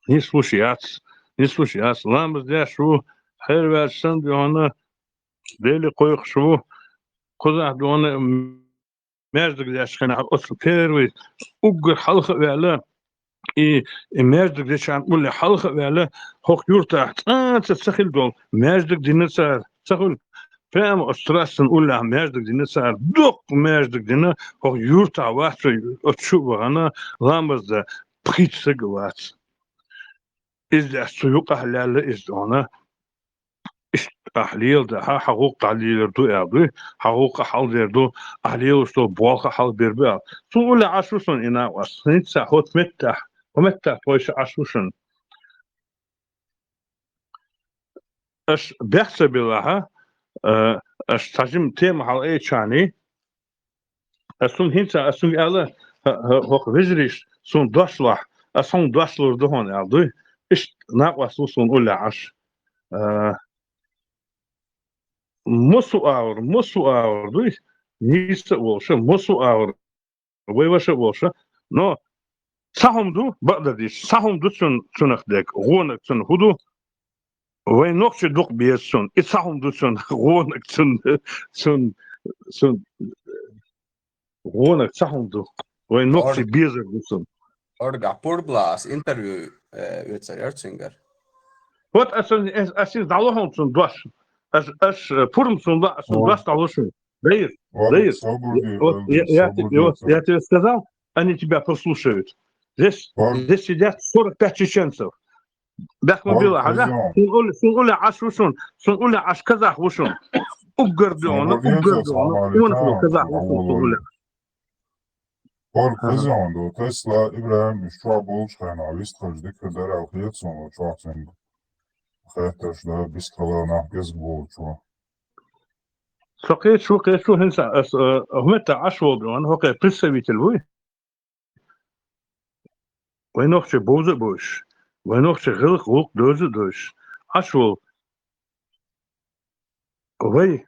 Нислуш яц, нислуш яц, ламаз деш ву, хьерваьлла санна ду хьуна, Деле кхойкхуш ву, кхузахь ду хьуна, маьждиг деш хенахь, оцу первый уггар хьалха а ваьлла, и, и маьждиг дечарна улле хьалха а ваьлла, хӀокху юьртахь цкъа а ца хилла долу маьждиг дина цара, ца хуьлу. Прямо оцу трассана уллехь маьждиг дина цара, доккха маьждиг дина, хӀокху юьртахь вац вай, оцу чу а вахана, ламаз дан пхийтта саг а вац. Иза деш цу юкъахь лелла иза ду хьуна. Иштта ахь леладахь, хьан гӀуллакх дӀалелар ду аьлла дуй, хьан гӀуллакх хьалдер ду, ахь лелош долу болх а хьалабер бу аьлла. Цунна уллехь Ӏаш ву суна и накъост, хӀинца хӀокху меттехь, хӀокху меттехь тхойша Ӏаш ву шуна. Аша бехк ца биллахь, э, аша цхьа жима тема хьалаайча, ас цунна хӀинца, ас цуьнга аьлла, хӀа-, хӀа-, хӀокху вежарша суна дош лахь, ас хьуна дош лур ду хьуна аьлла дуй, иштта накъост ву суна уллехь Ӏаш. А, массо а агӀор, массо а агӀор дуй, нийса а волуш, массо а агӀор, вай ваша а волуш, но цхьа хӀума ду, бакъдерг дийцича, цхьа хӀума ду цунна, цунах дерг, гӀонаг цунна хӀун ду? Вайн нохчий дукха беза цунна, и цхьа хӀума ду цунна, гӀонаг цунна, цунна, цунна, гӀонаг цхьа хӀума ду. Вайн нохчий безар ду цунна. Оргахь пурбла ас интервью, э, оьцур яра цуьнгара. Вот ас, ас, ас иза дӀало хьуна цунна дош. Ас, ас, э, пурм цунна ло, ас цунна дош дӀало шуна. Даир, Даир. Вот я, я, я тебе сказал, они тебя послушают. Здесь, здесь сидят сорок пять чеченцев. Бехк ма билла, хьажа? Суна улле, суна улле Ӏаш ву шуна, суна улле Ӏаш казах ву шуна. Уггар ду хьуна, уггар ду хьуна, уггар ду хьуна, казах ву шуна, суна улле Ӏаш. ХӀара кхузахь ду, Тесла, ИбрахӀим, уьш чохь болчу хенахь, вистхуьлуш дика дара аьлла хета суна, чохь цуьнга хеттарш дан, бистхила нах кӀезиг болчо. Со кхечу, кхечу хӀинца ас, э, хӀуметтахь Ӏаш волу ду хьуна, хӀокхе представитель вуй? Вайн нохчий бовза а бовзуш, вайн нохчий гӀиллакх-гӀуллакх доьза а доьзуш, Ӏаш волу. Вай,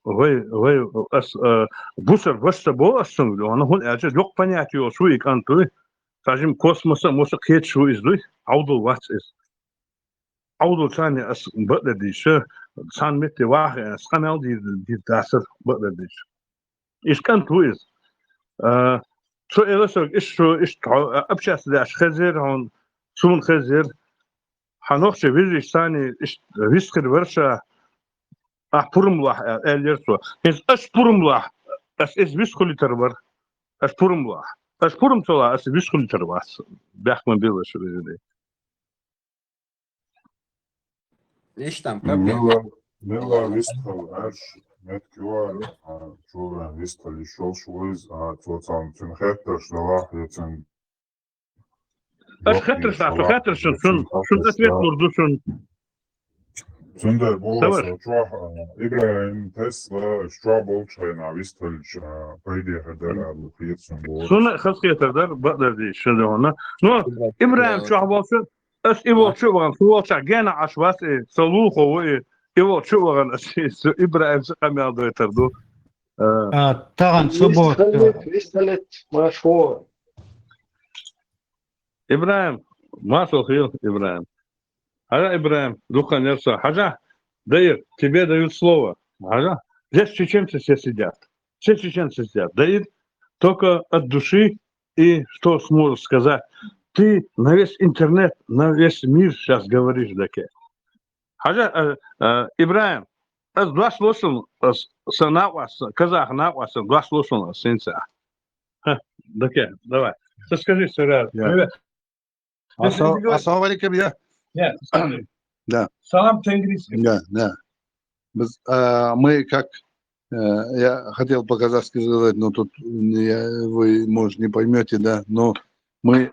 вай, вай, ас, э, бусар ваша бо ас цунга, хӀана аьлча, йоккха понятие йолаш ву и кӀант ву. Скажем, космоса, моса кхеташ ву из дуй, Ӏовдал вац из. Ӏовдал царна ас бакъдердийша, царна метте ваха, ас къамаьл дийр, дийр дацар бакъдердийша. Из кӀант ву из. А, цо ала сога, иштта, иштта хьо, а, общаться деш хезар хьона, сона хезар. Хьа нохчий вежарий санна иштта вист хир вар ша, ахь пурам лохь, а, аьлла яр цо. ХӀинца аш пурам лохь, ас, ас вист хулийтар вар. Аш пурам лохь. Аш пурам ца лохь, ас вист хулийтар вац. Бехк ма билла шо, вежарий. Иштта проблема. Мила, мила вист хул, аш, мет кивар, а, чура вист хул, ишол шуиз, а, цо цан цун хетташ далах, я цун Аш хаттар ша, хаттар ша, шун, шун ответ лур ду шун. Цундер болас чох, а, Ибрагим Тесла, чох болчхайна висталча, пайде хадар, а, лухир сун болас. Шуна хас хетар дар, бакъдердий, шун да хьона. Ну, Ибрагим чох болча, ас и волчу ваган, су волча гена аш вас, и, салу хо, и, и волчу ваган, ас и, су Ибрагим са къамял дойтар ду. А, тахан суббота. Висталет, висталет, машо. Ибрагим, масал хил, Ибрагим. Хьажа, Ибрагим, дукха нерса. Хьажа, Даир, тебе дают слово. Хьажа, здесь чеченцы все сидят. Все чеченцы сидят. Даир, только от души и что сможешь сказать. Ты на весь интернет, на весь мир сейчас говоришь, даке. Хьажа, э, э, Ибрагим, аз дош лу шун, аз са накъвас, казах накъвас, дош лу шун, аз синца. Ха, даке, давай. Ты скажи сразу. Я. Привет. Аса-, ассаламу алейкум, я. Нет, скажи. Да. Салам по-английски. Да, да. Без-, а, мы как, э, я хотел по-казахски сказать, но тут я, вы, может, не поймете, да, но мы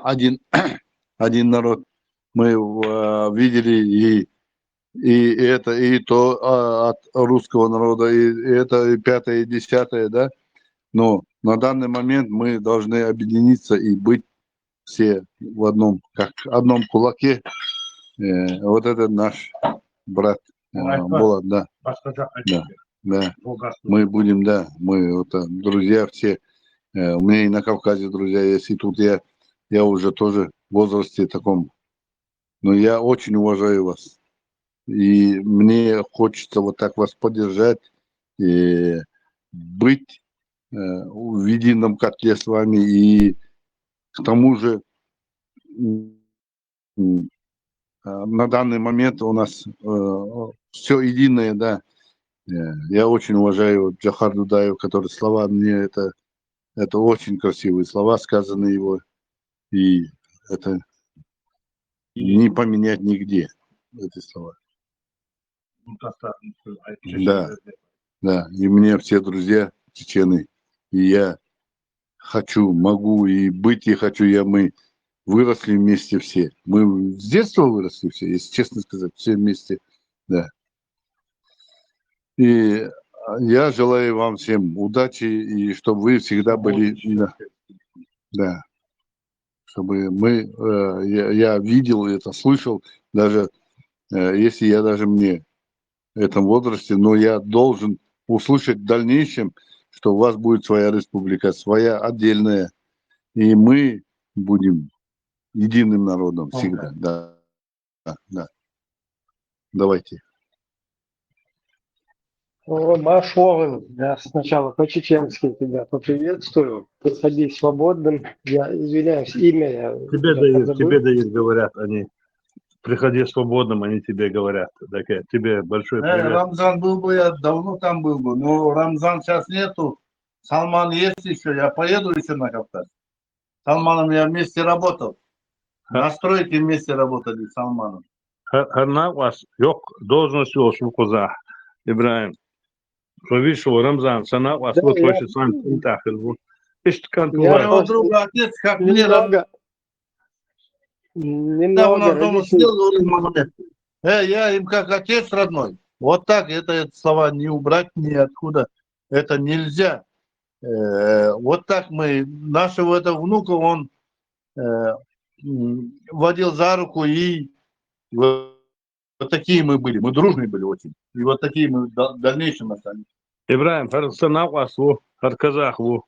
один, один народ. Мы, э, видели и, и это, и то, а, от русского народа, и это, и пятое, и десятое, да. Но на данный момент мы должны объединиться и быть все в одном, как одном кулаке. Э, вот это наш брат, э, Булат, да. Да, да. Мы будем, да, мы вот, э, друзья все. Э, у меня и на Кавказе друзья есть, и тут я, я уже тоже в возрасте таком. Но я очень уважаю вас. И мне хочется вот так вас поддержать, и быть, э, в едином котле с вами. И к тому же, м, м, а, на данный момент у нас, э, всё единое, да. Э, я очень уважаю Джохар Дудаева, который слова мне это, это очень красивые слова, сказаны его. И это не поменять нигде, эти слова. Да, да. И мне все друзья чечены. И я хочу, могу и быть и хочу я, мы выросли вместе все. Мы с детства выросли все, если честно сказать, все вместе, да. И, а, я желаю вам всем удачи, и чтобы вы всегда были, да, да. Чтобы мы, э, я, я видел это, слышал, даже, э, если я даже мне в этом возрасте, но я должен услышать в дальнейшем, что у вас будет своя республика, своя отдельная, и мы будем единым народом всегда, да, да. Давайте. О, Машорин, я сначала по-чеченски тебя поприветствую. Приходи свободным. Я извиняюсь, имя я Тебе, Даир, тебе, Даир, говорят они. Приходи свободным, они тебе говорят. Так, э, тебе большой привет. Рамзан был бы, я давно там был бы. Но Рамзан сейчас нету. Салман есть ещё, я поеду ещё на Кавказ. Салманом я вместе работал. На стройке вместе работали с Салманом. Хьа-, хьа накъвас йоккха должность йолаш ву кхузахь, Ибрагим. Хьо вуьйш ву Рамзан, сан накъвас ву, тхойша цхьана тӀехь хилла ву. Иштта кӀант ву. У него друга отец, как мне, немного, да, у нас дома сидел, говорит, мама, э, я им как отец родной. Вот так, это, это слова не убрать ниоткуда. Это нельзя. Э, вот так мы, нашего этого внука, он, э, м, водил за руку и такие мы были, мы дружные были очень. И вот такие мы в дальнейшем остались. Ибрагим, хӀара са накъост ву, хӀара казах ву.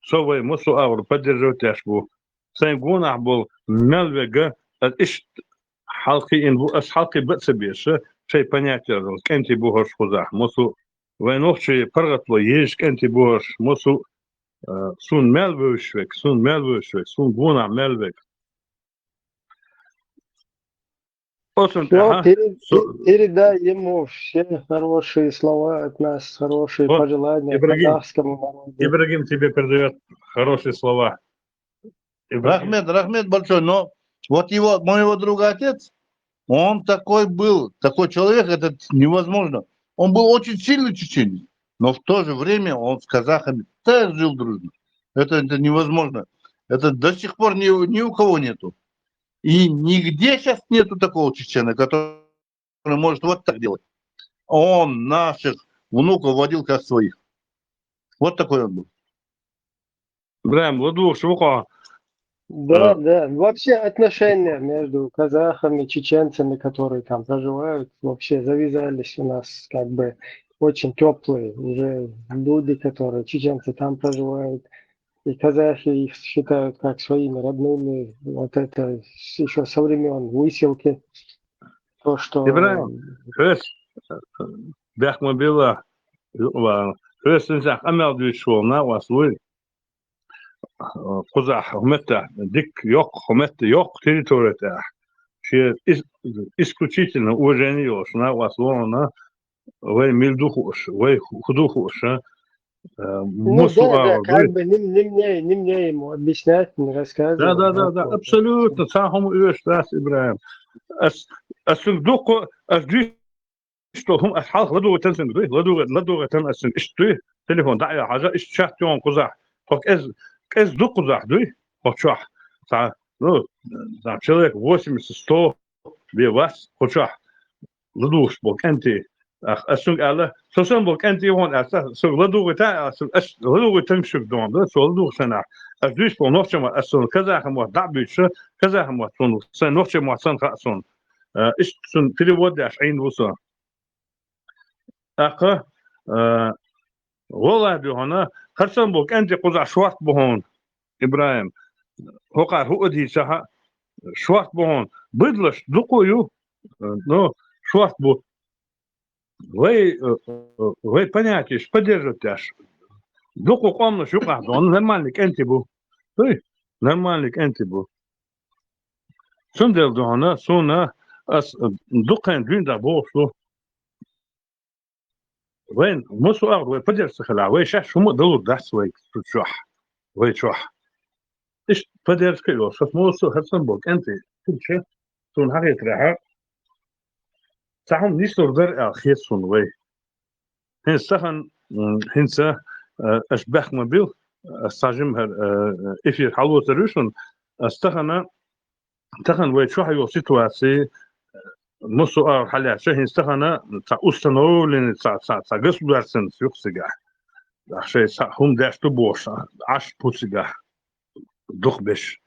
Со вай массо агӀор поддерживать деш ву. Сайн гонахь болу мел вега, ас иштта хьалхийна ву, ас хьалхий баца беша, шайн понятие дол кӀентий бу хӀорш кхузахь. Массо вай нохчий паргӀато езаш кӀентий бу хӀорш, массо, а, суна мел вевзаш вега, суна мел вевзаш вега, суна гонахь мел вега. Осун Ну, тӀаьхьа пере- со- передай ему все хорошие слова от нас, хорошие Вот, пожелания Ибрагим, казахскому народу. Ибрагим тебе передает хорошие слова. Ибрагим. Рахмет, рахмет большой, но вот его, моего друга отец, он такой был, такой человек, это невозможно. Он был очень сильный чеченец, но в то же время он с казахами так жил дружно. Это, это невозможно. Это до сих пор ни, у- ни у кого нету. И нигде сейчас нету такого чечена, который может вот так делать. Он наших внуков водил как своих. Вот такой он был. Ибрагим, ладугӀуш ву хьо. Да, Э. да. Вообще отношения между казахами, чеченцами, которые там проживают, вообще завязались у нас как бы очень теплые. Уже люди, которые чеченцы там проживают, и казахи их считают как своими родными. Вот это еще со времен выселки. То, что Ибрагим, хӀоьс, бехк ма билла, юкъа ван. ХӀоьсунца къамел дуьйцуш волу накъост вуй. Кхузахь хӀуметтехь дикка йоккха, хӀуметта йоккха территори тӀехь. Шен ис-, исключительно уважение йолуш накъост ву хьуна, вай мила ду хууш, вай хӀу ду хууш, а, Ну, массо да, да, агӀор дуй. Как бы не, не мне, не мне ему объяснять, не рассказывать, Да, да, да, да, да, вот. Абсолютно. Цхьа хӀума оьшуш дац, Ибрагим. Ас, ас цуьнга дуккха, ас дуьйцуш долу хӀума ас хьалха ладугӀуьйтан цуьнга дуй, ладугӀуьйтан, ладугӀуьйтан ас цуьнга иштта дуй, телефон дӀа а йо хьажа, иштта чат йогӀун кхузахь. Тхо кӀез, кӀез ду кхузахь дуй, тхо чохь. Цхьа, ну, цхьа человек восемьдесят, сто бен вац кху чохь ладугӀуш болу кӀентий. Ах, ас цуьнга аьлла, со санна болу кӀентий вон аьлла, цо ладугӀуьйтан аьлла, ас ладугӀуьйтан шуьга дон, да, цо ладугӀуш санна. Ас дуьйцуш болу нохчийн мотт, ас цунна казахи мотт дӀа а буьйцуш, казахи мотт цунна, сайн нохчийн мотт санна хаьа цунна. Э, иштта цунна перевод деш Ӏийна ву со. ТӀаккха, э, гӀолла дуьхьана, хӀара санна болу кӀентий кхузахь шорта бу хьуна, Ибрагим. ХӀокхара хӀуъа дийцахьа, шорта бу хьуна. Быдлаш дукха ю, э, ну, шорта бу. Вай, э, э, вай понятиеш поддерживать деш. Дукха къоманаш юкъахь дона нормальный кӀентий бу. Дуй? Нормальный кӀентий бу. Цундела дуьхьана, суна ас, э, дуккхайн дуьйна дӀа бохуш ду. Вайн, массо агӀор вай поддержка ца хилахь, вай шаьш хӀума а далур дац вай цу чохь, вай чохь. Иштта поддержка а йолуш, ас массо а хӀара санна болу кӀентий хилча, суна хьахетарехь, цхьа хӀума нислур дара аьлла хета суна вай. ХӀинца тахана, м, хӀинца, э, аша бехк ма билла, ас цхьа жимма хӀара, э, эфир хьалоцур ю шуна, ас тахана, тахана вай чохь йолу ситуаци, массо а агӀор хьалаьцча, хӀинца тахана цхьа установленный, цхьа, цхьа, цхьа государственность ю-кх цигахь. Ахь шайн цхьа хӀума деш ду бохуш, Ӏаш бу цигахь дукхахберш.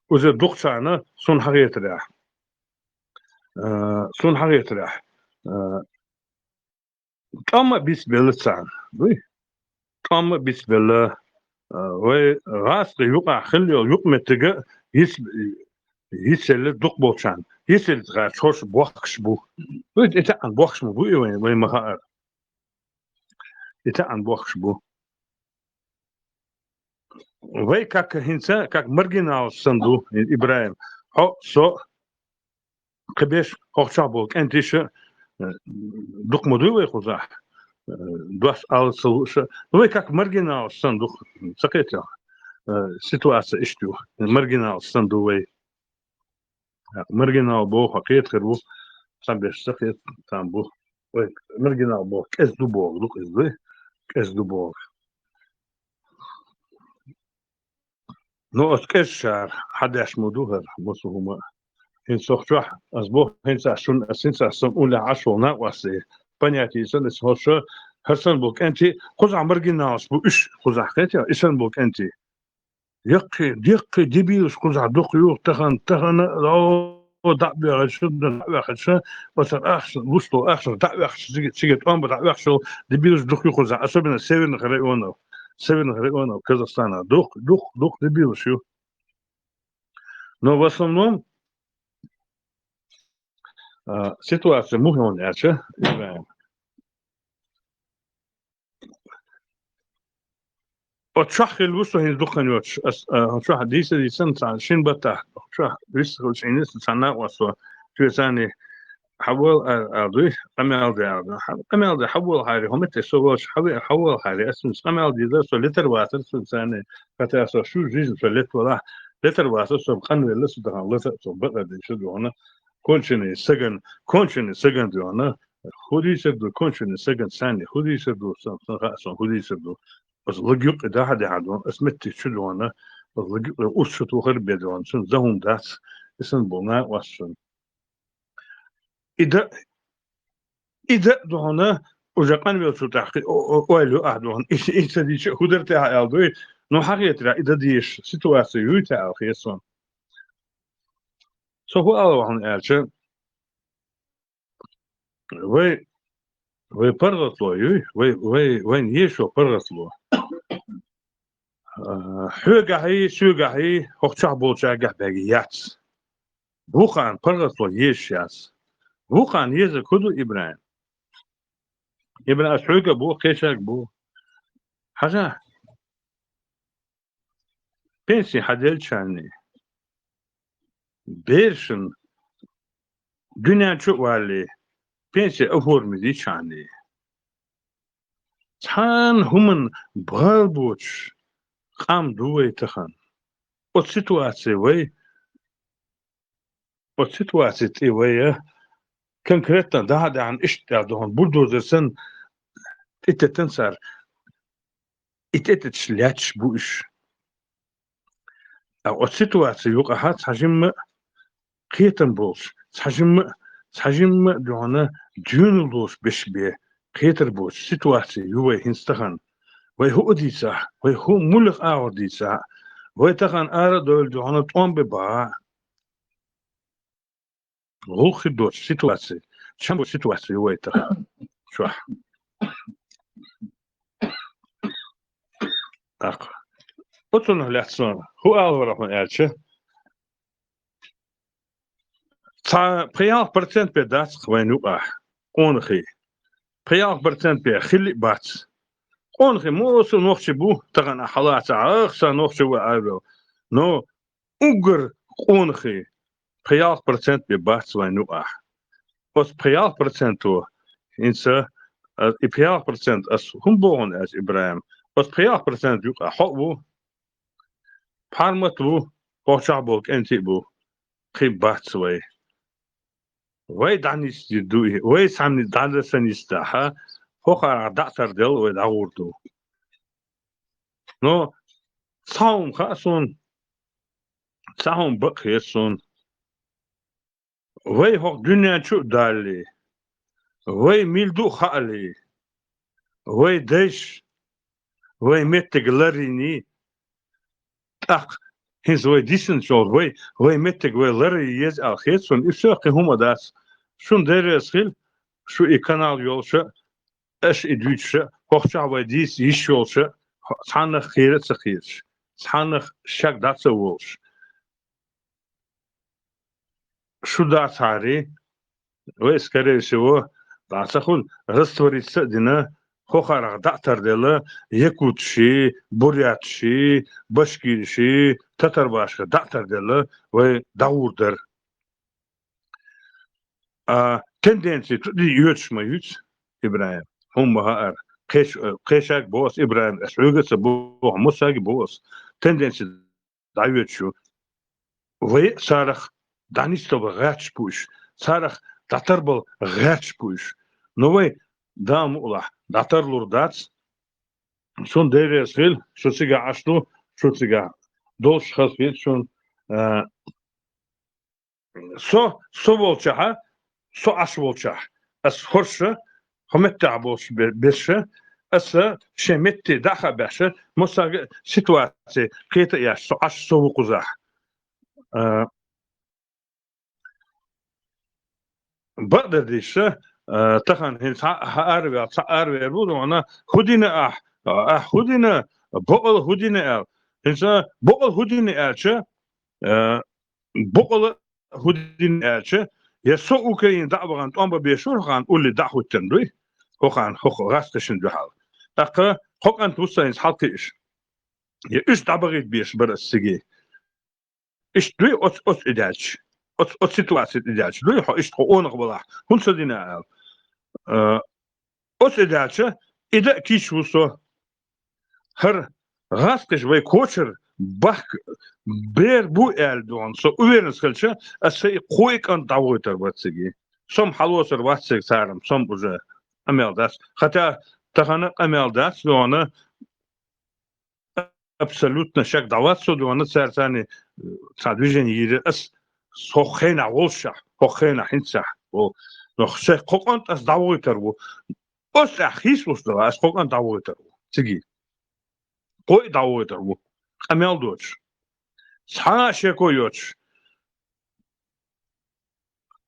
Уза дукхачарна суна хьахетарехь. Э, суна хьахетарехь. Э, тӀом а бицбелла царна. Дуй? ТӀом а бицбелла, а, вай гӀазкхийн юкъахь хилла йолу юкъаметтиг а йиц-, йицъелла дукхахболчарна. Йицъелла гӀерташ хӀорш бохкуш бу. Дуй, и таьӀна бохкуш ма бу и вайн, вайн ма хаара. И таьӀна бохкуш бу. Вай как хӀинца, как маргиналаш санна ду, Ибрагим. Хьо, со, кхин берш, хӀокху чохь болу кӀентий а, э, дукха ма дуй вай кхузахь, э, дош ала ца лууш а. Вай как маргиналаш санна ду, ца кхетий хьо? Э, ситуация иштта ю, маргиналаш санна ду вай. Маргинал боху, хьан кхета хир ву, цхьаберш ца кхета там бу. Вай маргинал боху, кӀезиг ду боху, ду-кх иза вай, кӀезиг ду боху. Ну, оцу кӀезачара хьан деш ма ду хӀара массо хӀума. ХӀинца хӀокху чохь, ас боху, хӀинца ас шуна, ас хӀинца ас санна уллехь Ӏаш волу накъостий, понятие санна, ас хӀорш, хӀара санна болу кӀентий, кхузахь маргиналаш бу уьш, кхузахь кхетий, и санна болу кӀентий. Яккхий, деккхий дебилаш кхузахь дукха ю, тахана, тахана, о, дӀа а ваьхача, дӀа а ваьхача, оцар ахча, лусто ахча дӀа а ваьхача, цига, цига тӀом ба дӀа а ваьхача, дебилаш дух юхуза, особенно северных районов, северных районов Казахстана. Дух, дух, дух дебилаш ю. Но в основном, а, ситуация муха я аьлча, Ибрахим. Оцу чохь хилла ву со хӀинца дукха хан йоцуш, ас, а, оцу чохь дийца-дийцина цхьа шина баттахь, оцу чохь вист хилча, Ӏийна цхьа накъост со, цуьнца царна хьавола а, а, дуй, къамел де а, ду. Хьа-, къамел де хьаволахьара, хӀун метте со волчу хьаве-, хьаволахьара, ас цуьнца къамел дийзар, со летар вацар цуьнца царна, хӀета со всю жизнь со летвалахь, летар вацар, со къанвелла, со дахана лата, со бакъа дийша дуьхьана, конченый саган, конченый саган дуьхьана, хӀун дийцар ду, конченый саган царна, хӀун дийцар ду, сан, сан хаьа, сан хӀун дийцар ду. Аса лагъ юккъе дахьа-дахьа дуьхьана, аса метте чу дуьхьана, аса лагъ юккъе урс чу тохар бен дуьхьана, цуьнан захьун дац, и санна болу накъост цуьнан. И дан, и дан дуьхьана, уже къанвеллачул тӀаьхьа, о, о, ойла ю ахь дуьхьана, и, и ца дийча а хӀун дара техьа аьлла дуй, ну, хьан хетарехь, и дан дезаш ситуация юй техьа аьлла хета суна. Со хӀун ала вахана аьлча, Вай, вай паргӀатло юй, вай, вай, вайна еза паргӀатло. А, хьоьгахьий, соьгахьий, хӀокху чохь болчаьргахь баьргий яц. Вукхарна паргӀатло езаш яц. Вукхарна езарг хӀун ду, Ибрахим? Ибрахим, ас хьоьга а боху, кхечаьрга а боху. Хьажа, пенсий хьаделлачарний, берашна дуьнен чу а валлий, пенсий оформить дичарний, цхьана хӀуманна бахьана боцуш къам ду вай тахана. Оцу ситуаци вай, оцу ситуаци тӀе вай а конкретно дахьа-дахьана иштта дуьхьал бульдозер санна тӀететтина цара. И тӀететташ лаьтташ бу уьш. Ткъа оцу ситуаци юкъахь цхьа жимма а кхетам болуш, цхьа жимма а, цхьа жимма а дуьхьана доьналла лоцуш беш бен кхетар боцуш ситуаци ю вай хӀинца тахана. Вай хӀуъа дийцахь, вай хӀуъа муьлха агӀор дийцахь, вай тахана ара а довла дуьхьана тӀом бен бахахь, гӀуллакх хир доцу ситуаци, чам боцу ситуаци ю вай тахана чохь. ТӀаккха оцунах лаьцна хӀун ала вара хьуна аьлча, цхьа пхиъ-ялх процент бен дац-кх вайна юкъахь къонахий. Пхиъ-ялх процент бен хилла а бац. Къонахий мосо нохчий бу, тахана ахь хьалаца, ах, сан нохчи ву аьлла. Но уггар къонахий пхиъ-ялх процент бен бац вайн юкъахь. Оцу пхиъ-ялх проценто, хӀинца, а, и пхиъ-ялх процент, ас хӀун боху хьуна аьлча, Ибрахим, оцу пхиъ-ялх процент юкъахь хьо а ву, Пхьармат а ву, кхочахь болу кӀентий а бу, кхин бац вай. Вай дӀанисдийр ду и, вай цхьаьна дӀа ца нисдахь, хӀокхарах дӀа а тарделла вай дӀагӀур ду. Но цхьа хӀума хаьа суна, цхьа хӀума бакъ хета суна. Вай хӀокху дуьнен чу а даллий, вай мила ду а хаалий, вай дайша, вай меттиг ларйиний, тӀаккха хӀинца вай дисинчул, вай, вай меттиг вай ларйи еза аьлла хета суна, и всё, кхин хӀума дац. Шуна дерригаш хила, шу и канал йолуша, аша и дуьйцуша, кхоччахь вай дийца йиш йолуша, цхьаннах кхера а ца кхеташ, цхьаннах шаг дӀа а ца волуш. Шу дацахьарий, вай, скорее всего, дӀа ца хуьлу, раствориться а дина, хӀокхарах дӀа а тарделла, якуташий, буряташий, башкираший, татарбашка дӀа а тарделла, вай дӀагӀур дара. А тенденция тӀе йоьдуш ма юьйцу, Ибрахим, хьуна ма хаьара, кхеча-, кхечаьрга боху ас, Ибрахим, ас хьоьга а ца боху, массаьрга а боху ас, тенденция дӀайоьдуш ю. Вай а царах дӀанисдала гӀерташ бу уьш, царах дӀатарбала гӀерташ бу уьш. Но вай, Дала мукъалахь, дӀатарлур дац. Шуна дерригаш хила, шу цигахь Ӏаш ду, шу цигахь долуш хазахета шуна, а, Со, со волчохь, со Ӏаш волчохь, ас хӀорш, хӀо меттехь болуш бе-, берш, ас шен метте дӀа а хаьа беш, массаьрга а ситуаци кхета а еш, со Ӏаш, со ву кхузахь. А, бакъдар дийша, э, тахан хӀинца хьа-, хьа араваьл, цхьа аравер бу дона, хӀу дина ахь, ахь хӀу дина, бокъал хӀу дина аьл. ХӀинца бокъал хӀу дина аьлча, э, бокъала хӀу дина аьлча, я со Украина дӀа а бахана тӀом ба бешур хӀокхана улли дӀа а хӀуттарна дуй, хӀокхана, хӀокху гӀазкхашна дуьхьал. ТӀаккха хӀокхант ву сайнца хьалкхииш. Я уьш дӀабахийта беш бара ас циге. Иштта дуй оц-, оц и даьлча. Оц-, оц ситуаци и даьлча. Дуй хьо иштта хьо онах балахь. ХӀун ца дина аьл. Э, оц и даьлча, и да кийч ву со. ХӀара гӀазкхиш вай кочар бахк бер бу аьл дона. Со уверенность хилча, ас са и кхо и кӀант дӀавойтар бац циге. Сом хьалосар вац цига царам, сом уже къамел дац. Хотя тахана къамел дац дона, абсолютно шек дӀавац со дона, цаьрца цхьа движение йийра ас, хӀокху хенахь волшехь, хӀокху хенахь хӀинццехь. О, но шайн кхо кӀант ас дӀавойтар ву. Оцу тӀехь хийцалуш дара, ас кхо кӀант дӀавойтар ву. Циге. Кхо и дӀавойтар ву. Къамел доцуш. Цхьа а шеко йоцуш.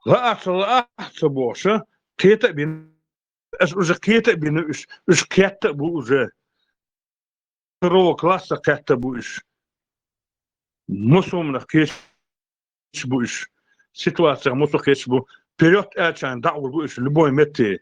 Лаахь ца лаахь ца бохуша, кхета а бина, ас уже кхета а бина уьш, уьш кхетта а бу уже. Второго класса кхетта бу уьш. Мусумнах кхеташ бу уьш. Ситуациях мусу кхеташ бу. Вперёд аьлча дӀа а вур бу уьш, любой метте.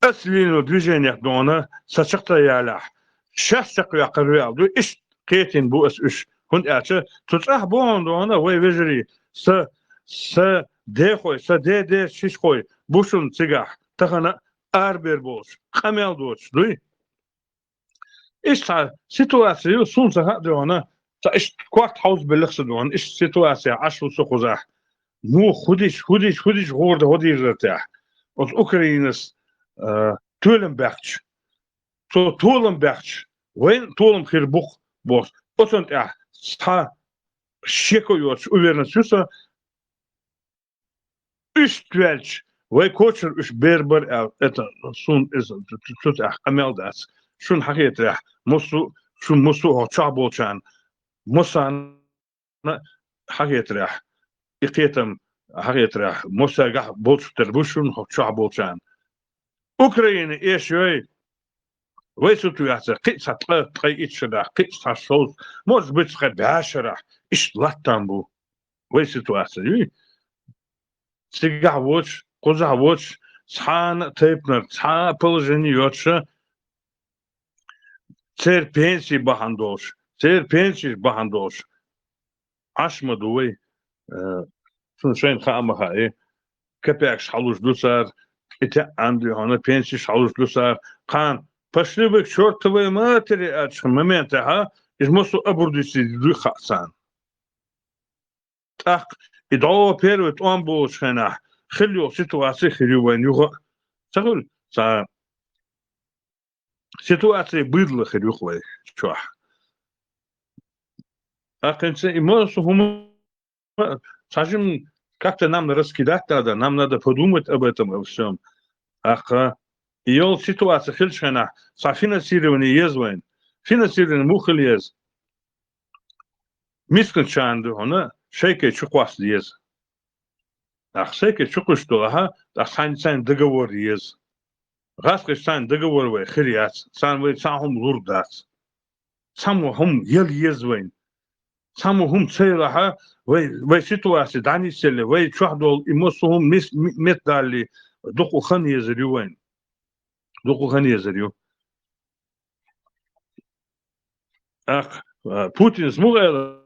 Ас лийна движениех дона, са чакхта ялахь, шаьш чакхваьккхар ваьлла ду, иштта кхетийна бу ас уьш. ХӀунда аьлча, цу цӀахь бохьун дона, вай вежарий, са, са дехой, са де-де шишхой, бу шуна цигахь, тахана арабер болуш, къамел доцуш дуй. Иштта цхьа ситуаци ю, суна ца хаьа дона, ца иштта корта хьовзабеллех ца дона, иштта ситуаци Ӏаш ву со кхузахь. Муха хӀу дича, хӀу дича, хӀу дича гӀур дан хӀо дийр дара техь. Оцу Украинас, э, толам баьккхича, цо толам баьккхича, вайн толам хир бу-кх бохуш. Оцунна тӀехь цхьа шеко йоцуш уверенность ю сан, уьш тоьлча, вай кочар уьш бер бара аьлла, это, суна иза цу, цу, цу тӀехь къамел дац. Шуна хьахетарехь, массо, шун массо а хӀокху чохь болчарна, массарна хьахетарехь, и кхетам хьахетарехь, массаьргахь болчух тера бу шуна хӀокху чохь болчарна. Украина эшайой, вай цу туьхьа ца, кхин а цхьа ткъа, ткъе итт шарахь, кхин а цхьа шовзткъа, может быть, цхьа бӀе шарахь, иштта латтам бу. Вай ситуаци юй. Цигахь воцуш, кхузахь воцуш, цхьана а тайпанара, цхьа а положение йоцуша, церан пенсий бахьана долуш, церан пенсийш бахьана долуш, Ӏаш ма ду вай, э, шуна шайна хаа ма хаьа, капекаш хьалуш ду цара, и теӀан дуьхьана пенсийш хьалуш ду цара, кхана, пошли вы к чёртовой матери аьллачу моментехьа, иза массо а абур дицлийла дуй хаьа царна. ТӀаккха и дӀо первый тӀом болчу хенахь хилла йолу ситуаци хир ю вайна юха а. Ца хуьлу, цхьа ситуаци быдло хир ю-кх вай чохь. ТӀаккха хӀинца и массо а хӀума, цхьа жимма как-то нам надо раскидать надо, нам надо подумать об этом, обо всём. ТӀаккха и йолу ситуаци хилчу хенахь цхьа финансирование еза вайна. Финансирование муха хила еза? Мискачарна ду хьуна, шайкхе чу кхосса деза. Ахь шайкхе чу кхуьссуш долахьа, ахь цхьаьна цхьаьна договор еза. ГӀазкхашца цхьаьна договор вай хир яц, царна вай цхьа хӀума лур дац. Цхьаммо хӀума яла еза вайна. Цхьаммо хӀума ца ялахьа, вай, вай ситуаци дӀанисъелли, вай чохь долу и массо а хӀума мис-, ми-, метдалли, дукха хан езар ю вайна. Дукха хан езар ю. Ах, а, Путинс муха аьлла: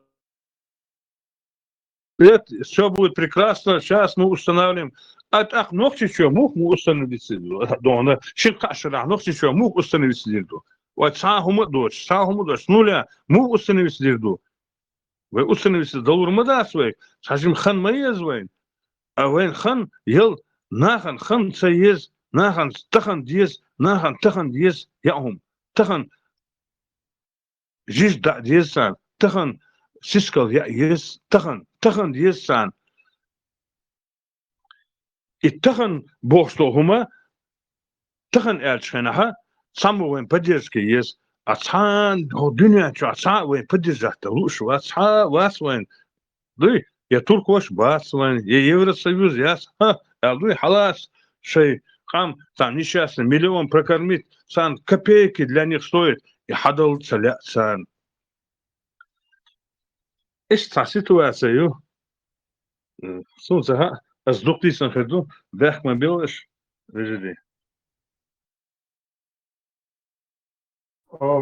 «Нет, всё будет прекрасно, щас мы устанавливаем». А тӀаккха Нохчийчоь муха ма установиться дира ду? Шина-кхаа шарахь Нохчийчоь муха установиться дира ду? Вай цхьа а хӀума а доцуш, цхьа а хӀума а доцуш, с нуля муха установиться дира ду? Вай установиться далур ма дац вай, цхьа жима хан ма еза вайна. А вайна хан яла, нахана хан ца еза, нахана тахана деза, нахана тахана деза яа хӀума. Тахана жижиг даа деза царна, тахана сискал яа еза, тахана, тахана деза царна. И тахана бохуш долу хӀума, тахана аьллачу хенахьа, цхьаммо вайн поддержка еза, а цхьана хӀокху дуьнен чохь цхьа а вайн поддержать дан лууш вац, цхьа а вац вайн, дуй, я туркош бац вайн, я Евросоюз яц, ха, аьлла дуй, хьалаца шоай къам, царна несчастный миллион прокормить, царна копейки для них стоит, и хьадала ца лаьа царна. Иштта цхьа ситуация ю. М, суна ца хаьа, ас дукха дийцина хир ду, бехк ма билла аша, вежарий. А,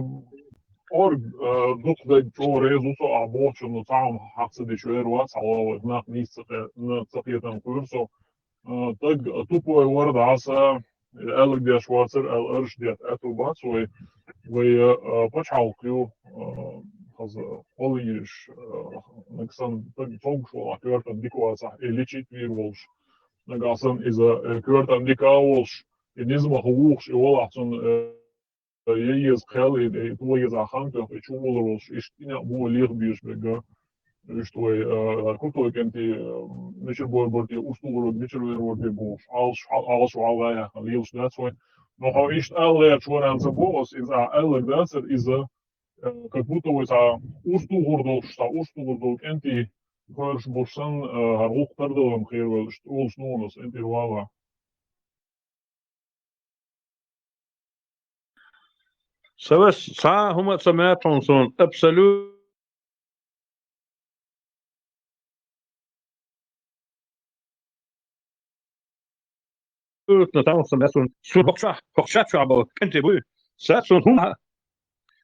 орг, а, дукха дерг чӀогӀа реза ву со, ахь бохучунна цхьа хӀума хьаха ца дича вер вац, хьалха вайх нах нийса ца кхе-, ца кхетам кхуьура со. А, таг, а, тупой вара дӀаса, аьлларг деш вацара аьлла, арш детта аьттув бац вай. Вай, а, пачхьалкх ю, а, хаза хьалха йиш, а, нагахь санна таг цомгуш волахь, коьртана дика вацахь, и лечить вийр волуш. Нагахь санна иза, э, коьртана дика а волуш, и низамах вухуш, и волахь цунна, э, я еза кхел, и, и тӀо еза хан тоьхна, и чу волур волуш, иштта и некъ бу вай леха безаш берг. Иштта вай, э, крутой кӀентий, э, мичара бовр бара те, урс тӀугӀург мичара вер вара те бохуш, Ӏалаш, Ӏалаш, ӀалгӀа яхна лелаш дац вай. Но хьо иштта ала гӀерташ варанца боху ас, иза аьлларг дацара иза, э, как будто вай цхьа урс тӀугӀур долуш, цхьа урс тӀугӀур долу кӀентий хьоьруш болуш санна, э, хӀара гӀуллакх тардалар ма хера вай, иштта олуш нуна ас, кӀентий вала. Ца вес, цхьа а хӀума а ца маьа тхуна суна, абсолютно цхьа а хӀума ца маьа суна. Суна хӀокху чохь, хӀокху чохь болу кӀентий буй? Ца суна хӀума а.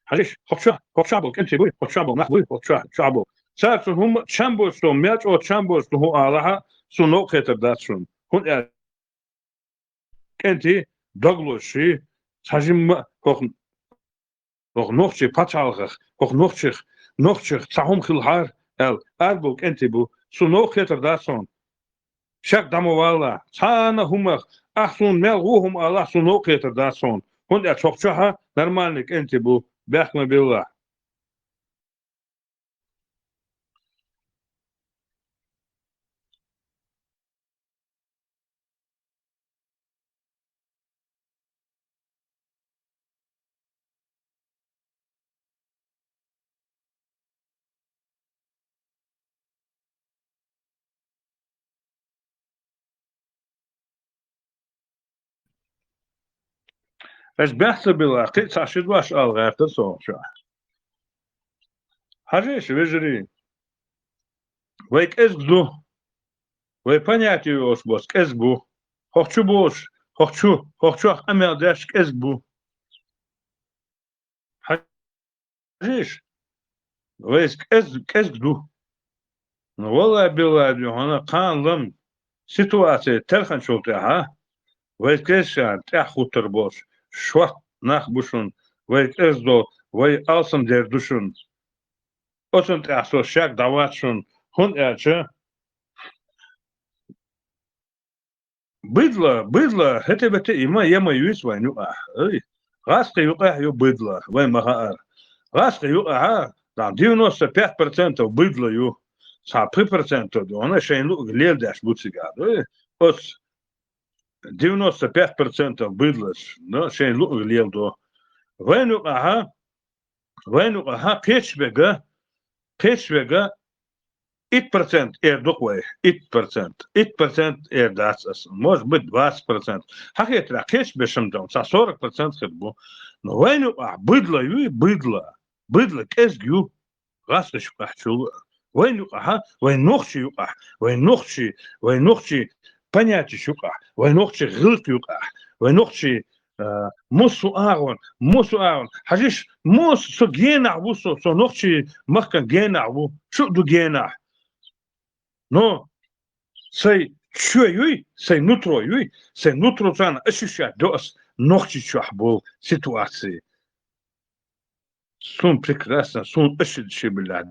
Хьажиш, хӀокху чохь, хӀокху чохь болу кӀентий буй? ХӀокху чохь болу нах буй? ХӀокху чохь, чохь болу. Цара суна хӀума чам боцу, со мел чӀогӀа чам боцу хӀума алахьа, суна новкъа хетар дац шуна. ХӀунда аьлча кӀентий дог лозуш, цхьа жимма а хӀокху, хӀокху нохчийн пачхьалкхах, хӀокху нохчех, нохчех цхьа хӀума хилахьара аьлла, ара болу кӀентий бу. Суна новкъа хетар дац хьуна. Шек дӀа ма вала, цхьана а хӀумах, ахь суна мел ву хӀума алахь, суна новкъа хетар дац хьуна. ХӀунда аьлча хӀокху чохь нормальный кӀентий бу, бехк ма билла. Ас бехк ца билла, кхин а цхьа ши дош ала гӀертара со чохь. Хьажийша, вежарий, вай кӀезиг ду. Вай понятие йолуш боцу кӀезиг бу. ХӀокху чу болуш, хӀокху чу, хӀокху чохь къамел деш кӀезиг бу. Хьажийша, вайца кӀез-, кӀезиг ду. Ну, валлай-биллай, ду хьуна кхана лам ситуаци телхинчул тӀаьхьа, вай кхечарна тӀаьхьа хӀуттур болуш шортта нах бу шуна, вай кӀезиг долу, вай алсамдер ду шуна. Оцунна тӀаьхьа со шек дӀавац шуна, хӀунда аьлча, Быдло, быдло, хӀета-бета и ма, я ма юьйцу вайн юкъахь. Ай, гӀазкхийн юкъахь ю быдло, вайн ма хаара. ГӀазкхийн юкъахь, там, девяносто пять процентов быдло ю. Цхьа пхи процентов ду, вана шайн луъург леладеш бу цигахь. Ай, оцу девяносто пять процентов быдло, но шайн луъург леладо. Вайн юкъахь, Вайн юкъахь кхечбега, кхечбега итт процент эр ду-кх вай, итт процент. Итт процент эр дац аса. Может быть, двадцать процент. Хьан хетарехь, кхечбешам дан, цхьа сорок процент хир бу. Но вайн юкъахь быдло юй, быдло. Быдло кӀезиг ю. ГӀазкхийн юкъахь чул. Вайн юкъахь, вайн нохчийн юкъахь, вайн нохчийн, вайн нохчийн понятеш юкъахь, вайн нохчийн гӀиллакх юкъахь, вайн нохчийн, а, массо агӀор, массо агӀор. Хьажийша, массо со генахь ву, со, со нохчийн махкан генахь ву, шу а ду генахь. Но сайн чоь юй, сайн нутро юй, сайн нутро царна ощущать до ас нохчийн чохь болу ситуаций. Суна прекрасно, суна ащи ши билла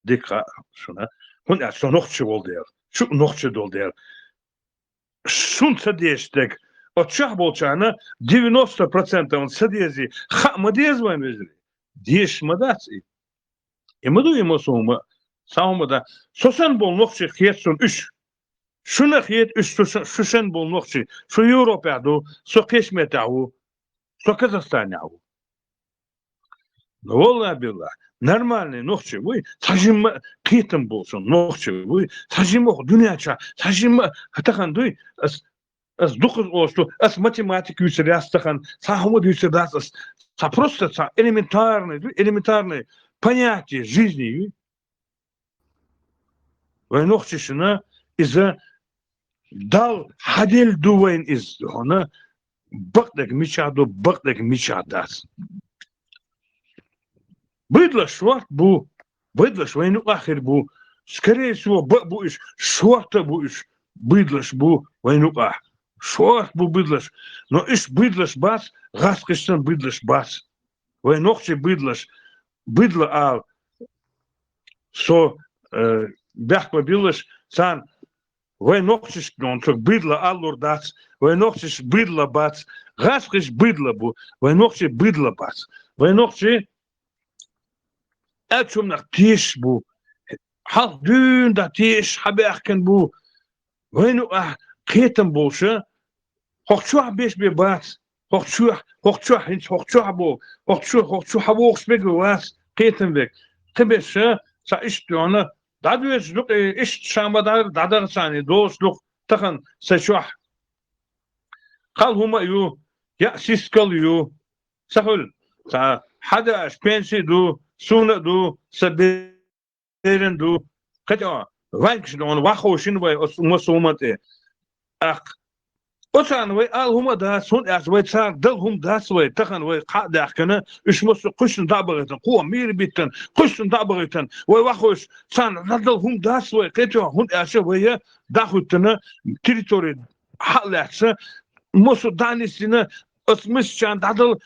дика хаьа шуна. ХӀунда аьлча со нохчи волу дела, шу а нохчи долу дела. Шуна ца дезаш дерг, оцу чохь болчарна девяносто процентов ца дезий, хаа ма деза вайн вежарий. Дезаш ма дац и. И ма ду, и ма суна ма. Цхьа хӀума дан. Со санна болу нохчий хета суна уьш. Шуна хета уьш, шу, шу, шу санна болу нохчий. Шу Европехь ду, со кхечу меттехь ву, со Казахстанехь ву. Ну, валлахӀи-биллахӀи, нормальный нохчи вуй, цхьа жимма кхетам болча нохчи вуй, цхьа жимма хӀа дуьнен чу, цхьа жимма тахан дуй, ас, ас дукхаза олуш ду, ас математика юьйцур яц тахан, цхьа хӀума дуьйцур дац ас, цхьа просто цхьа элементарный дуй, элементарный понятие жизни юй. Вай нохчашна иза Дала хьаделла ду вайна иза, хьуна бакъдерг мичахь ду, бакъдерг мичахь дац. Буьйдалаш шорта бу, буьйдалаш вайна юкъахь хир бу. Скорее всего, бакъ бу уьш, шорта бу уьш, буьйдалаш бу вайна юкъахь. Шорта бу буьйдалаш. Но уьш буьйдалаш бац, гӀазкхашца буьйдалаш бац. Вай нохчий буьйдалаш, буьйдала ала, со, э, бехк ма биллалаш, царна вай нохчашка дона цо буьйдала алалур дац, вай нохчаш буьйдала бац, гӀазкхаш буьйдала бу, вай нохчий буьйдала бац. Вай нохчий аьллачу хӀуманах тешаш бу, хьалха дуьйна дӀа тешаш хьабаьхкина бу, вайна юкъахь кхетам болуша, хӀокху чохь беш бен бац, хӀокху чохь, хӀокху чохь, хӀинца хӀокху чохь бо, хӀокху чу, хӀокху чу хьан вохуш бега вац, кхетам вега. Кхин беша, сан иштта йоьна, дӀадоьжуш ду-кх, иштта ша ма дар, дӀадаха царна, и долуш ду-кх тахана сан чохь. Кхал хӀума а ю, яа сискал а ю, ца хуьлу, ца хьадааш пенси а ду, суна а ду, сан бе- беран ду. Кхетий, ванкаш дона ваххо шина вай оцу массо хӀуман тӀе. ТӀаккха оцарна вай ала хӀума а дац, хӀунда аьлча вай царна дала хӀума дац вай, тахана вай кхаъ а даьхкина, уьш массо а кхуьссина дӀа а бахийтина, кхо мийра биттина, кхуьссина дӀа а бахийтина, вай ваххойш царна дӀадала хӀума дац вай, кхетий, хӀунда аьлча вай дӀахӀуьттина, территори хьа а лаьцна, массо а дӀа а нисдина, оцу мисачарна дӀадала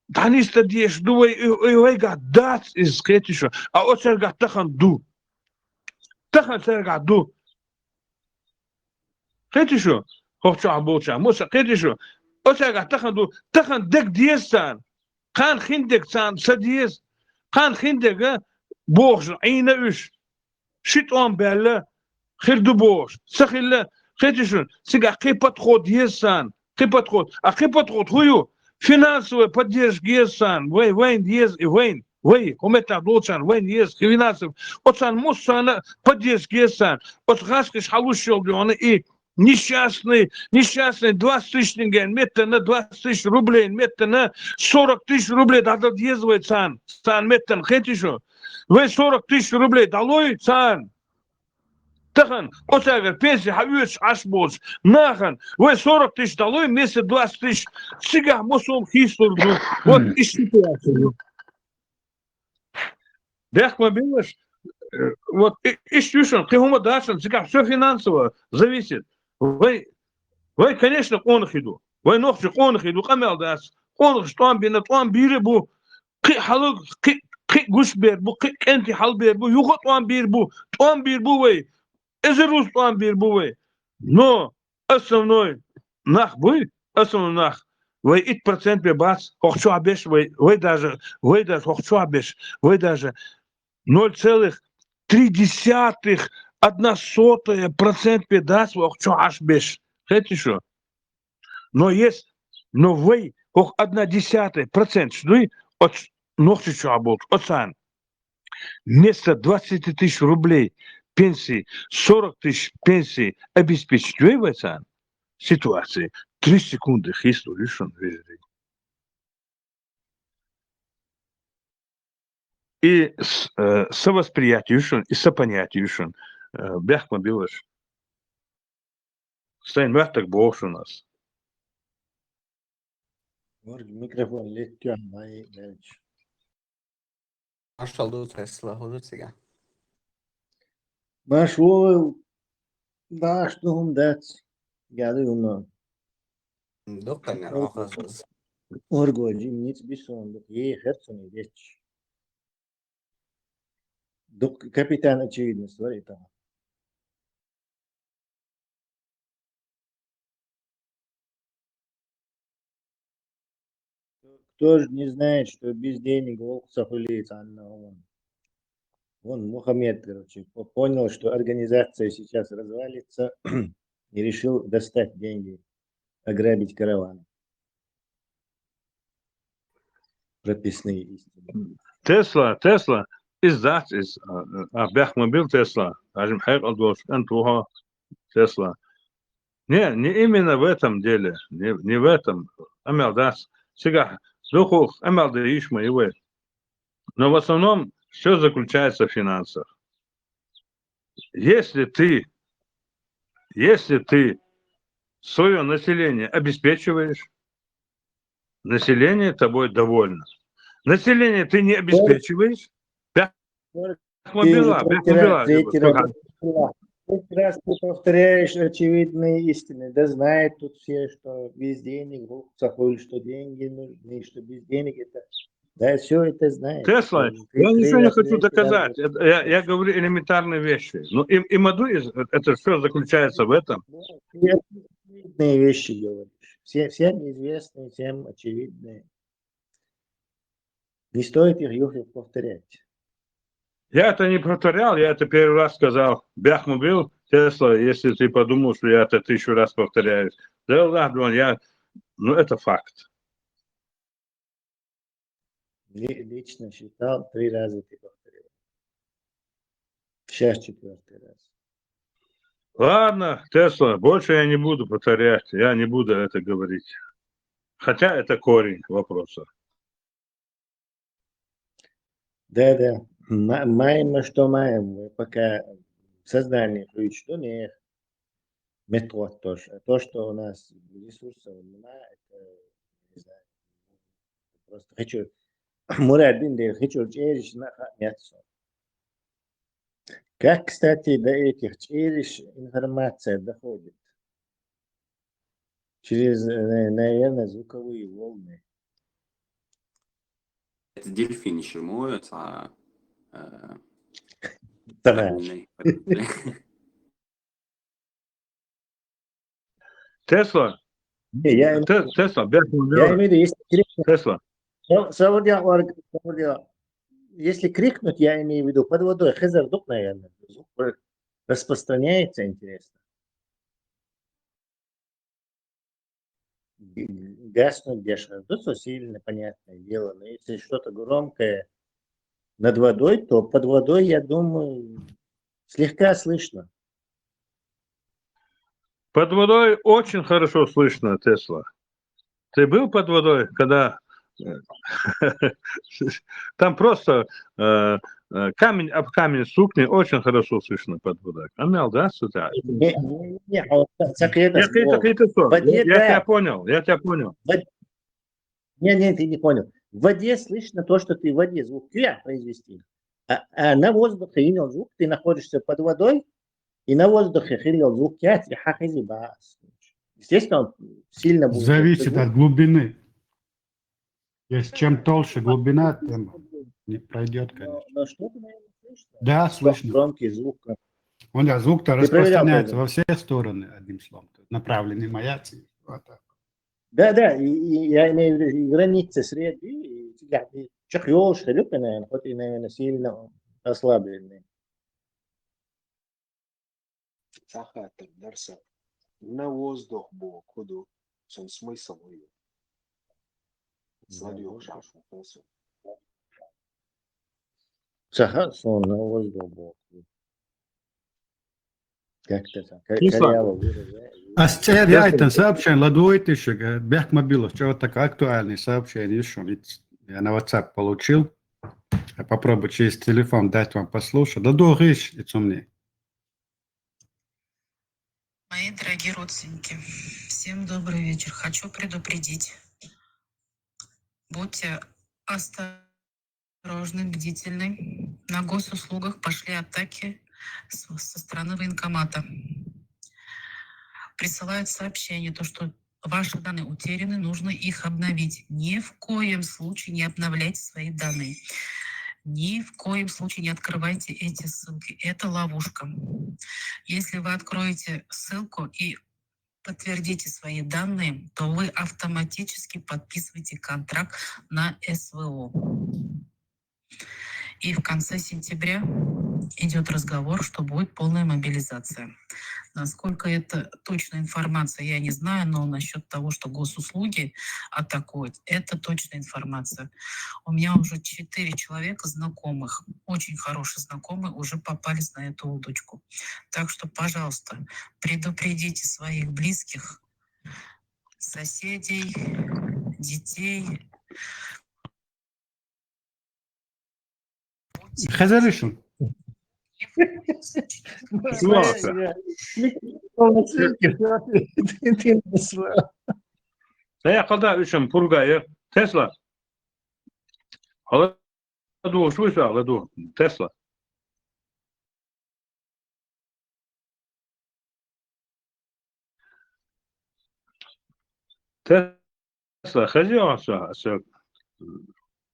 дӀанисдан дезаш ду вай, и, и вайгахь дац иза, кхетий шу, а оцаьргахь тахана ду. Тахана цаьргахь ду. Кхетий шу, хӀокху чохь болчарна, массо а, кхетий шу, оцаьргахь тахана ду, тахана дерг деза царна. Кхана хин дерг царна ца деза. Кхана хин дерг бохуш Ӏийна уьш. Ши тӀом баьлла хир ду бохуш. Ца хилла, кхетий шуна, цигахь кхин подход еза царна, кхин подход. А кхин подход хӀун ю? Финансовая поддержка еза царна. Вай, вайна еза и вайна. Вай, хӀун меттахь долчарна вайна еза финансовая. Оцарна массарна поддержка еза царна. Оцу гӀазкхаша хьалуш йолу дуьхьал и несчастный, несчастный двадцать тысяч тенге меттана, двадцать тысяч рублей меттана, сорок тысяч рублей дӀадала деза вай царна, царна меттана, кхетий шу? Вай сорок тысяч рублей дӀалой царна. Тахана оцаьргара пенсия хьаоьцуш Ӏаш болчу нахана вай сорок тысяч дӀалой, месяц двадцать тысяч, цигахь массо а хийцалур ду. Вот иштта ситуация ю. Бехк ма биллалаш, э, вот и, иштта ю шуна, кхин хӀума дац шуна, цигахь всё финансово зависит. Вай, вай, конечно, къонахий ду. Вай нохчий къонахий ду, къамел дац. Къонахаша тӀом бина, тӀом бийр а бу. Кхин а хьалаг, кхин, кхин а гуш бер бу, кхин а кӀентий хьалабер бу, юха а тӀом бийр бу, тӀом бийр бу вай. Эзар руза тӀом бийр бу вай. Но основной нах буй, основной нах, вай итт процент бен бац хӀокху чохь беш, вай, вай даже, вай даже хӀокху чохь беш, вай даже ноль целых три десятых, одна сотая процент бен дац вай хӀокху чохь Ӏаш беш. Кхетий шу? Но ес, но вай хӀокху одна десятая процент шу дуй, оцу нохчий чохь болчу, оцарна вместо двадцати тысяч рублей пенсии сорок тысяч пенсии обеспечить вай вай царна, ситуация три секунды хийцалур ю шуна, вежарий. И с-, э, совосприятие ю шуна, и сопонятие ю шуна, э, бехк ма биллалаш. Сайн моьттург боху шуна ас. Микрофон леттоьхна вай, Галич. Маршалла ду, тесла хӀун ду цига? Марш ву, даш ду хӀума дац. Гади хӀума. Дуккханера Ор-, охаза. Оргоджи, ниц биссон, дук, е херцуни дечч. Дук, капитан очевидность вари там. Кто же не знает, что без денег волк сахулеет, Анна Оман? Вон Мухаммед, короче, по-, понял, что организация сейчас развалится, и решил достать деньги, ограбить караван. Прописные истины. Тесла, Тесла, из дац из, а, а, бяхмабил Тесла, ажим хьекьал долуш кӀант ву хьо, Тесла. Не, не именно в этом деле, не, не в этом. Амал дац, цигахь дукхах амал дан йиш ма ю вай. Но в основном все заключается в финансах. Если ты, если ты свое население обеспечиваешь, население тобой довольно. Население ты не обеспечиваешь, да? Третий раз, третий раз, третий раз ты повторяешь очевидные истины. Да знают тут все, что без денег глупо, что деньги нужны, что без денег это... Да, все это знают. Тесла, я ничего не хочу доказать. Это, я, я говорю элементарные вещи. Ну, и, и моду из, это все заключается в этом. Да, ты очевидные вещи говоришь. Все, всем известные, всем очевидные. Не стоит их, их повторять. Я это не повторял, я это первый раз сказал. Бяхмабил, Тесла, если ты подумал, что я это тысячу раз повторяю. Да ладно, я, ну, это факт. Лично считал, три раза ты повторил. Сейчас четвертый раз. Ладно, Тесла, больше я не буду повторять, я не буду это говорить. Хотя это корень вопроса. Да, да. Маем мы, что маем. Мы пока сознание включено, не метод тоже. То, что у нас ресурсов мало, это, не знаю, просто хочу, Мурад Дин, хочу через на нет. Как, кстати, до этих через информация доходит? Через, э, наверное, звуковые волны. Это дельфин ещё моют, а, э, Тесла. Не, я, Тесла, я имею в виду, если крикнуть, Тесла. Если крикнуть, я имею в виду, под водой, хезер дук, наверное, звук распространяется, интересно. Гаснуть, где что сильно, понятное дело, но если что-то громкое над водой, то под водой, я думаю, слегка слышно. Под водой очень хорошо слышно, Тесла. Ты был под водой, когда, э, там просто, э, э, камень об камень стукни, очень хорошо слышно под водой. Амал, да, сюда? Не, не, не, а вот так, так это... Я тебя понял, я тебя понял. Не, не, ты не понял. В воде слышно то, что ты в воде звук произвести. А, а на воздухе имел звук, ты находишься под водой, и на воздухе хилил звук, я тебе хахизи бас. Естественно, он сильно будет. Зависит от глубины. Если чем толще глубина, тем не пройдет, конечно. Но что-то, наверное, слышно. Да, слышно. Громкий звук. Он, да, звук-то распространяется во все стороны, одним словом. Направленный маяц. Вот так. Да, да, и, и я имею в виду и границы среды, и, и чехъёлыш, наверное, хоть и, наверное, сильно ослабленный. Сахатар дарса. На воздух бу куду, сон смысл ую. Сахат сон на воздух бу куду. Как-то так. Ас цӀеряйтан сообщение ладуйтиша, бехк ма билла, чё вот такое актуальное сообщение ещё. Я на WhatsApp получил. Я попробую через телефон дать вам послушать. Да догиш и цумни. Мои дорогие родственники, всем добрый вечер. Хочу предупредить. Будьте осторожны, бдительны. На госуслугах пошли атаки со стороны военкомата. Присылают сообщение, то, что ваши данные утеряны, нужно их обновить. Ни в коем случае не обновляйте свои данные. Ни в коем случае не открывайте эти ссылки. Это ловушка. Если вы откроете ссылку и подтвердите свои данные, то вы автоматически подписываете контракт на СВО. И в конце сентября идет разговор, что будет полная мобилизация. Насколько это точная информация, я не знаю, но насчет того, что госуслуги атакуют, это точная информация. У меня уже четыре человека знакомых, очень хорошие знакомые, уже попались на эту удочку. Так что, пожалуйста, предупредите своих близких, соседей, детей. Хазарышин. Ва къалда ишин пургая. Тесла. Гьала ду, шуса гьала ду. Тесла. Тесла, хазио аса, аса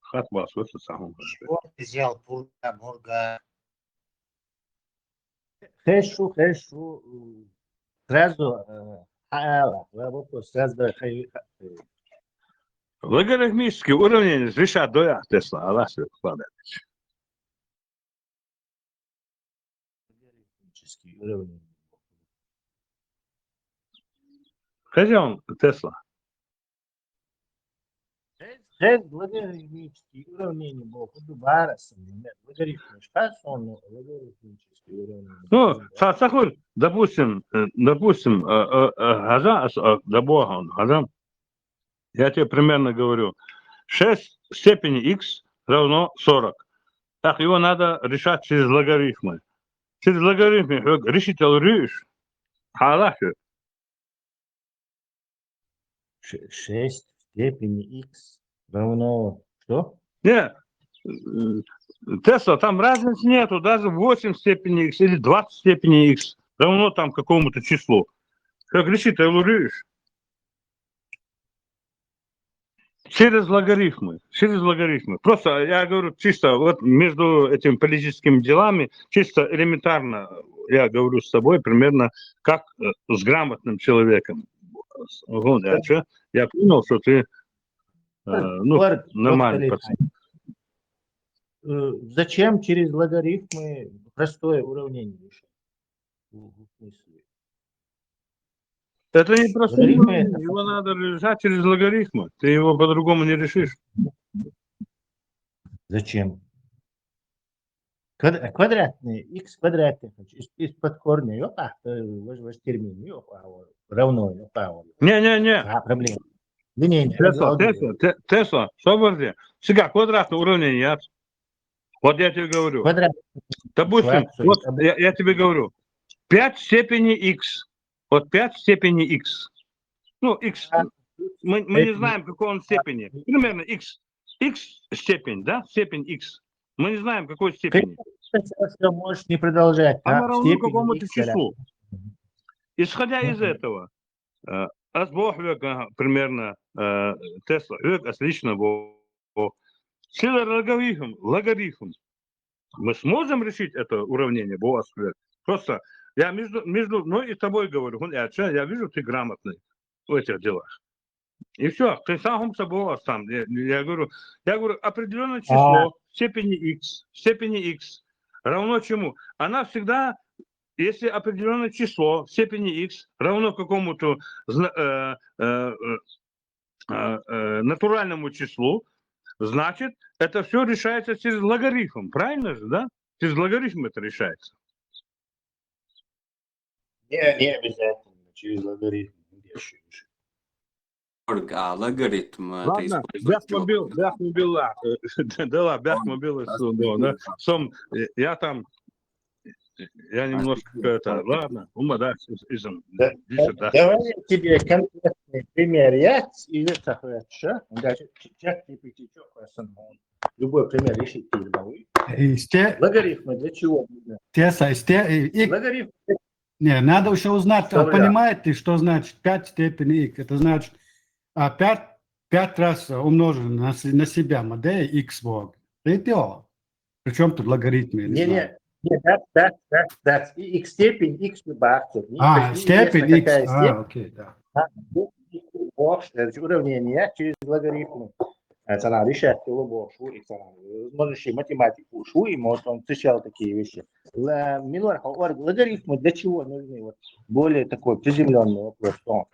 хат басу, аса сахун. Шорт взял, пурга, мурга. Хешу, хешу, м, сразу, э, а, а, вопрос сразу, давай, хай- хай- Логарифмический уровень решать доя, Тесла, Аллах себе вкладывает. Логарифмический уровень. Хазио, Тесла. Хез логарифмический уровень бо худу барасан. Логарифм шкасон логарифмический уровень. Ну, са- сахур, допустим, э, допустим, э, э, э, хаза, ас- э, дабохан, хаза. Я тебе примерно говорю. Шесть в степени x равно сорок. Так, его надо решать через логарифмы. Через логарифмы хьог решить алриш. Халахи. Ш- Шесть в степени x равно что? Не, э, Тесла, там разницы нету, даже восемь в степени x или двадцать в степени x равно там какому-то числу. Как решить алриш? Через логарифмы, через логарифмы. Просто я говорю чисто вот между этими политическими делами, чисто элементарно я говорю с тобой примерно как э, с грамотным человеком. Вот, я, чё? Я понял, что ты э, ну, Лор- нормальный Лор- пацан. Э, Зачем через логарифмы простое уравнение решать? В- в смысле? Это не просто Логарифмы уровень, его надо решать через логарифмы. Ты его по-другому не решишь. Зачем? Квад- Квадратный, x квадратный, значит, из, из-под корня, ёпа, э, ваш, ваш термин, ёпа, вот, равно, ёпа, вот. Не-не-не. А, проблема. Не, не, не, Тесла, алгоритм. Тесла, Те- Тесла, соберди. Всегда квадратное уравнение, нет? Вот я тебе говорю. Квадрат. Допустим, Ситуация, вот это- я, я тебе говорю, пять в степени x. Вот пять в степени x. Ну, x. А, Мы, мы не это- знаем, какой он степени. Примерно x. X степень, да? Степень x. Мы не знаем, какой степени. Всё, всё, можешь не продолжать. Она Да, равно степень какому-то x, да. Числу. Исходя из Мгм. этого, э, ас бо хьог, ага, примерно, э, Тесла, хьог ас лично бо. Сила логарифм, логарифм. Мы сможем решить это уравнение, бо ас хьог? Просто я между, между мной и тобой говорю, хун, я, чё, я вижу, ты грамотный в этих делах. И все, ты сам хум собой там. Я, я говорю, я говорю, определенное число в степени x, в степени x равно чему? Она всегда, если определенное число в степени x равно какому-то зна- э, э, э, э, э, натуральному числу, значит, это все решается через логарифм, правильно же, да? Через логарифм это решается. Не, не обязательно, через логарифм. Орг, а логарифм это Ладно, использовать бяхмобил, чё? Бяхмобил, да, да, ладно, Бяхмобил, да, да, сом, э, я там, я немножко это, ладно, ума, да, из- изом, Да, диссертация. Давай я тебе конкретный пример. Я и это хорошо. Даже чат G P T, чё, любой пример решить ты давай. Исте, Логарифмы для чего нужны? Тесла, исте, и, и- Логарифм не, надо еще узнать, а Что, бля? Понимаете, что значит пять в степени x? Это значит, а, пять, пять раз умноженное на, с- на себя, ма, да, x бо. Видите? Причем тут логарифмы? Я не Не, знаю. не, не, да, да, да, да. И x степень, x любая. А, степень x. А, окей, да. Уравнение через логарифмы. Э, цхьана решать йолу бохуш ву и цхьана, возможно, ши математик ву шу, и, может, он встречал такие вещи. Ла-, Минор, хьо орг, логарифмы для чего нужны? Вот более такой приземлённый вопрос. Что?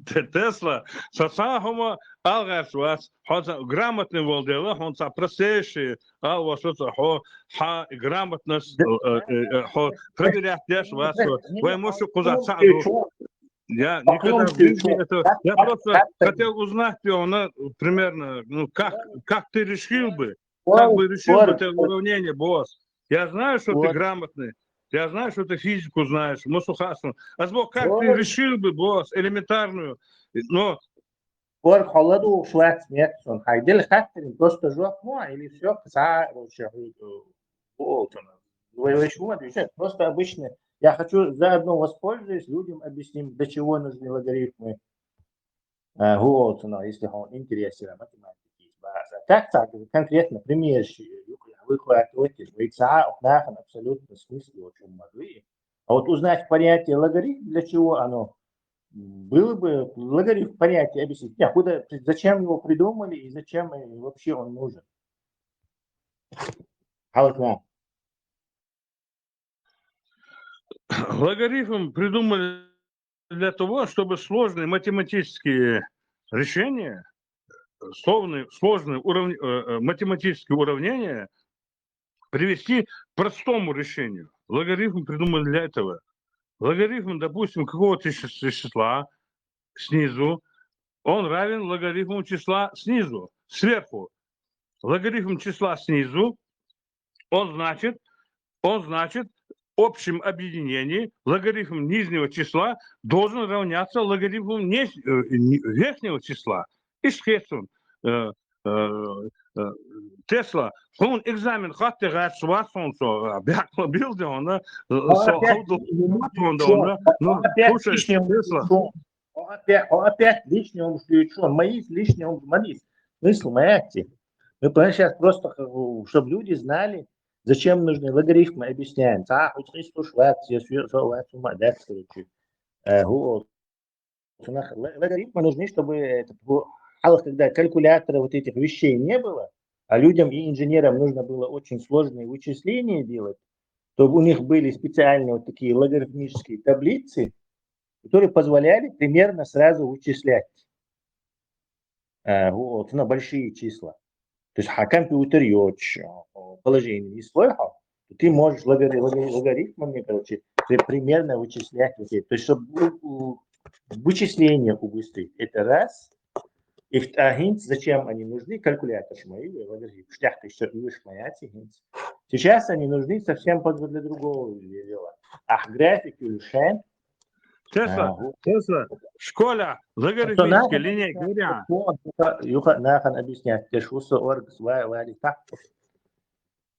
Те-, Тесла, со цхьа хӀума алгӀарш вац, хьо ца-, грамотный вол дела, хьо ца простейший, ал ва со ца хьо, хьа грамотность, э, э, э, хьо проверять деш вац, вай мушу куза ца ду. Я никогда в жизни это, я просто хотел узнать, он, примерно, ну, как, как ты решил бы, как бы решил бы ты уравнение, босс? Я знаю, что ты грамотный, я знаю, что ты физику знаешь, мусухасну. А сбоку, как ты решил бы, босс, элементарную, но Орг, хьо ладугӀуш вац, нет, сон хьайдели хаттарин, просто жоп мо, или всё, ца, короче, хӀу, хӀу олцуна. Вай, вай шу ма дишет, просто обычно, я хочу заодно воспользуюсь, людям объясним, для чего нужны логарифмы. Э, хӀу олцуна, если хьо интересира математики, база. Так, так, конкретно, пример, выхватывать, вай ца, нахана абсолютно смысл, о чём мы говорим. А вот узнать понятие логарифм, для чего оно, было бы логарифм понятие объяснить. Нет, куда, зачем его придумали и зачем, э, вообще он нужен? Халкна. Логарифм придумали для того, чтобы сложные математические решения, сложные, сложные уравн-, э, э, математические уравнения привести к простому решению. Логарифм придумали для этого. Логарифм, допустим, какого-то чис-, числа снизу, он равен логарифму числа снизу, сверху. Логарифм числа снизу, он значит, он значит, в общем объединении логарифм нижнего числа должен равняться логарифму ниж-, э, ни-, верхнего числа. Ишхетун, э, э, э, Тесла, хьуна экзамен хатте гӀаьрца вац хьуна со, э, бехкла билдона, э, со хавдал хатонда, ну, слушай, Тесла. Хьо опять, хьо опять лишний умуш дуьйцу, ма йиц лишний умуш, ма дийца. Смысл ма яц. Мы, понимаешь, сейчас просто, э, чтоб люди знали, зачем нужны логарифмы, объясняем. Ца, хьуцкъис туш вац, я су-, со вац, ума дац, короче. Э, ху-, цунах ло-, логарифмы нужны, чтобы это, ху-, хьалха, когда калькуляторов, вот этих вещей не было, а людям и инженерам нужно было очень сложные вычисления делать, чтобы у них были специальные вот такие логарифмические таблицы, которые позволяли примерно сразу вычислять, э, вот, на большие числа. То есть, а компьютер йоцуш, э, положение не слой, то ты можешь логар-, логар-, логарифмами, короче, при-, примерно вычислять вот это. То есть, чтобы у-, у-, вычисление убыстрить, это раз. И вт-, а хӀинца зачем они нужны? Калькулятор шмаи, логарифм, штяхта ещё и шмаяти хӀинца. Сейчас они нужны совсем под-, для другого дела. А график или шен, Тесла, а, вот. Тесла, школа, логарифмическая линия, говоря. Юха, юха, нахана объяснять, те шуса орг, ва-, вали так.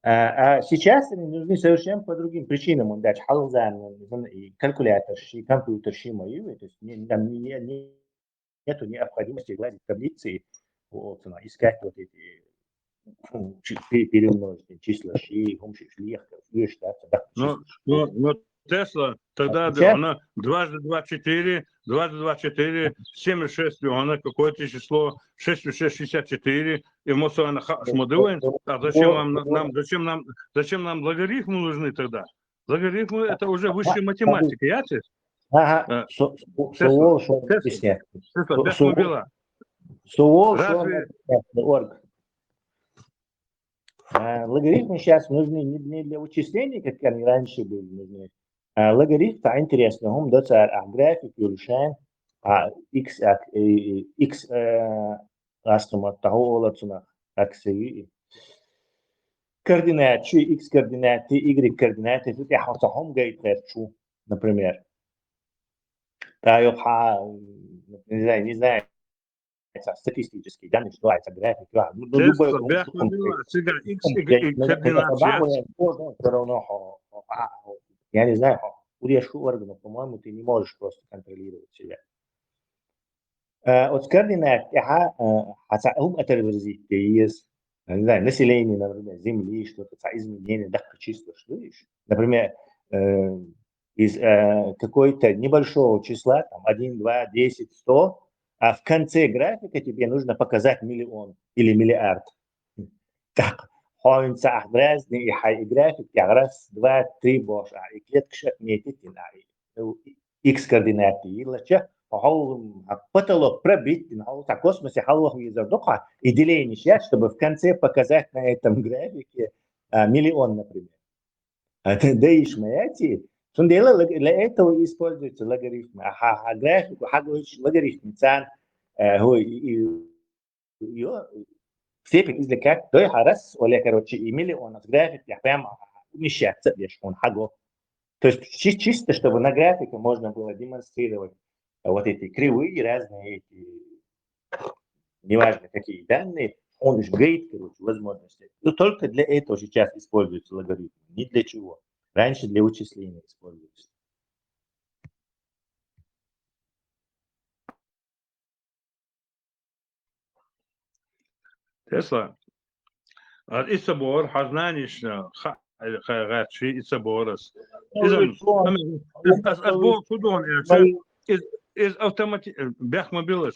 А, а сейчас они нужны совершенно по другим причинам. Он дальше халзан, и калькулятор, и компьютер, и мои, то есть не, там не, не, не, нету необходимости гладить таблицы, вот, ну, искать вот эти, ну, чи-, пе-, перемножить числа, ши, хум, ши, шлих, шлих, да, да. Ну, ну, ну, Тесла, тогда да, она дважды два — четыре, дважды два — четыре, семь и шесть, она какое-то число, шесть и шесть — шестьдесят четыре, и мы с вами ха-, шмадываем. А зачем вам, нам, зачем нам, зачем нам логарифмы нужны тогда? Логарифмы — это уже высшая математика, я тебе? Ага, э, со-, со-, Тесла, со-, Тесла, Тесла, Тесла, Тесла, Тесла, Тесла, Тесла, Тесла, Тесла, Тесла, Разве Тесла, орг. А, логарифмы сейчас нужны не, не для вычислений, как они раньше были нужны. А, логарифм, та интересно, хум доцар, а, график юлшан, а, x, а, э, x, э, астумат, таху олацуна, аксеви. Координат, чи x координаты, y координаты, тут я хата хум гайт чу, например. Та ё ха, не знаю, не знаю, это статистические данные, что это график, да. Ну, ну, любой, всегда x, y, y координат, всё равно, а, а, я не знаю, урья шу органа, по-моему, ты не можешь просто контролировать себя. Э, вот координат, ага, э, хотя ум это верзит, есть, я не знаю, население, например, земли, что-то, ца изменения, да, числа, что видишь? Например, э, из, э, какой-то небольшого числа, там, один, два, десять, сто, А в конце графика тебе нужно показать миллион или миллиард. Так, хьо хӀинца ахь дразни и хьай и график, я раз, два, три бош, а и клеткаш отметить, а и, и x координаты йиллача, хьо потолок пробить, хьо цхьа космосе хьалваха везар дукха, и деление сейчас, чтобы в конце показать на этом графике а, миллион, например. А, да, да, ишмаяти. Цундела лог-, для этого используются логарифмы. А, а, а графику, хьагойташ логарифмы царна, э, хӀу, и, и, её степень извлекать, то есть раз, оля, короче, и миллион с график, я прямо умещаться вешун хьаго. То есть чи-, чисто, чтобы на графике можно было демонстрировать вот эти кривые, разные эти, неважно какие данные, он же говорит, короче, возможности. Но только для этого сейчас используется логарифм, ни для чего. Раньше для вычисления использовался. Тесла. А, ица бор, хьо знанешна, ха-, ха-, ха-, ши ица борас. Иза, ам, аз, аз бор фу дон, я, из, из автомати-, бяхма билас.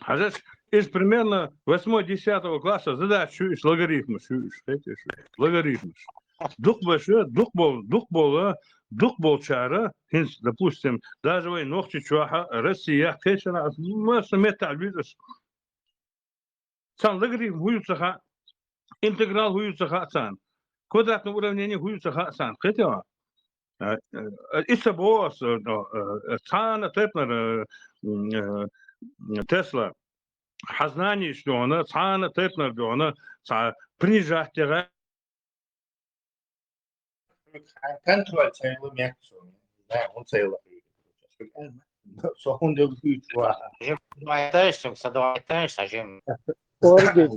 Хьажац, из примерно восьмого, десятого класса задача шу иш, логарифмы шу иш, хеташ шу иш, логарифмы шу. Дукхбаша, дукхбол-, дукхбола, дукхболчара, хӀинца, допустим, даже вай Нохчийчохьа, Россия, кхечара, масса меттахь визаш. Царна логарифм хӀу ю ца хаьа, интеграл хӀу ю ца хаьа царна, квадратное уравнение хӀу ю ца хаьа царна, кхетий хьо? Э, э, ица бос, э, э, цхьана тайпанара, э, м, э, Тесла, хьо знанешна дона, цхьана тайпанара дона, цхьа принижать яха. Контроль цайла мягкий. Да, он цайла. Со хӀунда хӀуьйчу ваха. Жим, давай, товарищ, со давай, товарищ, а Жим. Орги,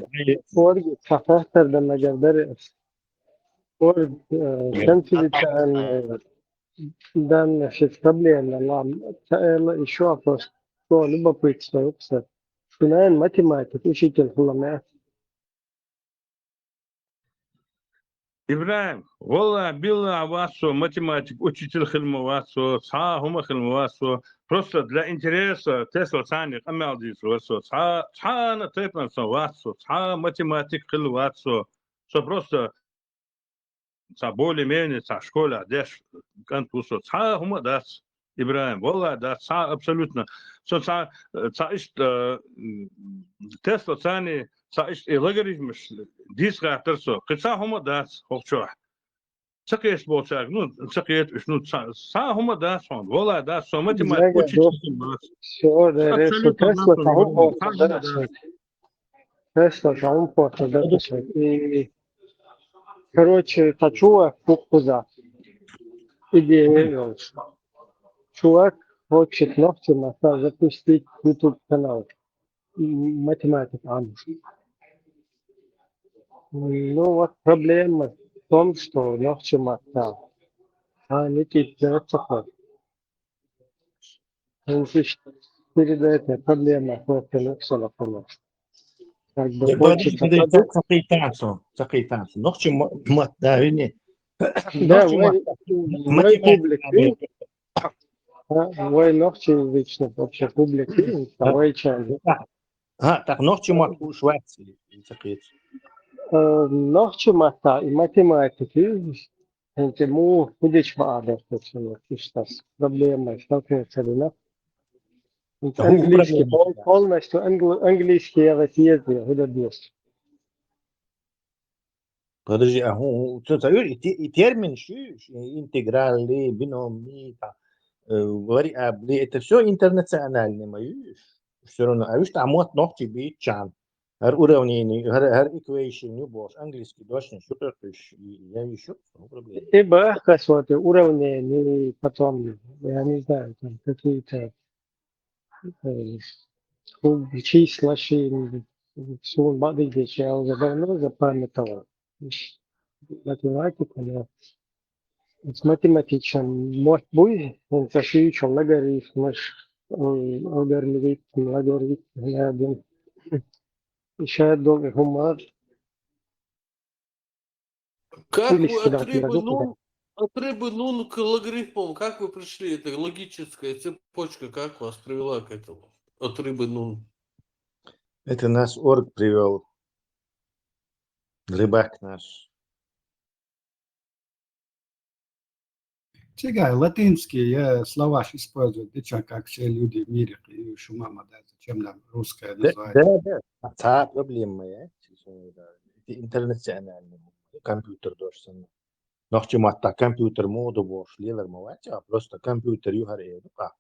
орги, цхьа хаттар дан мегар дара. Орг, э, конфиденциальный данные, все проблемы, ладно. Цайла ещё вопрос. Что любопытство, уксар. Шунан математик, учитель хуламе. ИбрахӀим, валлахӀи, биллахӀи, вац со математик, учитель хила ма вац со, цхьа хӀума хила ма вац со. Просто для интереса, Тесла царна къамел дийца вар со. Цхьа, цхьана тайпанара со вац со, цхьа математик хила вац со. Со просто цхьа более-менее, цхьа школе деш кӀант ву со. Цхьа хӀума а дац, ИбрахӀим, валлахӀи, дац, цхьа абсолютно. Со цхьа, цхьа иштта, м, Тесла царна, цхьа иштта и логарифмаш дийца гӀертар со. Кхин цхьа хӀума а дац хӀокху чохь. Ца кхеташ болчаьрга, ну, ца кхета уьш, ну, цхьа, цхьа хӀума а дац хьуна, валлахӀи, дац, со математик, учитель вац. Всё, да, Тесла, цхьа хӀума а дац. Тесла, цхьа хӀума а дац. И, короче, цхьа чувак ву кхузахь. Идея йолуш. Чувак хочет нохчийн маттахь запустить YouTube канал. М, математика Ӏамош. Ну, вот проблема в том, что нохчийн маттахь цхьа а ницкъ ца хо. ХӀинца иштта перед этой проблемой просто написала, конечно. Как бы, подожди, хочется подожди, подумать. Ца кхийтахьа со, ца кхийтахьа со. Нохчийн ма-, ма-, да, вини. Да, нохчийн вай, ма-, вай математика публика, а, вай нохчиязычный вообще публика, а вай чан. ХӀа, так нохчийн мотт хууш вац, ца кхета. Э, нохчийн маттахь и математика, ХӀинца муха хӀун дича ма Ӏа дара, иштта проблема столкнуться дина. ХӀинца английский, пол-, полностью англ-, английский я ва съезд я, хӀун дан деза? Подожди, а хӀун, хӀун, ца, ца, и те-, и термин шу, шу, интегралы, биномный, там, э, вариабли, это всё интернациональный ма ю уьш. Всё равно, а уьш там мотт нохчийн бийцча, хӀара уравнение, хӀара, хӀара equation ю бохуш, английский дош ю кхуьйсуш, я ю, ну, проблема. И бахас вот и уравнение, потом, я не знаю, там какие-то, э, числа шин, суна бакъдерг дийцича, я уже давно запамятовал. Математика, но с математичан мотт буй, хӀинца шуьйчу логарифмаш, м, логарифм, логарифм, логарифм. Ша долу хӀума. Как вы от рыбы Нун, от рыбы Нун к логарифмам, как вы пришли? Это логическая цепочка, как вас привела к этому? от рыбы, ну. Это нас орг привел. Рыбак наш. Цигай латинский, э, слова ж используют, дича, как все люди в мире, и шумама, да, зачем нам русское Да, название? да, да. А та проблема, э, это интернациональный компьютер тоже самое. Нохчи матта компьютер моду бош лилер мавати, а просто компьютер юхар э, ну как.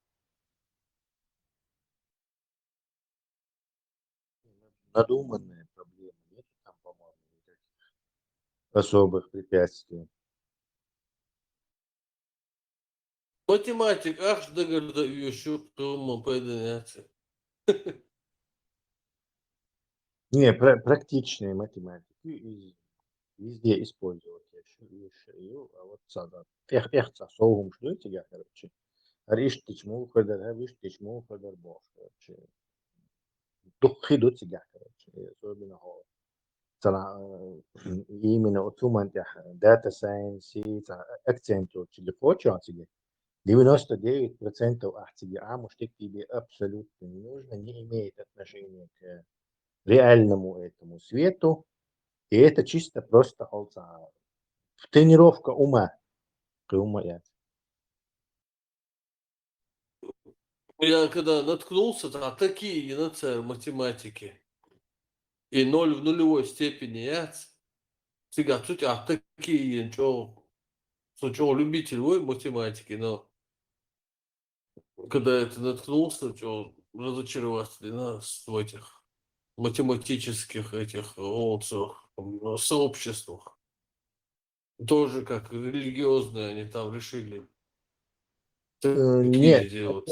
Надуманная проблема, нет там, по-моему, никаких особых препятствий. Математик, ах, догарда юшу, кто ему поединяться. Не, пра- практичные математики из- везде использовать. Я ещё, ещё, а вот сада. Эх, эх, ца, соугум, что эти, я, короче. Риштич мухадар, а виштич мухадар бох, короче. Духи до тебя, короче. И особенно хо. Цана, э, именно вот туман тех, э, data science, и ца, акцент вот тебе хочешь, а тебе девяносто девять процентов, а тебе, а может, тебе абсолютно не нужно, не имеет отношения к реальному этому свету. И это чисто просто холца. Тренировка ума. Ума я. Я когда наткнулся на такие на цель математики, и ноль в нулевой степени, я ц- всегда чуть, а такие, чё, что, чё, любитель, ой, математики, но когда это наткнулся, чё, разочароваться, да, в этих математических этих, вот, со- сообществах. Тоже как религиозные они там решили. Э, Такие нет, делать.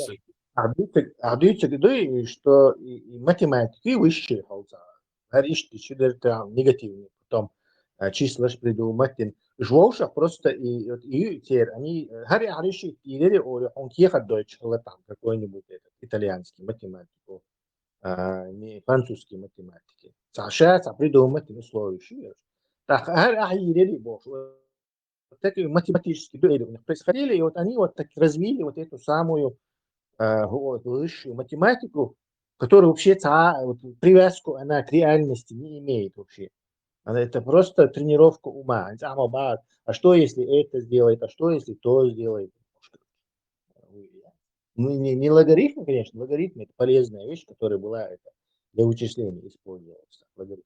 А дыцик, а дыцик, и что и, и математики высшие холца. Аришти чудер там негативный, потом, а, числа ж придумать. Жвоушах просто и, вот, и тер, они, э, хари ариши и рери ори, он кеха дойч там какой-нибудь этот, итальянский математику, а, не французский математики. Саша, са придумать условия ши. Так, хари ахи рери бош. Вот такие математические дуэли у них происходили, и вот они вот так развили вот эту самую, э, вот, высшую математику, которая вообще ца- вот, привязку она к реальности не имеет вообще. Она, это просто тренировка ума. Они там, а, а что если это сделает, а что если то сделает? Ну, не, не логарифм, конечно, логарифм — это полезная вещь, которая была это, для вычисления использовалась. Логарифм.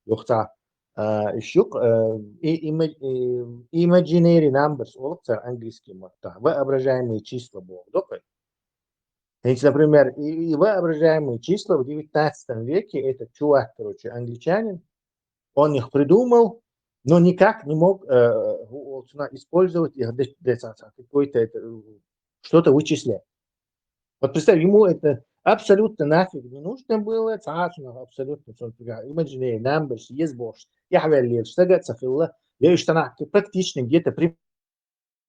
Йохца, а, ищук, э, и, има- и- imaginary numbers, олокца английский матта, воображаемые числа бог докой. Значит, например, и, и воображаемые числа в девятнадцатом веке, этот чувак, короче, англичанин, он их придумал, но никак не мог э, у- у- использовать их для, для ца- ца- какой-то это, э, что-то вычислять. Вот представь, ему это абсолютно нафиг не нужно было, ца- ца- абсолютно, что он говорит, imaginary numbers, есть больше. Я говорю, что это цахилла, я ещё практично где-то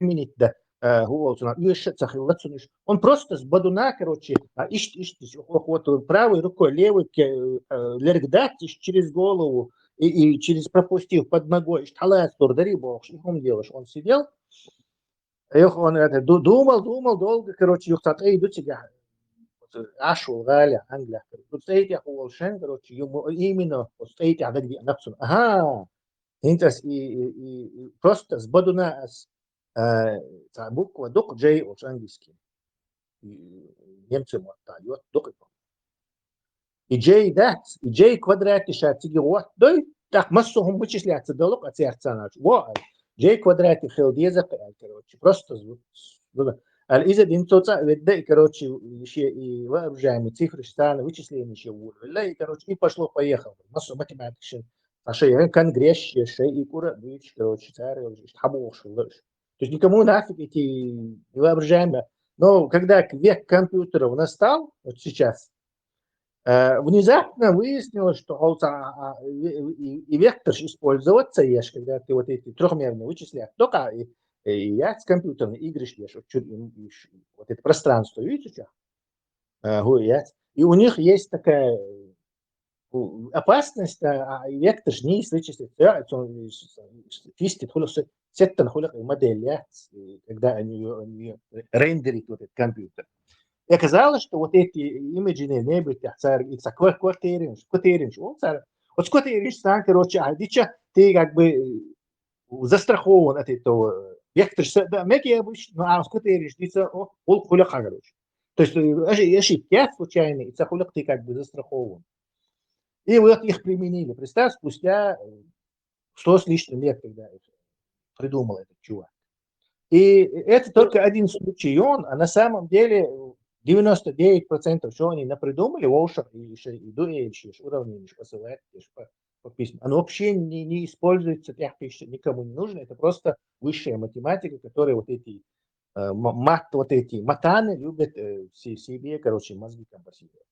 применить, да, э, гуолсуна, ещё цахилла цуниш. Он просто с бадуна, короче, а ишт, ишт, ишт, вот, вот правой рукой, левой ке- э, лергдать ишт через голову и, и через пропустил под ногой, ишт халас турдари бокш, и он делаешь. Он сидел, эх, он это, ду- думал, думал долго, короче, юхтат, эй, ду тебя. Ашул, Галя, Англия. Тут стоит я волшен, короче, ему именно, вот стоит я где нацун. Ага. Интас и, и, и, и просто с бадуна ас, э, ца буква дук J уж английский. И немцы мотают дук и пом. И J да, и J квадрат и шатиги вот, дой, так массу хум вычисляться долг от сердца наш. Во, J квадрат и хил деза, короче, просто звук. Аль иза дин тоца ведь да, и, короче, ещё и воображаемые цифры, штаны, вычисления ещё ввели, и, короче, и пошло-поехало. Массу математики, а что я конгресс, что и кура, короче, царь, что хабошилось. То есть никому нафиг эти воображаемые. Но когда век компьютеров настал, вот сейчас, э, внезапно выяснилось, что холца, а, а, и, и- и вектор ж использоваться ешь, когда ты вот эти трехмерные вычислять, только и, и я с компьютерной игры ж ешь, вот, чё- и- и ш- вот это пространство, видите, что? Э, гу- я- И у них есть такая, э, у- опасность, а, а, вектор ж не вычислить, да, это он с- с- чистит, хули- с- сеттан хули модель, я, и когда они её, они её рендерит вот этот компьютер. И оказалось, что вот эти имиджи не, не были цар, и цар квар-, квартиринш, квартиринш, он цар, вот квартиринш сан, короче, а дича, ты как бы, э, застрахован от этого, э, вектор, с-, да, меги обычно, ну, а квартиринш, дица, о, ол хуля, короче. То есть, э, ошиб-, ошибки случайные, и цар хуля ты как бы застрахован. И вот их применили. Представь, спустя, э, сто с лишним лет, когда это придумал этот чувак. И это только один случай, и он, а на самом деле девяносто девять процентов, что они напридумали, Волшер и ещё и Дуэль, ещё уровни, ещё посылает, ещё по, по письму. Оно вообще не, не используется, так пишет, никому не нужно. Это просто высшая математика, которая вот эти, э, м-, мат-, вот эти матаны любят, э, се-, себе, короче, мозги компостировать.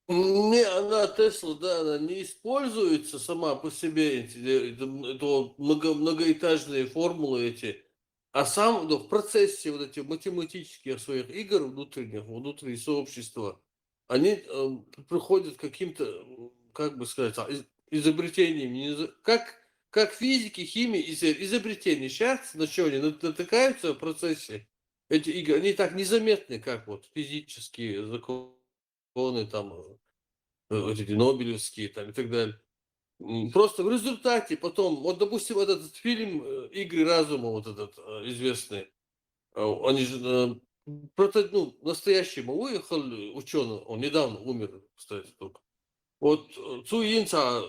Не, она, Тесла, да, она не используется сама по себе, эти, э, это, м, это вот много, многоэтажные формулы эти. А сам, ну, в процессе вот этих математических своих игр внутренних, внутри сообщества, они, э, п-, приходят к каким-то, м, как бы сказать, а, из-, изобретениями. Не за-, как, как физики, химии, из-, изобретения. Сейчас, на что они нат-, натыкаются в процессе, эти игры, они так незаметны, как вот физические законы, там, э, вот эти нобелевские, там, и так далее. М, просто в результате потом, вот, допустим, вот этот фильм, э, «Игры разума», вот этот, э, известный, э, они же, э, прото-, ну, настоящий Мауи Хал, ученый, он недавно умер, кстати, только. Вот, э, Цу Йин, а,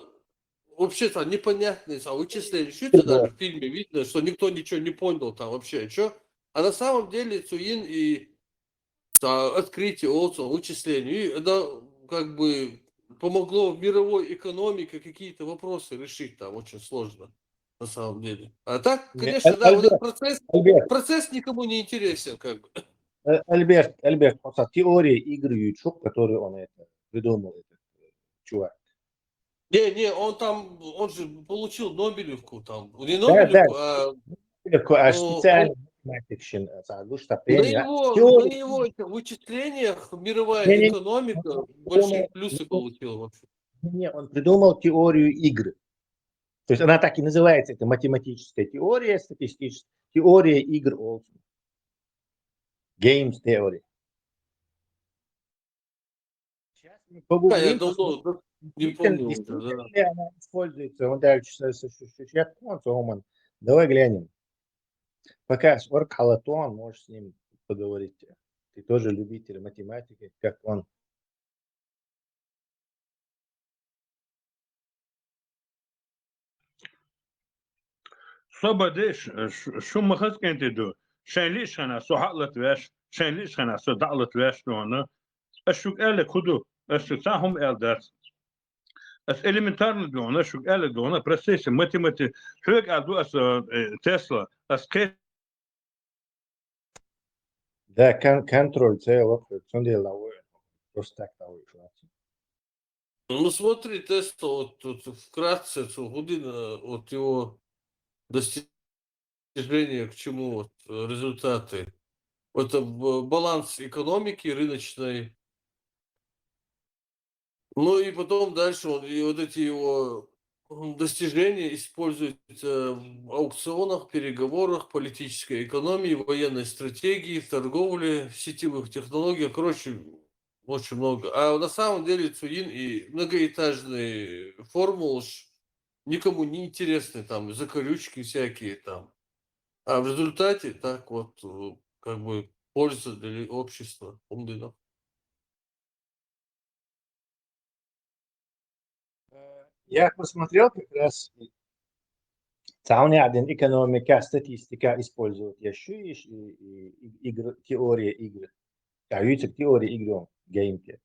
вообще-то непонятные, а, вычисления, что это даже в фильме видно, что никто ничего не понял там вообще, что. А на самом деле Цу Йин и, а, открытие, вот, вычисление, и это как бы помогло в мировой экономике какие-то вопросы решить там очень сложно, на самом деле. А так, Не, конечно, Аль-, да, вот этот Альберт, процесс, Альберт, процесс никому не интересен, как бы. э, Альберт, Альберт, просто теория игры Ючук, которую он это придумал, этот, э, чувак. Не, не, он там, он же получил Нобелевку там. Не Да, да, Нобелевку, а, Легко, а ну, специально он, математикшин, а, сагуш на тапения, а его, на теория, его этих вычислениях не, мировая не, не, экономика он большие придумал, плюсы не, получила вообще. Не, он придумал теорию игр. То есть она так и называется, это математическая теория, статистическая теория игр Олсона. Games theory. Сейчас мы Да, я погуглим, давно посмотрим, да, не действительно, помню уже, действительно да. ли она используется. Он дальше с-, с-, с-, с-, сейчас он, он. Давай глянем. Пока Орг Халатон, можешь с ним поговорить. Ты тоже любитель математики, как он. Со бадеш, ш-, шу ма хазкӀентӀе ду. Шайн лиш хана со хьалат веш, шайн лиш хана со даълат веш дуна. Аш шуг аьле куду, аш шу ца хум аьл дац. Аш элементарно дуна, шуг аьле дуна, процессе математи-, хьог аьл ду ас, э, Тесла, ас ке- Да, кон-, контроль целого, цундела, просто так того и хватит. Ну, смотри, Тесла, вот тут вкратце, цу гудин, э, вот его достижения, к чему вот, э, результаты. Это б-, баланс экономики рыночной. Ну и потом дальше он, и вот эти его, м, достижения используются в аукционах, переговорах, политической экономии, военной стратегии, в торговле, в сетевых технологиях. Короче, очень много. А на самом деле Цу Йин и многоэтажные формулы ж никому не интересны, там, закорючки всякие там. А в результате так вот, э, как бы польза для общества. Умдина. Э, я посмотрел как раз, цауни один экономика, статистика использовать, я ещё и, и, и игр-, теория игр. А, видите, теория игр, геймки.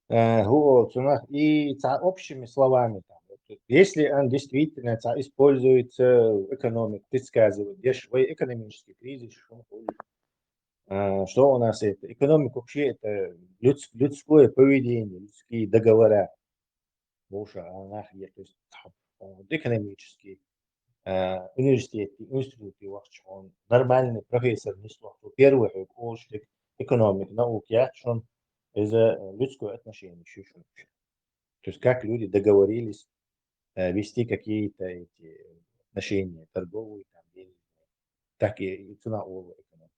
Э, гу, цунах, и ца общими словами, там, вот, если он действительно ца используется экономик, предсказывает, деш-, вай экономический кризис, шум хули. А, что у нас это? Экономика вообще это людс-, людское поведение, людские договора. Боже, а нахер, то есть, там, вот, экономический, а, университет, институт, и вообще он нормальный профессор, не слух, то первый, э, школщик, экономик, наук, я, что он из-за, э, людское отношение, ещё что-то. То есть как люди договорились, э, вести какие-то эти отношения, торговые, там, денежные, так и, и цена олу экономики.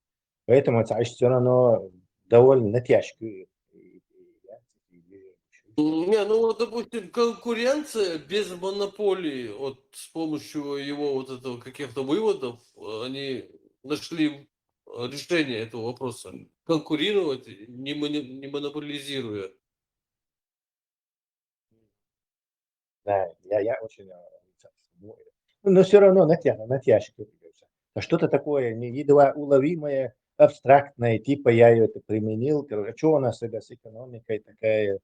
Поэтому это всё равно довольно натяжку. И, и я, и вижу, Не, ну вот, допустим, конкуренция без монополии, вот с помощью его вот этого каких-то выводов, э, они нашли э, решение этого вопроса. Конкурировать, не, мони- не монополизируя. Да, я, я очень э, ну, но все равно натя, натяжку. А что-то такое не едва уловимое, абстрактное, типа я это применил. Короче, а что у нас тогда с экономикой такая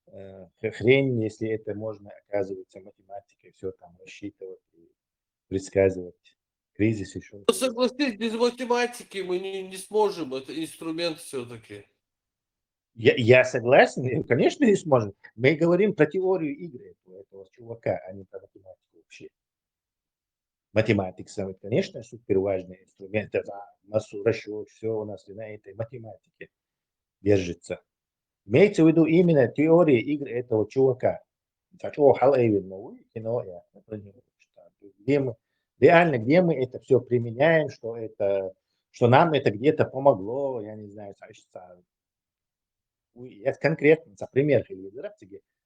э, хрень, если это можно, оказывается, математикой все там рассчитывать и предсказывать. Кризис еще. Ну, согласись, без математики мы не, не сможем. Это инструмент все-таки. Я, я согласен, и, конечно, не сможем. Мы говорим про теорию игры этого, этого чувака, а не про математику вообще. Математика, самый, конечно, супер важный инструмент. Это массу расчет, все у нас на этой математике держится. Имеется в виду именно теория игр этого чувака. Зачем хал эйвен новый кино, я, например, что там, где мы, реально, где мы это все применяем, что это, что нам это где-то помогло, я не знаю, это конкретно, например, или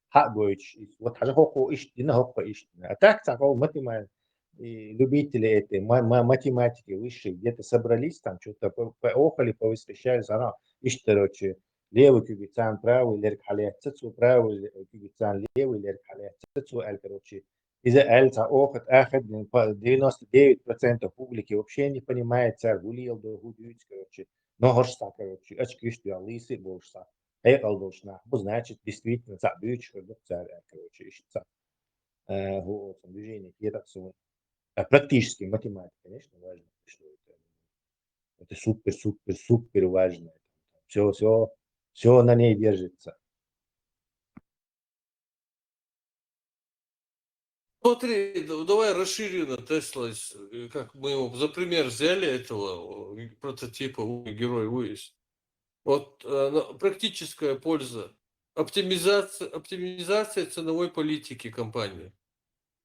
хагойч, вот хажа хоко ишт, дина хоко ишт. А так, так, вот, математика, и любители этой ма- ма- математики высшей где-то собрались, там что-то по- поохали, повосхищались, она ишт, короче, левый кюгицан, правый лерк халецецу, правый ле- кюгицан, левый лерк халецецу, аль, короче, из-за аль ца охот ахот, блин, по- девяносто девять процентов публики вообще не понимает царь, вулиел до худюйц, короче, но горшса, короче, очки что я лисы больше. Эй, колдушна. Ну, значит, действительно, ца бюч, царь, короче, ишь ца. Э, вот, движение, я так всего. А практически математика, конечно, важно, что это, это супер, супер, супер важно. Все, все, все на ней держится. Смотри, д- давай расширим на Тесла, с- э, как мы его за пример взяли этого э, прототипа у- герой Уис. Вот э, на- практическая польза. Оптимизация, оптимизация ценовой политики компании.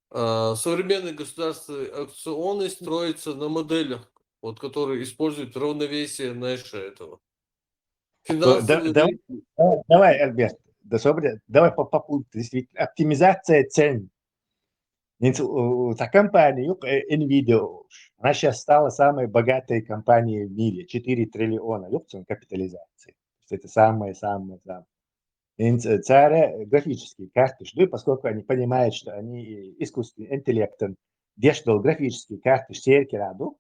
А, современные государственные аукционы строятся на моделях, вот, которые используют равновесие Нэша этого. Э, да- Финансовые да- рынки. Э, Давай, Альберт, да, собри, давай по, по пункту, действительно. Оптимизация цен. Инц- у- у- Та компания, юк, э, Nvidia, она сейчас стала самой богатой компанией в мире, четыре триллиона, юк, цен капитализации. То есть это самое-самое-самое. Инц- э, Царя графические карты жду, поскольку они понимают, что они и искусственным интеллектом дешдал графические карты серкераду,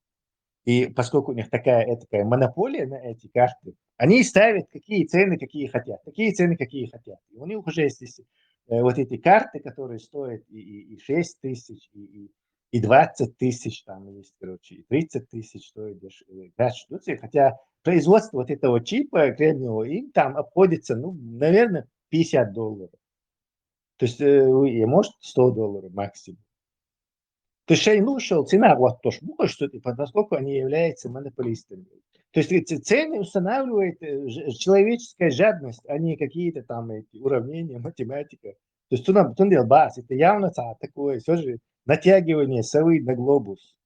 и поскольку у них такая этакая монополия на эти карты, они ставят какие цены, какие хотят, такие цены, какие хотят. И у них уже есть здесь, э, вот эти карты, которые стоят и, и, и шесть тысяч, и, и, и двадцать тысяч, там есть, короче, и тридцать тысяч стоит деш- э, дальше. Ну, те- Хотя производство вот этого чипа кремниевого им там обходится, ну, наверное, пятьдесят долларов. То есть, э, и может, сто долларов максимум. То есть, шей, ну, шел, цена вот то, что, ну, что, типа, поскольку они являются монополистами. То есть, эти цены устанавливает э, ж- человеческая жадность, а не какие-то там эти уравнения, математика. То есть, тунам, тун дел бас, это явно ца- такое, все же натягивание совы на глобус.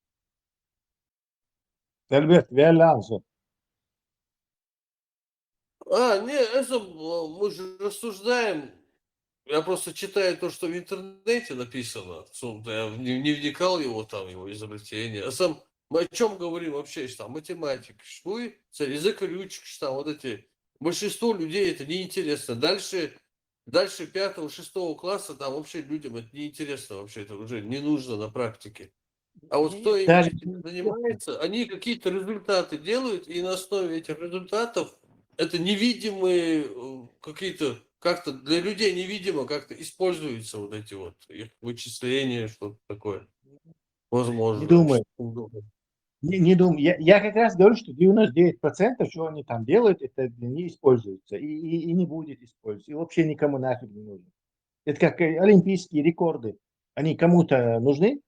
Альберт, вялансо. А, не, это э, мы же рассуждаем. Я просто читаю то, что в интернете написано. Сам, да, я в- не, не вникал его там, его изобретение. А сам мы о чем говорим вообще, что там математика, шкуй, язык рючек, что там вот эти. Большинство людей это неинтересно. Дальше, дальше пятого, шестого класса там вообще людям это неинтересно вообще, это уже не нужно на практике. А вот кто Даже этим занимается, они какие-то результаты делают, и на основе этих результатов это невидимые э, какие-то, как-то для людей невидимо как-то используются вот эти вот их вычисления, что-то такое. Возможно. Не думаю. Не, не думаю. Я, я как раз говорю, что девяносто девять процентов, что они там делают, это не используется и, и, и не будет использоваться. И вообще никому нафиг не нужно. Это как э, олимпийские рекорды. Они кому-то нужны?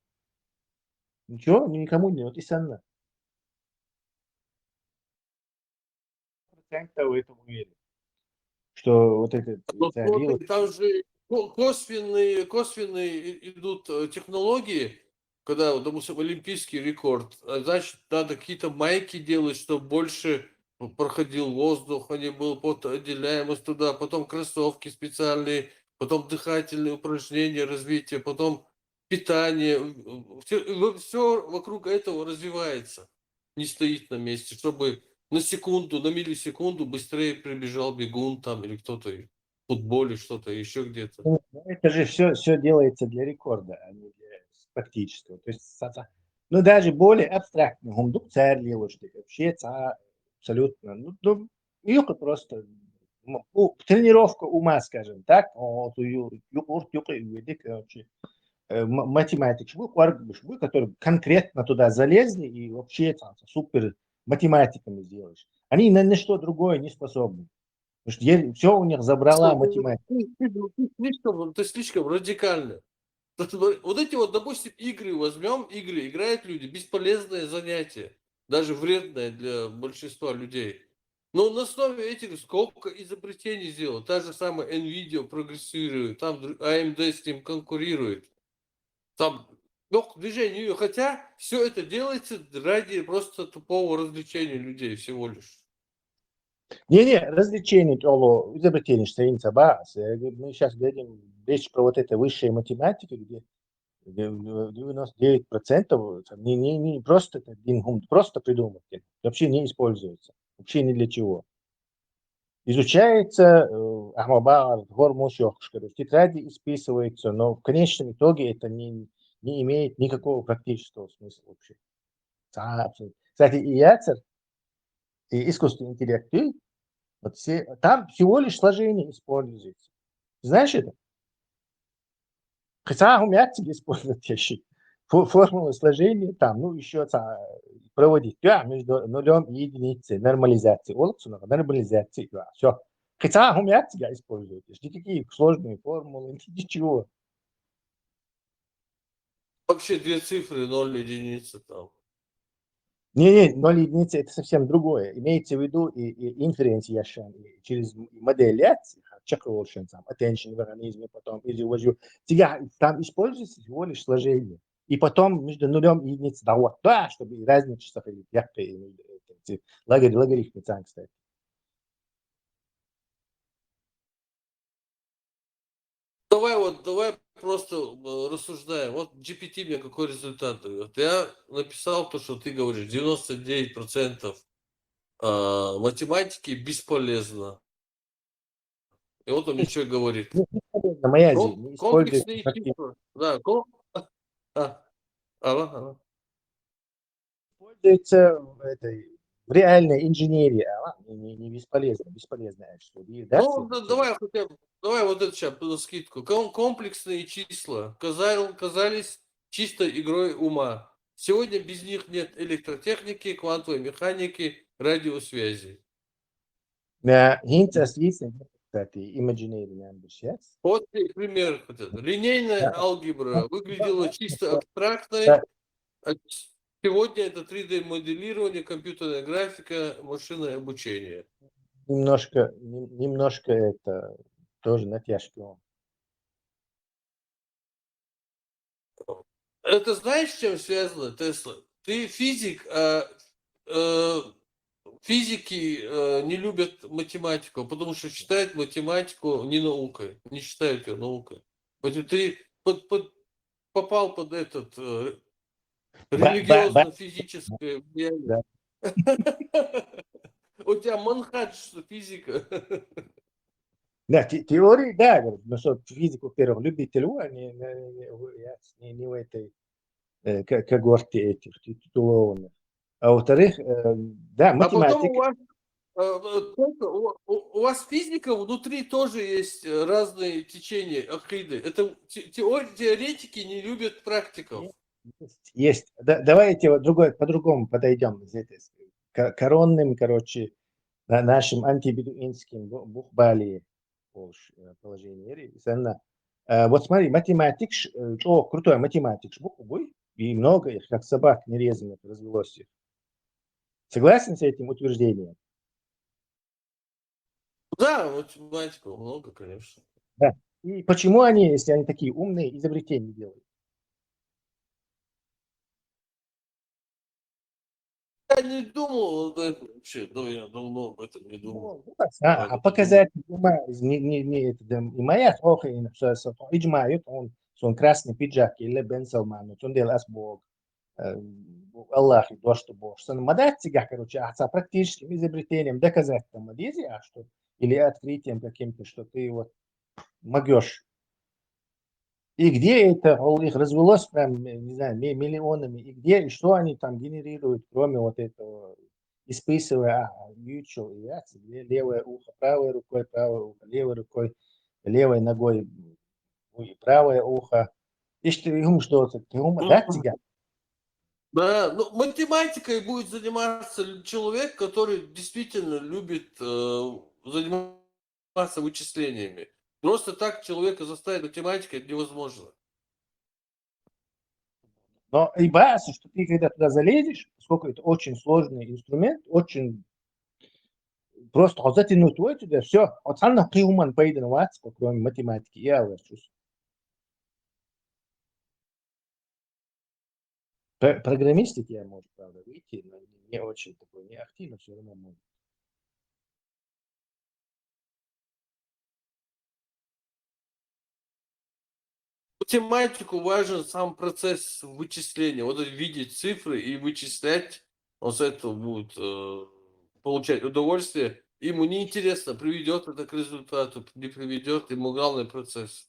Ничего, никому не. Вот и санна. Процентов в этом уверен. Что вот это Ну, смотри, там же ко- косвенные, косвенные и- идут э, технологии, когда, вот, допустим, олимпийский рекорд, а, значит, надо какие-то майки делать, чтобы больше проходил воздух, они был потоотделяемость туда, потом кроссовки специальные, потом дыхательные упражнения, развитие, потом питание. Все, все вокруг этого развивается, не стоит на месте, чтобы на секунду, на миллисекунду быстрее прибежал бегун там или кто-то в футболе, что-то еще где-то. Ну, это же все, все делается для рекорда, а не для практического. То есть, са- са- ну, даже более абстрактный гьуна ду-кх цар лелош дерг вообще, ца- абсолютно. Ну, ну, юкъе просто, м, у- тренировка ума, скажем так, о, ту ю- юкъе урт, юкъе уьйдик, короче, э, м- математикаш ба, кӀоаргаш ба, которые конкретно туда залезли и вообще там супер математиками сделаешь. Они на ничто другое не способны. Потому что все у них забрала математика. Ты, ты- ты слишком, ты слишком радикально. Вот эти вот, допустим, игры возьмем, игры играют люди, бесполезное занятие, даже вредное для большинства людей. Но на основе этих сколько изобретений сделал. Та же самая Nvidia прогрессирует, там др- A M D с ним конкурирует. Там лёгкое движение, хотя все это делается ради просто тупого развлечения людей всего лишь. Не-не, развлечение, олу, изобретение, что им собака. Мы сейчас говорим речь про вот это высшая математика, где девяносто девять процентов не, не, не просто это, просто придумать, вообще не используется, вообще ни для чего. Изучается, э, ахма багӀар, гормон шёхкаш, короче, тетради исписывается, но в конечном итоге это не, не имеет никакого практического смысла вообще. Кстати, и яцар, и искусственный интеллект, и вот все, там всего лишь сложение используется. Знаешь это? Хотя у меня использовать еще. Формула сложения там, ну, еще проводить, да, между нулем и единицей, нормализация. Олук цунах, нормализация, да, все. Хотя у меня использовать. Никакие сложные формулы, ничего. Вообще две цифры, ноль, единица там. Не-не, ноль единицы — это совсем другое. Имеется в виду и, и inference яшан, и через модель яц, чакъ волшен там, attention механизмы потом, или возьмём. Тебя там используется всего лишь сложение. И потом между нулем и единицей, да, вот, да, чтобы и разницу сохранить. Я лагерь, лагерь их, кстати. Давай вот, давай просто э, рассуждаем. Вот G P T мне какой результат дает. Я написал то, что ты говоришь, девяносто девять процентов а, математики бесполезно. И вот он мне что говорит. Моя Комплексные числа. Да, ком... а, ага, ага. Используется в, этой, в реальной инженерии, а не, не бесполезно, бесполезно. Ну, да, давай хотя бы, давай вот это сейчас на скидку. Комплексные числа казались чистой игрой ума. Сегодня без них нет электротехники, квантовой механики, радиосвязи. Да, hints as есть, кстати, imaginary numbers, yes? Вот пример. Линейная алгебра выглядела чисто абстрактной. Сегодня это три D моделирование, компьютерная графика, машинное обучение. Немножко, немножко это тоже натяжки. Это знаешь, с чем связано, Тесла? Ты физик, а э, физики э, не любят математику, потому что считают математику не наукой, не считают ее наукой. Вот ты под, под, попал под этот э, религиозно-физическое влияние. У тебя манхадж физика. Да, те, теории, да, говорю, ну что физику, во-первых, любитель, а не, не, не, не в этой э, когорте этих титулованных. А во-вторых, э, да, математика. А потом у вас, э, у, у вас физика внутри тоже есть разные течения акиды. Это те, теоретики не любят практиков. Есть, есть. Да, давайте вот другой, по-другому подойдем к коронным, короче, нашим антибедуинским бухбали положение. Вот смотри, математикаш, чӀоагӀа крутой математикаш бу-кх, буй, и много их, как собак нерезанных, развелось их. Согласен с этим утверждением? Да, математиков много, конечно. Да. И почему они, если они такие умные, изобретения делают? не думал об этом вообще. Ну, я давно об этом не думал. Ну, а, а показатель ума, не, не, не это, да, и моя, ох, и всё, всё, то, иджма, и он, он красный пиджак, или Бен Салман, вот он делал асбог, э, Аллах, и то, что Бог. Что, ну, мадать цигах, короче, а ца практическим изобретением доказать там, а что, или открытием каким-то, что ты вот могёшь. И где это, ол их развелось прям, не знаю, ми- миллионами, и где, и что они там генерируют, кроме вот этого, исписывая, а, ючо, и я, где левое ухо правой рукой, правое ухо левой рукой, левой ногой, ну, и правое ухо. И что, и ум что-то, и ум, да, тебя? Да, ну, математикой будет заниматься л- человек, который действительно любит э, заниматься вычислениями. Просто так человека заставить математикой невозможно. Но и бояться, что ты когда туда залезешь, поскольку это очень сложный инструмент, очень просто вот затянуть твой туда, все, вот сам на приуман поеден ватс, кроме математики, я вас чувствую. Программистики я, может, правда, выйти, но не очень такой, не активно, все равно может. Математику важен сам процесс вычисления. Вот это видеть цифры и вычислять, он с этого будет э, получать удовольствие. Ему неинтересно, приведет это к результату, не приведет, ему главный процесс.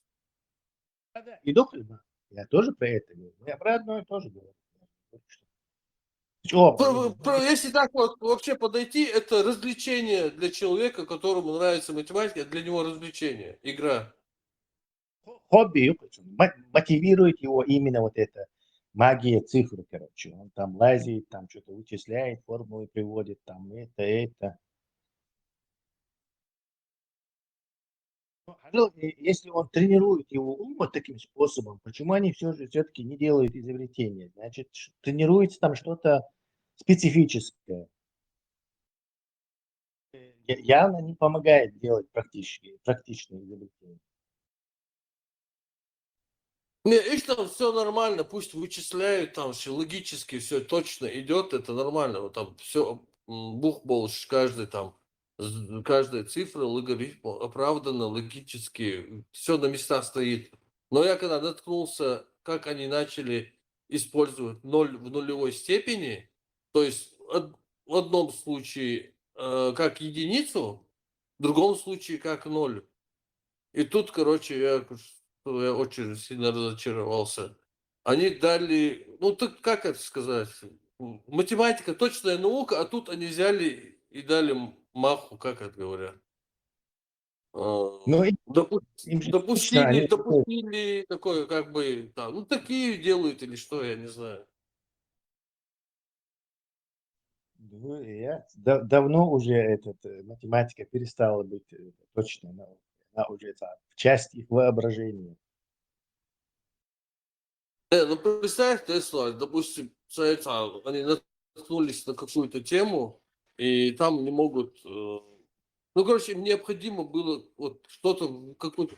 Да, да, и доходно. Я тоже про это говорю. Я про одно и то же говорю. Чё? Про- про- Если так вот вообще подойти, это развлечение для человека, которому нравится математика, для него развлечение, игра. Хобби, мотивирует его именно вот это магия цифр, короче. Он там лазит, там что-то вычисляет, формулы приводит, там это, это. Ну, если он тренирует его ум вот таким способом, почему они все же все-таки не делают изобретения? Значит, тренируется там что-то специфическое. Явно не помогает делать практические, практичные изобретения. Не, их там все нормально, пусть вычисляют, там все логически все точно идет, это нормально. Вот там все бух больше, каждый там, каждая цифра, логарифм оправдана логически, все на местах стоит. Но я когда наткнулся, как они начали использовать ноль в нулевой степени, то есть в одном случае э, как единицу, в другом случае как ноль. И тут, короче, я, я очень сильно разочаровался. Они дали, ну так как это сказать, математика точная наука, а тут они взяли и дали маху, как это говорят. Ну, допустили, допустили такое, как бы, да, ну такие делают или что, я не знаю. Ну, я, да, давно уже этот, э, математика перестала быть э, точной наукой. Она уже это, часть их воображения. Э, ну, представь, Тесла, допустим, они наткнулись на какую-то тему, и там не могут... Э, ну, короче, им необходимо было вот что-то, какую-то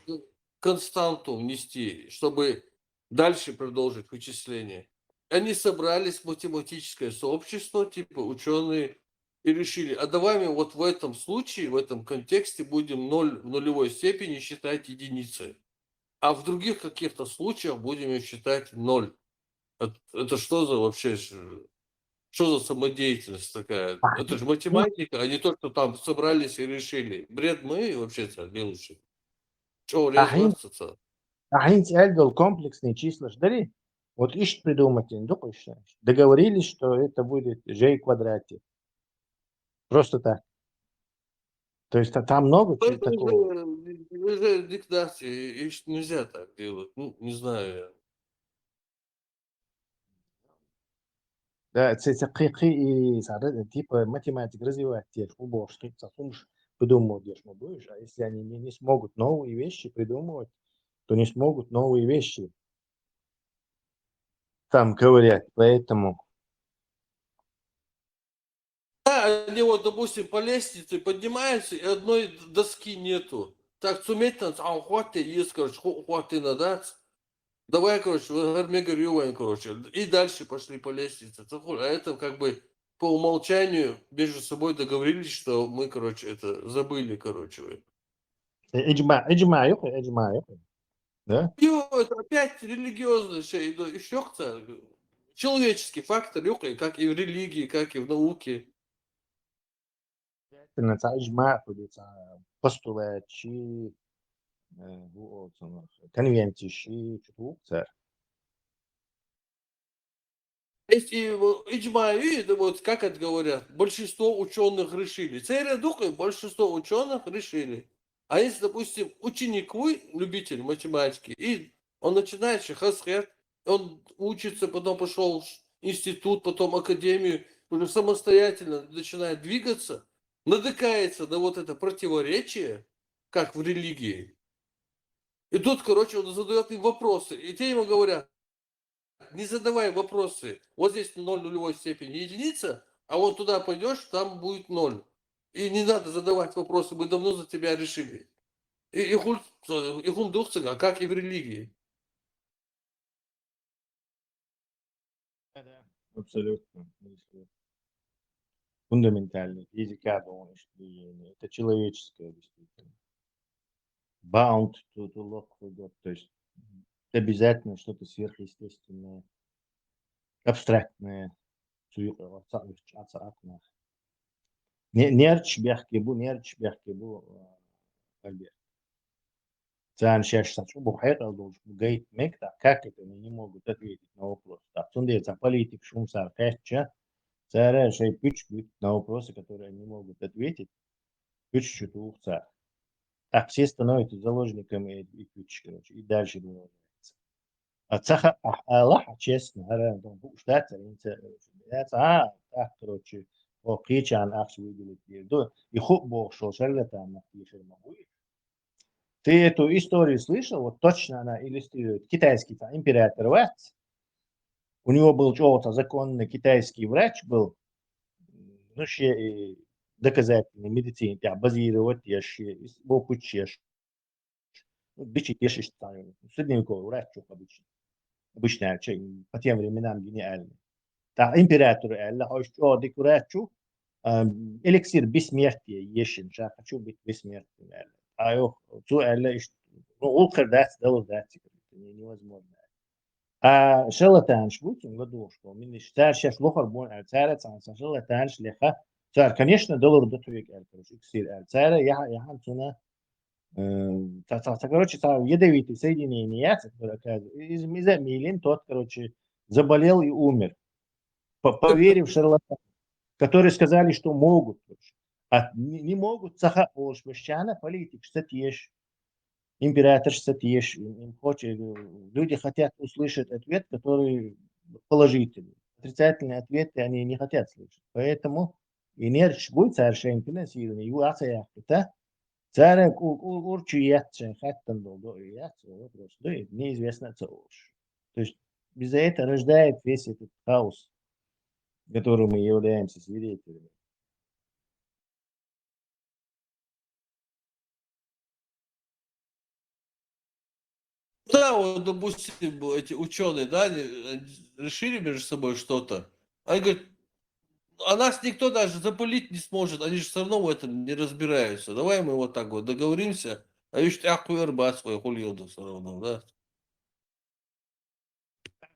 константу внести, чтобы дальше продолжить вычисление. Они собрались в математическое сообщество, типа ученые, и решили, а давай мы вот в этом случае, в этом контексте будем ноль в нулевой степени считать единицей, а в других каких-то случаях будем ее считать ноль. Это, это что за вообще, что за самодеятельность такая? Это же математика, а не то, что там собрались и решили. Бред мы вообще-то, белуши. Что, резаться-то? А они комплексные числа ждали? Вот ищут придумать, договорились, что это будет J в квадрате. Просто так. То есть там много такого. Уже диктации, их нельзя так делать. Ну, не знаю я. Да, це, це и типа математик развивать те, уборщик, сумш придумывать, будешь, а если они не, не смогут новые вещи придумывать, то не смогут новые вещи. Там говорят, поэтому. Да, они вот, допустим, по лестнице поднимаются, и одной доски нету. Так, цуметь там, а хватит, есть, короче, хватит на дац. Давай, короче, гармегар ювайн, короче. И дальше пошли по лестнице. А это как бы по умолчанию между собой договорились, что мы, короче, это забыли, короче, вы. Э, Иджма, иджма юкъе, иджма юкъе. Да? Ё, это опять религиозный шей, ну, ещё кто-то. Человеческий фактор, юкъе, как и в религии, как и в науке. Обязательно ца иджма худи, ца постулат ши, э, бу олсун, конвенция ши, чутук цар. Есть и, э, иджма, и, да, вот как это говорят, большинство учёных решили. Церен дукъе, большинство учёных решили. А если, допустим, ученик вы, любитель математики, и он начинает ши хасхет, он учится, потом пошёл в институт, потом академию, уже самостоятельно начинает двигаться, натыкается на вот это противоречие, как в религии. И тут, короче, он задаёт им вопросы. И те ему говорят: «Не задавай вопросы. Вот здесь ноль нулевой степени единица, а вот туда пойдёшь, там будет ноль. И не надо задавать вопросы, мы давно за тебя решили». И, и хуль, и хум духцыга, как и в религии. Да, да, абсолютно. Если фундаментальный физика, думаю, что и это человеческое, действительно. Bound to, to look for God, то есть обязательно что-то сверхъестественное, абстрактное, цу юкъе ца-, ца-, ца-, ца-, не-, нерч бехке бу, нерч бехке бу, э, Альберт. Царна шаьш са чӀу бу хьекъал долуш бу гайта мега, так как это они не могут ответить на вопрос. Так, цундела цхьа политикаш хӀума цара кхаьчча, цара шайн пуьчаш буьту на вопросы, которые они не могут ответить, пуьчаш чу туху цара. Так все становятся заложниками и, и пуьчаш, короче, и дальше продолжается. А ца ха-, а, алахьа, честно, хӀара бу-, бууш дац, а, хӀинца, а, так, короче, о, кхечарна ахча выделить дийр ду. И хӀу бохуш шарлатанах тешар ма бу. Ты эту историю слышал? Вот точно она иллюстрирует. Китайский там император вац. У него был чӀогӀа законный китайский врач был. Ну, шен, э, доказательной медицине тӀехь базировать еш, шен ис-, бо пуч еш. Ну, бичи еш иштта. Средневековый врач чу обычно. Обычно аьлча, по тем временам гениальный. ТӀаккха императоро аьлла, хьо иштта чӀогӀа дика врач ву, а, эликсир бессмертия ешина, ша кхачу бит бессмертным аьлла. Ткъа юха цо аьлла иштта, ну, гӀуллакх хир дац, далур дац, не-, невозможно. А шарлатанаш бу цунга духуш бу, миниш, цара шаьш лохар бу аьлла, цара цхьана сан шарлатанаш леха, цара, конечно, далур ду тхоьга аьлла, короче, эликсир аьлла. Цара яха-, яхан цуна, э, ца, ца, ца, короче, ца ядовитый соединение яц, который оказывается, из, из-за мийлин тот, короче, заболел и умер. По-, поверив шарлатанам, которые сказали, что могут, короче. А не, не могут, ца ха олуш башчана политикаш ца теш, императорш ца теш, им, им хочет, э, люди хотят услышать ответ, который положительный. Отрицательные ответы они не хотят слышать. Поэтому и нерч буй цара шайн финансирование, ю а ца яхкита, цара у-, у-, урчу яц шайн хаттан долу, до яц, вопрос, да, и неизвестно ца олуш. То есть из-за этого рождает весь этот хаос, в котором мы являемся свидетелями. Да, вот, допустим, эти учёные, да, они, э, решили между собой что-то. Они говорят: «А нас никто даже запылить не сможет, они же всё равно в этом не разбираются. Давай мы вот так вот договоримся, а ещё ты ахуер бац, хуй, хули всё равно, да?»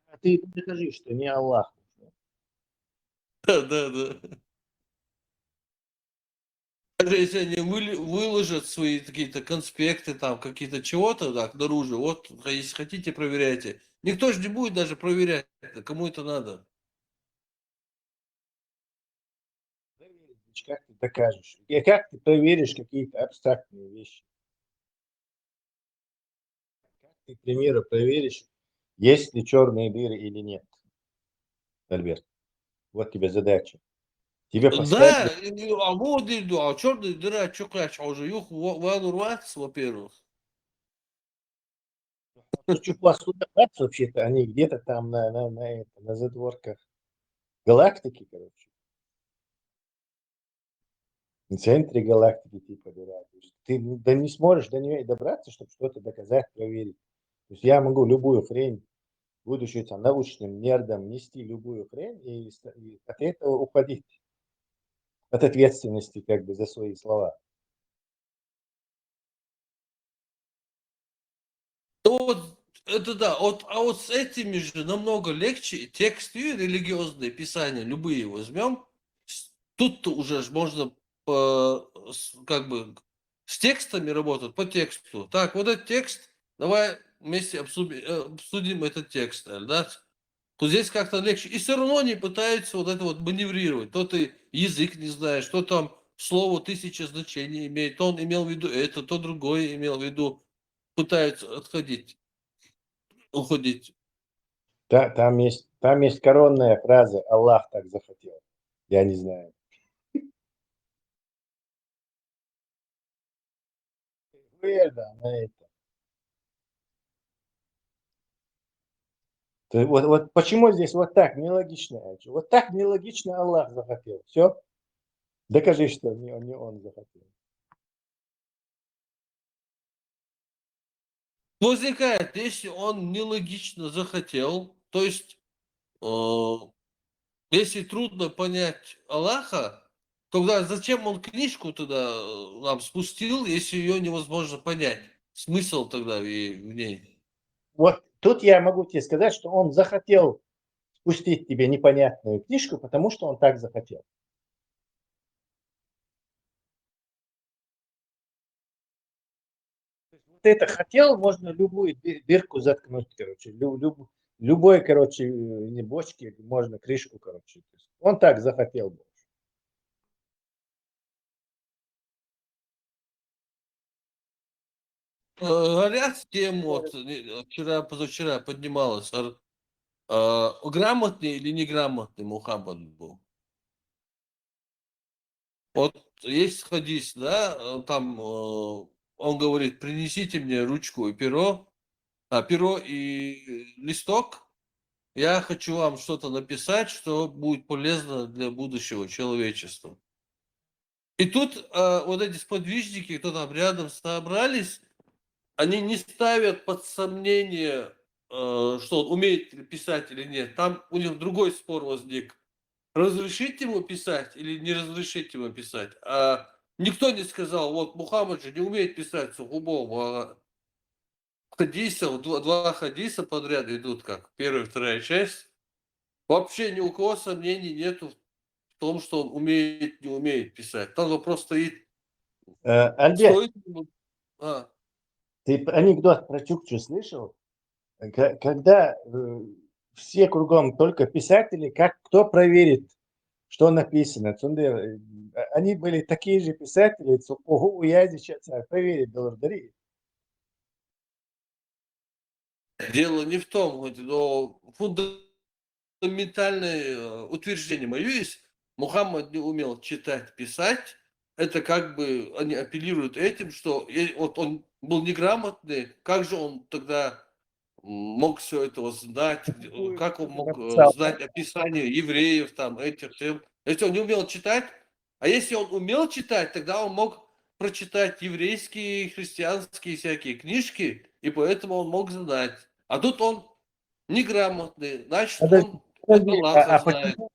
А ты докажи, что не Аллах. Да, да, да. Даже если они выле-, выложат свои какие-то конспекты, там, какие-то чего-то, так, наружу, вот, если хотите, проверяйте. Никто же не будет даже проверять, кому это надо. Как ты докажешь? И как ты проверишь какие-то абстрактные вещи? Как ты, к примеру, проверишь, есть ли чёрные дыры или нет? Альберт, вот тебе задача. Тебе Да, поставили и, и, а вот и, да, а чёрная дыра, чё, конечно, уже юх, ва-, валур вац, во-первых. Ну, чё, у вас туда бац вообще-то, они где-то там на, на, на, это, на задворках галактики, короче. В центре галактики, типа, дыра. То есть ты, ну, да не сможешь до неё и добраться, чтобы что-то доказать, проверить. То есть я могу любую хрень будучи там научным нердом, нести любую хрень и, с- и от этого уходить, от ответственности как бы за свои слова. Ну вот, это да, вот, а вот с этими же намного легче, и тексты, и религиозные писания, любые возьмем, тут-то уже ж можно по, с- как бы с текстами работать, по тексту. Так, вот этот текст, давай вместе обсудим, э, обсудим этот текст, э, да? Вот здесь как-то легче. И все равно они пытаются вот это вот маневрировать. То ты язык не знаешь, то там слово тысяча значений имеет, то он имел в виду это, то другое имел в виду. Пытаются отходить, уходить. Та- там есть, там есть коронная фраза: «Аллах так захотел». Я не знаю. Верно, на это. То есть вот, вот почему здесь вот так нелогично? Вот так нелогично: «Аллах захотел». Все. Докажи, что не, не он захотел. Возникает, если он нелогично захотел, то есть, э, если трудно понять Аллаха, тогда зачем он книжку тогда э, нам спустил, если ее невозможно понять? Смысл тогда в, в ней? Вот тут я могу тебе сказать, что он захотел спустить тебе непонятную книжку, потому что он так захотел. Вот это «хотел», можно любую дыр- дырку заткнуть, короче, лю- люб- любой, короче, э, не бочки, можно крышку, короче. То есть он так захотел больше. Э, Горят тему, вот, не- вчера, позавчера поднималась, ар- э, грамотный или неграмотный Мухаммад был. Вот есть хадис, да, э, там э, он говорит: «Принесите мне ручку и перо, а перо и листок, я хочу вам что-то написать, что будет полезно для будущего человечества». И тут э, вот эти сподвижники, кто там рядом собрались, они не ставят под сомнение, э, что он умеет писать или нет. Там у них другой спор возник. Разрешить ему писать или не разрешить ему писать. А никто не сказал: «Вот Мухаммад же не умеет писать сухубо». Хадисов, два, два хадиса подряд идут, как первая и вторая часть. Вообще ни у кого сомнений нету в том, что он умеет, не умеет писать. Там вопрос стоит, Э, Альберт, стоит ему... А, ты п- анекдот про Чукчу слышал? К- Когда э, все кругом только писатели, как кто проверит, что написано? Цунде, э, они были такие же писатели, цу- ого, я сейчас проверить должен, дари. Дело не в том, хоть, но фундаментальное э, утверждение мое есть. Мухаммад не умел читать, писать. Это как бы они апеллируют этим, что э, вот он был неграмотный, как же он тогда м, мог все это вот знать, э, как он мог э, Написал. Знать описание евреев, там, этих, всем. Если он не умел читать, а если он умел читать, тогда он мог прочитать еврейские, христианские всякие книжки, и поэтому он мог знать. А тут он неграмотный, значит, Подожди, он подожди, Аллаха а, а знает. почему,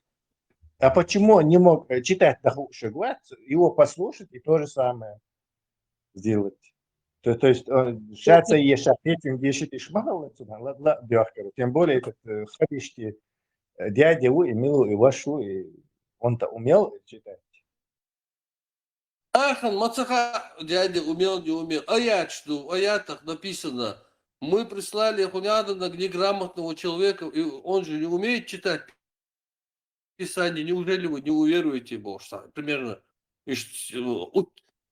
а почему он не мог э, читать Даху Шагват, его послушать и то же самое сделать? То, то есть он шаца и шапетин дешит и шмагал отсюда, ладно, дёхкару. Тем более этот э, хадишки э, дядя у и милу и вашу, и он-то умел читать. Ахан, мацаха, дядя умел, не умел. Аят, что в аятах написано: «Мы прислали Хунядана, неграмотного человека, и он же не умеет читать Писание, неужели вы не уверуете ему?» Что, примерно. И ш- у-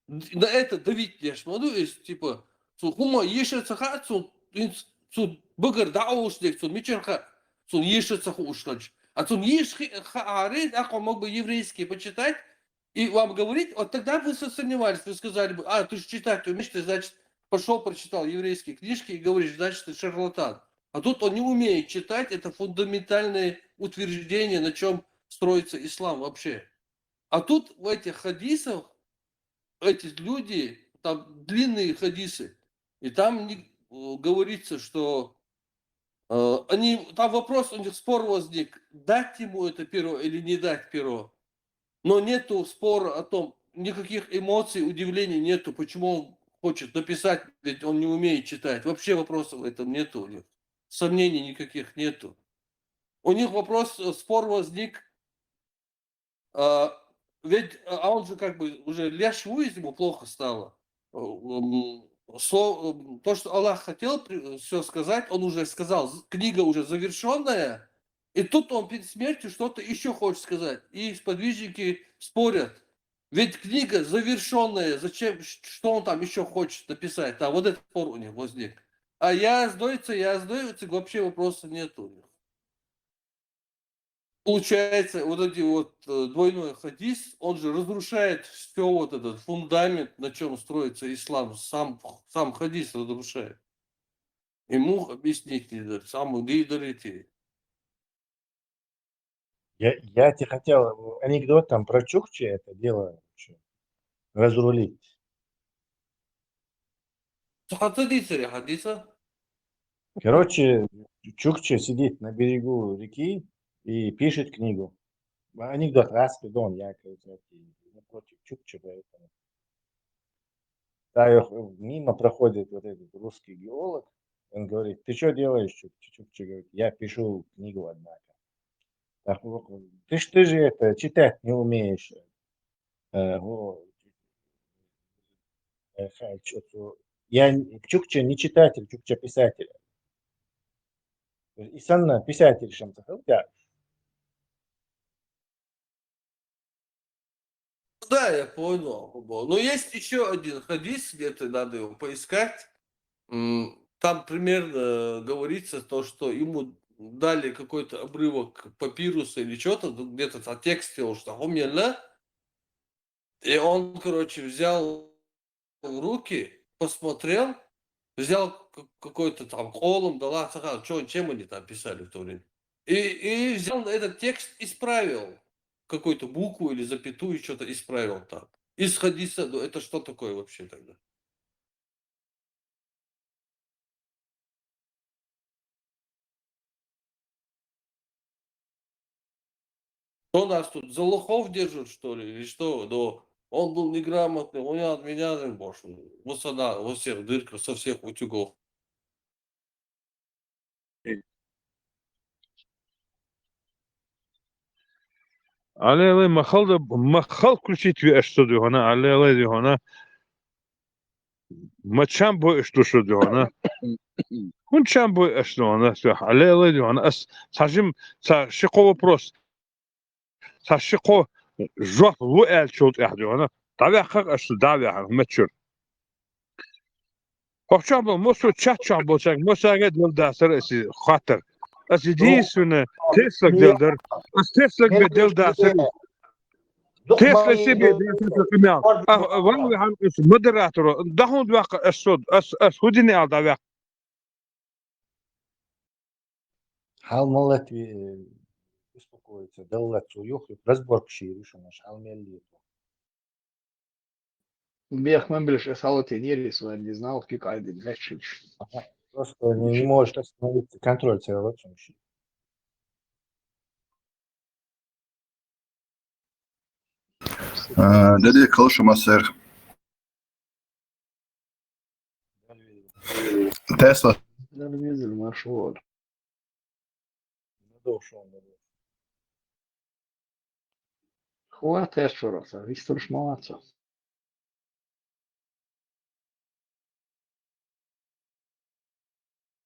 На это давить не смотрю, есть, типа, цу хума еши цаха, цу, ин- цу багар да уж дек, цу мичерха, цу еши цаха уж ланч. А цу еши ха арит, а мог бы еврейский почитать, и вам говорить, вот тогда бы вы сомневались, вы сказали бы: «А, ты же читать умеешь, ты, значит, пошел прочитал еврейские книжки и говоришь, значит, ты шарлатан». А тут он не умеет читать, это фундаментальное утверждение, на чем строится ислам вообще. А тут в этих хадисах эти люди, там длинные хадисы, и там не- э, говорится, что Э, Они, там вопрос, у них спор возник, дать ему это перо или не дать перо. Но нету спора о том, никаких эмоций, удивлений нету, почему он хочет написать, ведь он не умеет читать. Вообще вопросов в этом нету у них. Сомнений никаких нету. У них вопрос, э, спор возник, а, ведь, а он же как бы уже леш вуиз, ему плохо стало. Э, м, сло- м, То, что Аллах хотел все сказать, он уже сказал, з- книга уже завершенная, и тут он перед смертью что-то еще хочет сказать. И сподвижники спорят. Ведь книга завершенная, зачем, ш- что он там еще хочет написать? Там вот этот спор у них возник. А я сдается, я сдается, вообще вопроса нет у них. Получается, вот эти вот э, двойной хадис, он же разрушает все вот этот фундамент, на чем строится ислам. Сам, сам хадис разрушает. Ему объяснить не дать, сам лидер идти. Я, я тебе хотел анекдот там про Чукчи это дело вообще разрулить. Хадиса, хадиса. Короче, Чукча сидит на берегу реки и пишет книгу. Анекдот, Аспидон, я, короче, не против Чукча, поэтому. Да, и мимо проходит вот этот русский геолог, он говорит: «Ты что делаешь, Чукча?» Чукча говорит: «Я пишу книгу, однако». Так, вот, ты ж ты же это читать не умеешь. Э, вот. Э, ха- чё-то- Я н- Чукча не читатель, Чукча писатель. Исанна писатель шамсахал, да. Да, я понял. Бо- Но есть еще один хадис, где-то надо его поискать. М, Там примерно говорится то, что ему дали какой-то обрывок папируса или что-то, ну, где-то там текст, что хумьяла. И он, короче, взял в руки, посмотрел, взял к- какой-то там колом, дала, что, чем они там писали в то время. И, и взял этот текст, исправил какую-то букву или запятую, что-то исправил там. Из хадиса, ну это что такое вообще тогда? Что нас тут за лохов держат, что ли, или что? Но он был неграмотный, он не отменял больше. Вот она, во всех дырках, со всех утюгов. Алелай, махал да, махал включить ви аш сод вихона, алелай вихона. Ма чам бой аш ду шод вихона. Хун чам бой аш ду хона, всё, алелай вихона. Ас сажим, са шико вопрос. Са шико жоп лу эл чул тях вихона. Давя хак аш ду, давя хак, мачур. Хохчам бол, мосу чат чам бол, чак, мосаге дел дасар эси хатар. Ас единственное, Тесла дел дар. Ас Тесла бе дел дасар. Тесла себе дел дасар кымял. А ван ви хан эс модератор. Дахун вак ас сод, ас, ас худини ал давя. Хал молот ви успокоиться, деллат цу юх, разборка шири, что наш хал мелли. Бех мен билиш, эс хала тенери, свой не знал, как айден, значит. Просто не, не можешь остановиться, контроль целый очень. Деди калша масер. Тесла. Телевизор нашел. Хватит шорохса, историш молодца.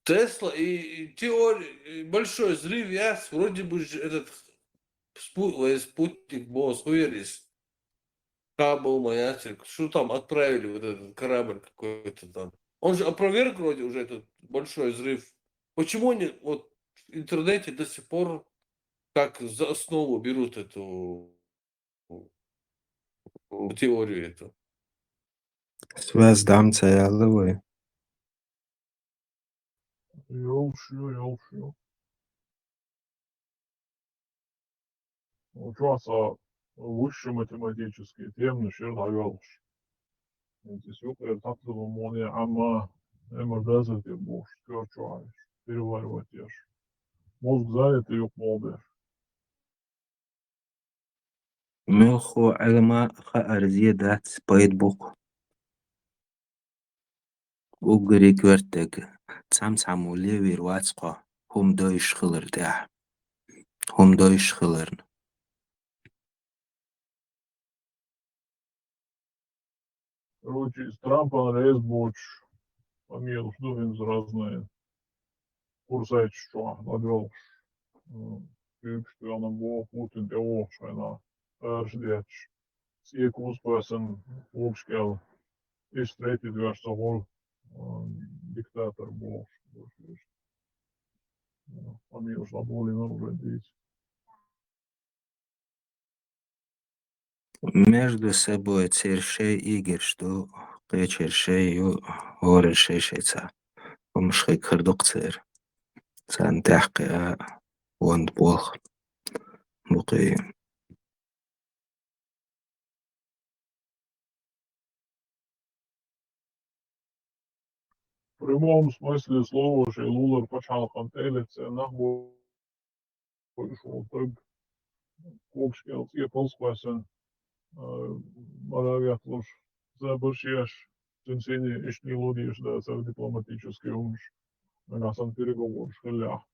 Тесла и, и теория, и большой взрыв, я с- вроде бы же этот спу- э, спутник Босхуерис, Кабл, Маяцик, что там отправили вот этот корабль какой-то там. Он же опроверг вроде уже этот большой взрыв. Почему они вот в интернете до сих пор как за основу берут эту м, теорию эту? Связь дам цаялы вы. Ёлшо, ёлшо. Учаса высшие математические темы шер давялш. Здесь юкъер татлы моне, ама эмер дазер де бош, скёр чуаеш. переваривать еш. Мозг занятый юкъа болх беш. Муьлхха Ӏилма хаарзе дац, пайда бу-кх. Уггаре коьртаг, цхьа-цхьаммо левийр вац кхо, хӀума дойш хилар тӀехь. ХӀума дойш хиларна. Короче, из Трампан реза боцуш, фамилаш ду хӀинца разные, курсайташ чохь ладоьлхуш, м, куьйгаш тоьхна боху Путин тӀевогӀучу хенахь, араш детташ. ЦӀе куз кхоьссина, когаш кӀел, иштта третий доьшна ца хуьлу, м, диктатор бохуш. Фамилаш ладоьлхина уже дийца. Между собой церан шайн играш ду, кхечеран шайн ю, хӀоранна шайн-шайн цхьа хӀумаш хир ду-кх церан. Царна тӀаьхьакхиа, вон болх бу кхин. В прямом смысле слова, шайн лулара пачхьалкхан тӀе а лаьцна нах бу, уьш волу стаг, когаш кӀел цӀе палс кхоьссина, а, Моравет луш, забарш еш, цуьнан сине иштта ло дезаш дацара дипломатический хӀумаш, нагахь санна переговораш хиллехь.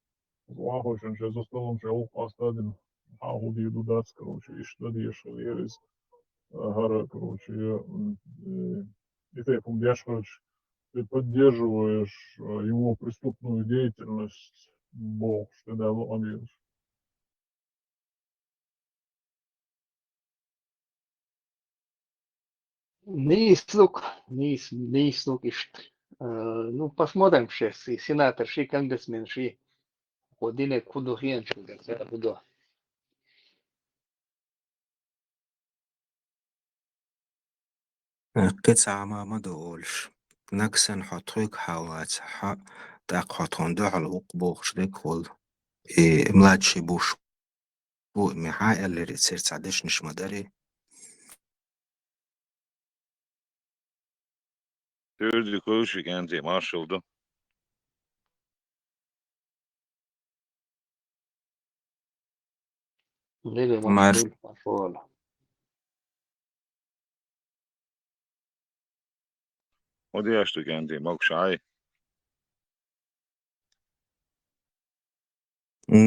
Вахошин шайн за столом шайн гӀуллакх къастадина, хьан хӀун дийр ду дац, короче, иштта дан дезаш хилла яра иза. А, хӀара, короче, м, э, и тайпа хӀума деш хилча, ты поддерживаешь, э, его преступную деятельность, бохуш, тӀедалла къамелаш. Нийса ду-кх, нийса, нийса ду-кх иштта. Э, ну, посмотрим сейчас, и сенатор, ши конгрессмен, ши. Кхо динарг хӀун ду хенаш, хӀун ду. Кхин цхьа хӀума ма ду олуш. Нагахь санна хьо тхоьга хьалавацахь, тӀаккха хьо тхуна дуьхьал ву-кх бохуш дерг хуьлу. И младший Буш ву, мехьа аьлларий, церан цхьа дешнаш ма дарий. Туьрдиг хуьлда шун, кӀентий, маршалла ду. Лили, марш. Марш. ХӀун деш ду, кӀентий, могуш Ӏай?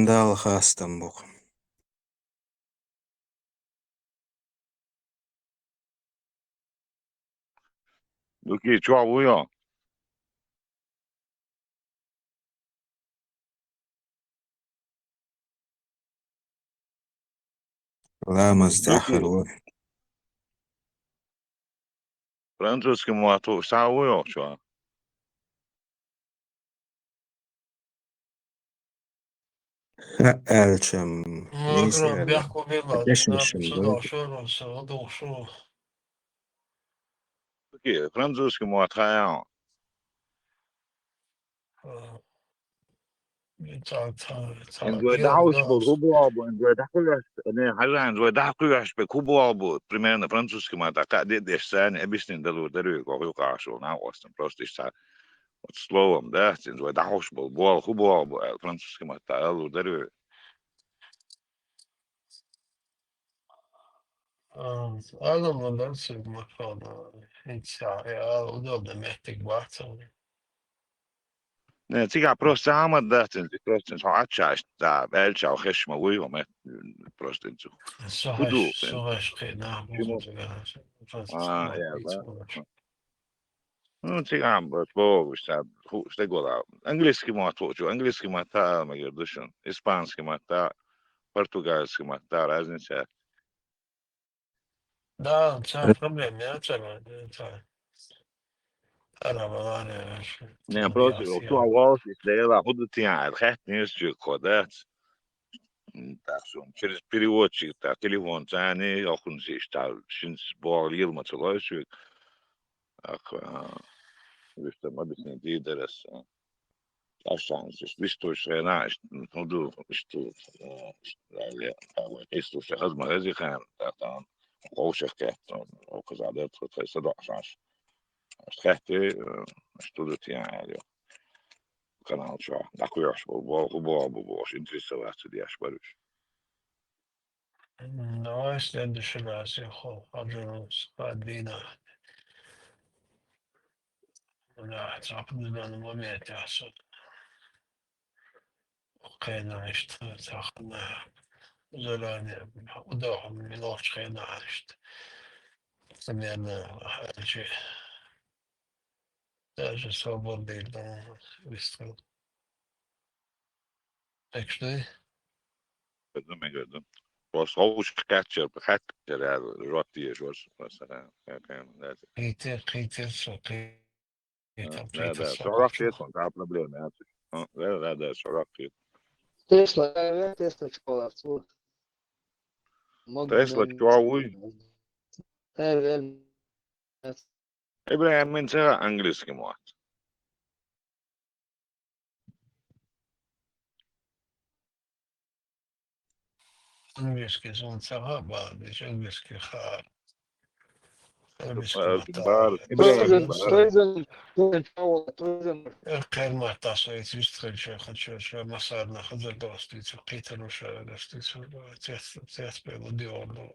Далла хастам бу-кх. Дукий чохь вуй хьо? Ламаз дахар ву. Французский мотт ву, схьа вуй хьо чохь? Хьа аьлчам, нийса аьлла, дешнашна ду. Окей, французский мотт хаьа хьуна? Ин вай дӀахьуш болу хӀун боху бу, ин вай дӀакхуьйсуш, не, хьажа, ин вай дӀакхуьйсуш бу, хӀун боху бу, примерно французский мотт кхаъ де а деш, царна объяснить далур дара вай, кху юкъахь волу накъостан, просто иштта вот словом, да, цуьнца вай дӀахьуш болу, болу, хӀун болу бу аьлла, французский маттахь алалур дара вай. А, алалур дара соьга, ма хала, хӀинца, я, удобно меттиг бац. Не, цигахь просто цхьа хӀума дац, цуьнца, просто цуьнца хьо Ӏаччаш, да, аьлча хьо хезаш ма вуй, хӀума, просто цуьнца. Со хӀун ду, хӀинца? Со хӀинца кхин нах бу цигахь. А, я, да. Ну, цигахь богуш, цхьа хууш дагавала. Английский мотт ву чу, английский мотт а ала мегар ду шуна. Испанский мотт а, португальский мотт а, разница. Да, цхьа проблема яц, цхьа, цхьа. Ара валаре. Не, просто, чу а волуш, иш дела, хӀун ду тен, хаьттинера чуьга кхо, дац? М, так что через переводчик, так, телефон царний, охуна иштта, шинца боху лела ма ца лойла шуьга. Ах, а, вуьшта ма бисина дийр дара аса. Аш шайна иштта вистуш хенахь, иштта, хӀун ду, иштта, а, иштта, а, вай къийсалуш хаза ма хезий хенахь, так, а, вовшах кхетта, оказа дара тхо тхайн садоӀуш Аш хаьттий, э, аш ду ду тен аьлла. канал чохь дӀакхоьхьуш болу, боху, боху, бу бохуш, интересоваться деш бара уьш. Давай следующий раз я хо-, хожу с Подвина. Да, цхьа определённый момент яхь со. Кхайна иштта, цхьа ханна заране, удохьа мелочь хенахь иштта. Примерно, хьаьлчи. Даже собар дийр ду вистхила. Экшний? Мегар ду, мегар ду. Просто ховш кхаьчча, кхаьчча аьлла, жоп дезаш вара со, просто, ха, ха, ха, да. Кхетира, кхетира со, кхетира, да, кхетира да, со, шорах кхетира. Хетта, да, проблема яц. А, да, да, да, шорах хетта. Тесла, э, Тесла чохь вац, вот. Тесла чохь вуй? Э, вел. ИбрахӀиман ца хаьа английский мотт? Английский суна ца хаьа, бала деза, английский хаьа. Английский хаьа. Бара, ИбрахӀиман бара. Эх, кхермат тасо, иза вистхилча, хочу, ша масарна хазар достуьйцу, кхетар шу достуьйцу, цец, цец пе ладуьйгӀур ду.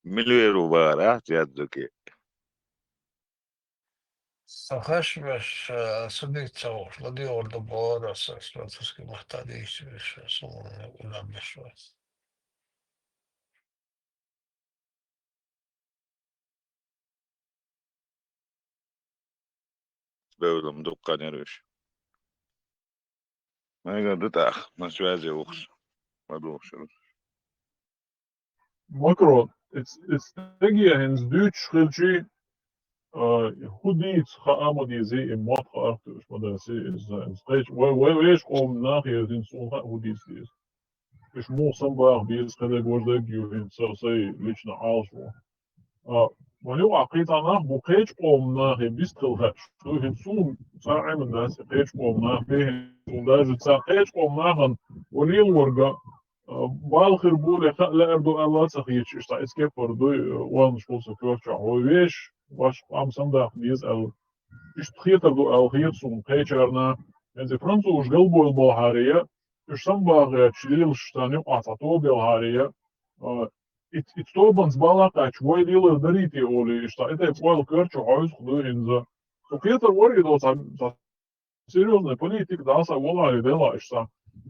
Мила вер ву бахара, а, цец ду кхе? Сан хаш беш, а, сан дика ца хууш, ладуьйгӀур ду бохура аса, французский маттахь дийцича, суна улам беш вац. Бевлла ма дуккха нервиш. Мегар ду тӀаккха, на связи ву-кх со. Ма духуш. Макрон, эц-, эцтеге хӀинца дуьйцуш хилчий, а, хӀун дийца хаа ма дезий, и мотт хаарх туьуш ма даций, иза, иза кхечу, вай, вай вешан къоман нахе хӀинца суна хаьа хӀун дийца деза. Уьш муха самабаха беза, кхидерг важа дерг ю хӀинца, со сайн личный Ӏалашо. А, вайн юкъахь кхин цхьа нах бу кхечу къоман нахе бистхила хаьаш. Ду хӀинца суна цхьа а Ӏемина дац и кхечу къоман нах, бен хӀинца суна даже цхьа кхечу къоман нахана вай лелорга, а, бала хир бу, ле хаа лаьар ду аьлла а ца хеташ, иштта иза кепара дуй, а, ваннаш хуьлу сан коьртачохь. Вай вешан, вайша къам самадаккха деза аьлла. Иштта хетар ду аьлла хета суна кхечарна, хӀинца французаш галбевлла болхьарий, уьш самабаха гӀерташ лелаш царна юкъахь цхьа тоба елхьарий, а, и, и тобанца бала кхаьчча, вай лелар дарий те олий, иштта и тайпа ойла коьртачу хьовсуш ду хӀинца. Со кхетар вара и до цхьа, цхьа серьёзная политика дӀасса валаре делахь иштта.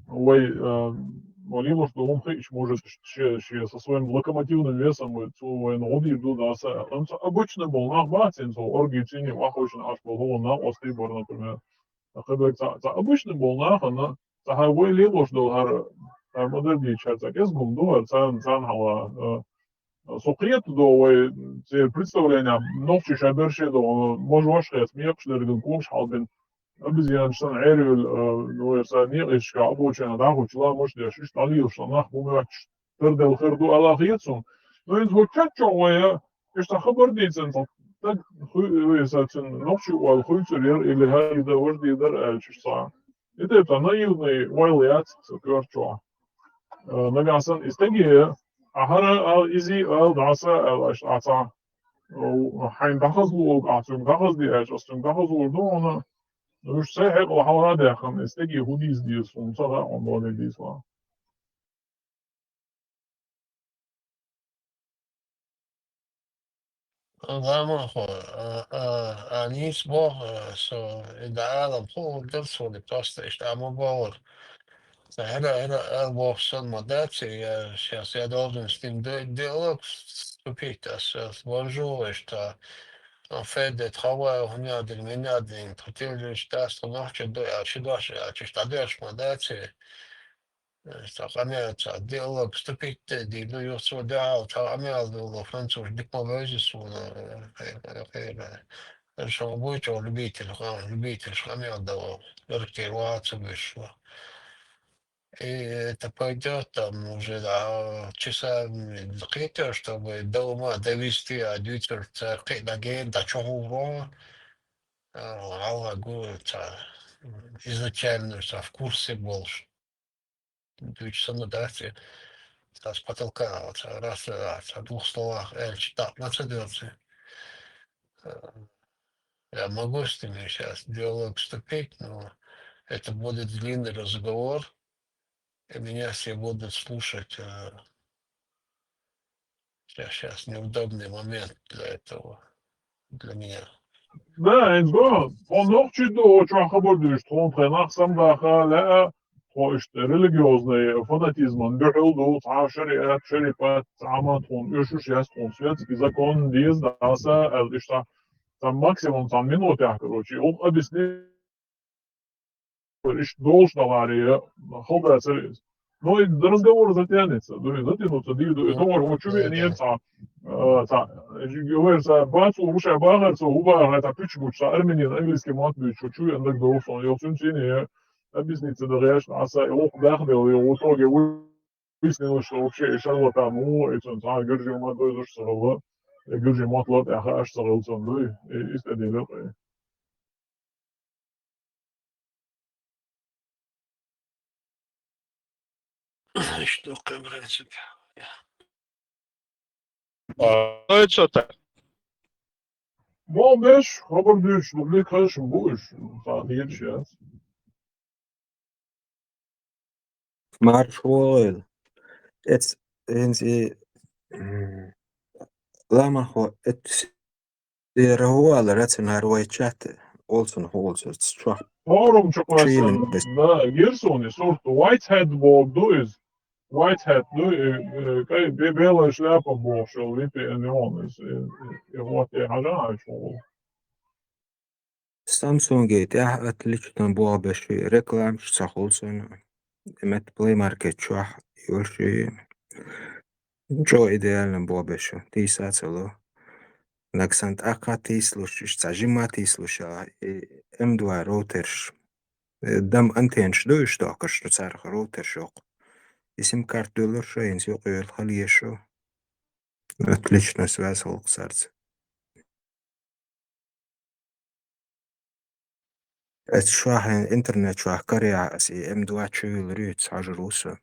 Вай, а, вай лелош ду хӀума хиъча, может, шен, шен со своим локомотивным весом вай, цо вайна гӀо дийр ду дӀасса. Амма цхьа обычный болу нах бац, хӀинца оргицини вахочун Ӏаш болу хӀума накъостий бара, например. Ткъа кхидерг цхьа, цхьа обычный болу нахана, цхьа хӀара вай лелош долу хӀара, хӀара ма-дарра дийцича, хӀара цхьа кӀезиг хӀума ду, хӀара царна, царна хьала, а, со кхета до вай, церан представлениехь нохчий ша берше до, можош хеца, мекхаш дерриган когаш хьалбина, обезьянаш санна Ӏеравелла, а, ну, вай цара некъашка обочина дӀахӀуттуш, ламаш деш, иштта дӀалелаш, нах бу моьттуш, тарделла хир ду аьлла хета суна. Ну, хӀинца хӀокху чат чохь вай, иштта хабар дийцина, цхьа стаг хуьйцур, цуьнан нохчийн ойла хуьйцур яра, или хӀара и дан важа дийр дара аьлча, иштта цхьа. И тайпа цхьа наивный ойла яц сан коьртачохь. Э, нагахь санна и стаге, ахьара ала, изий ала, дӀаса ала, аша Ӏа цхьа, э, хьайна дӀахазло, ахьа цуьнга дӀахазде аьлча, аса цуьнга дӀахазлур ду хьуна. Уьш сайн хьекъал хьалха а даьккхина, и стаге хӀун дийца деза, хӀума ца хаьа хьуна, боху дийца. Ламахо, а, а, а, нийса боху, а, со и дӀаалам хуур дара суна, просто иштта а ма бохура. Сан хӀара, хӀара ала бохуш санна ма дац, я сейчас я должен с ним д-, диалог вступить, ас, ас божу, иштта, а, феде тхавай, хӀунядин, минядин, тхутилжиш, тас, тху нохча ду, а, ши дош, а, чиш дӀадоьрш ма дац. Ца къамел, ца диалог вступить де дийр ду, юха цо дуьхьал, ца къамел ду, француз дика ма вевза суна, э, хе-, хе-, хе-, шо буй чӀогӀа любитель, ха, любитель къамел дан, характер ваха ца буьйш ву. И это пойдёт, там уже, а, часами кхетар, чтобы дома довести, а, дуьйцур ца кхиъна ген, дӀа чухур ву, а, гӀалгӀа гу, ца, изначально ца в курсе болуш. Дуьйцу санна дац и, цхьа с потолка, цхьа раз, а, цхьа двух словах аьлча, тӀаккха ма ца доьрзу. А, Я могу с ними сейчас в диалог вступить, но это будет длинный разговор, и меня все будут слушать. Сейчас, сейчас неудобный момент для этого, для меня. Да, Энзго, тхо нохчий ду, чохь хабар дуьйцу, тхуна тхайн нах самдаха лаьа, тхо иштта религиозный фанатизман дуьхьал ду, цхьа шариат, шарипат, цхьа ма тхуна уьшуш яц, тхуна светский закон деза, даса, аьлла иштта, цхьа максимум цхьа минутехь, короче, ух объясни, иштта долуш даларе, хала дацара иза. Но и разговор затянется, ду, затянуться дийр ду, и товар вот чу веанера цхьа, э, цхьа, говорит, цхьа бацо, вуша бахар цо, хӀу бахар, цхьа пуьча бучу, цхьа армянин, английский мотт буьйцу, чу веана дагадогӀу суна, йо, цуьнца йине, объясниться дан гӀеш, аса, и вокху дахделла, и в итоге ву-, выяснилось, что вообще и шарлатан ву, и цунна цхьа гуржий мотт дойзуш ца хилла, и гуржий мотт лар тӀехь хууш ца хилла цунна, дуй, и иза тӀедиллира-кх. Иштта кхин, в принципе. А, ну, и что так? Боху беш, хабар дуьйцуш, ну, блин, конечно, будешь, там, едешь, я. Марш вогӀийла. Эц-, хӀинца и, м, ламахо эц-, Церан хӀу алара, цунара вай чат олцун хӀу олцуьрца чохь. Форум чу чуйилина кхоьссина, да, гира суна и сурт. White hat боху ду иза. White hat ду, э, э, кай-, бе-, белая шляпа бохуш йолу V P N йолу иза, э, э, э, вот, э, хьажа хьайчу хӀу. Samsung-и тӀехь отлично боху беш и рекламаш ца хуьлу цунна. И метта Play Market чохь йолуш и. ЧӀогӀа идеально боху беш, тийса а ца ло. Нагахь санна тӀаккха тийсалуш, иштта цхьа жимма тийсалуш, а, и М два роутерш. Э, дам антеннаш ду уьш доккхуш, ну, царах роутерш йоккху. И сим-карта дуьллур шу, хӀинца юкъа йолу хала еза шу. Отлично связь гӀуллакх царца. Эцу шохь интернет чохь карехь аса и М два чу юьллур ю, цхьа хьожур ву со.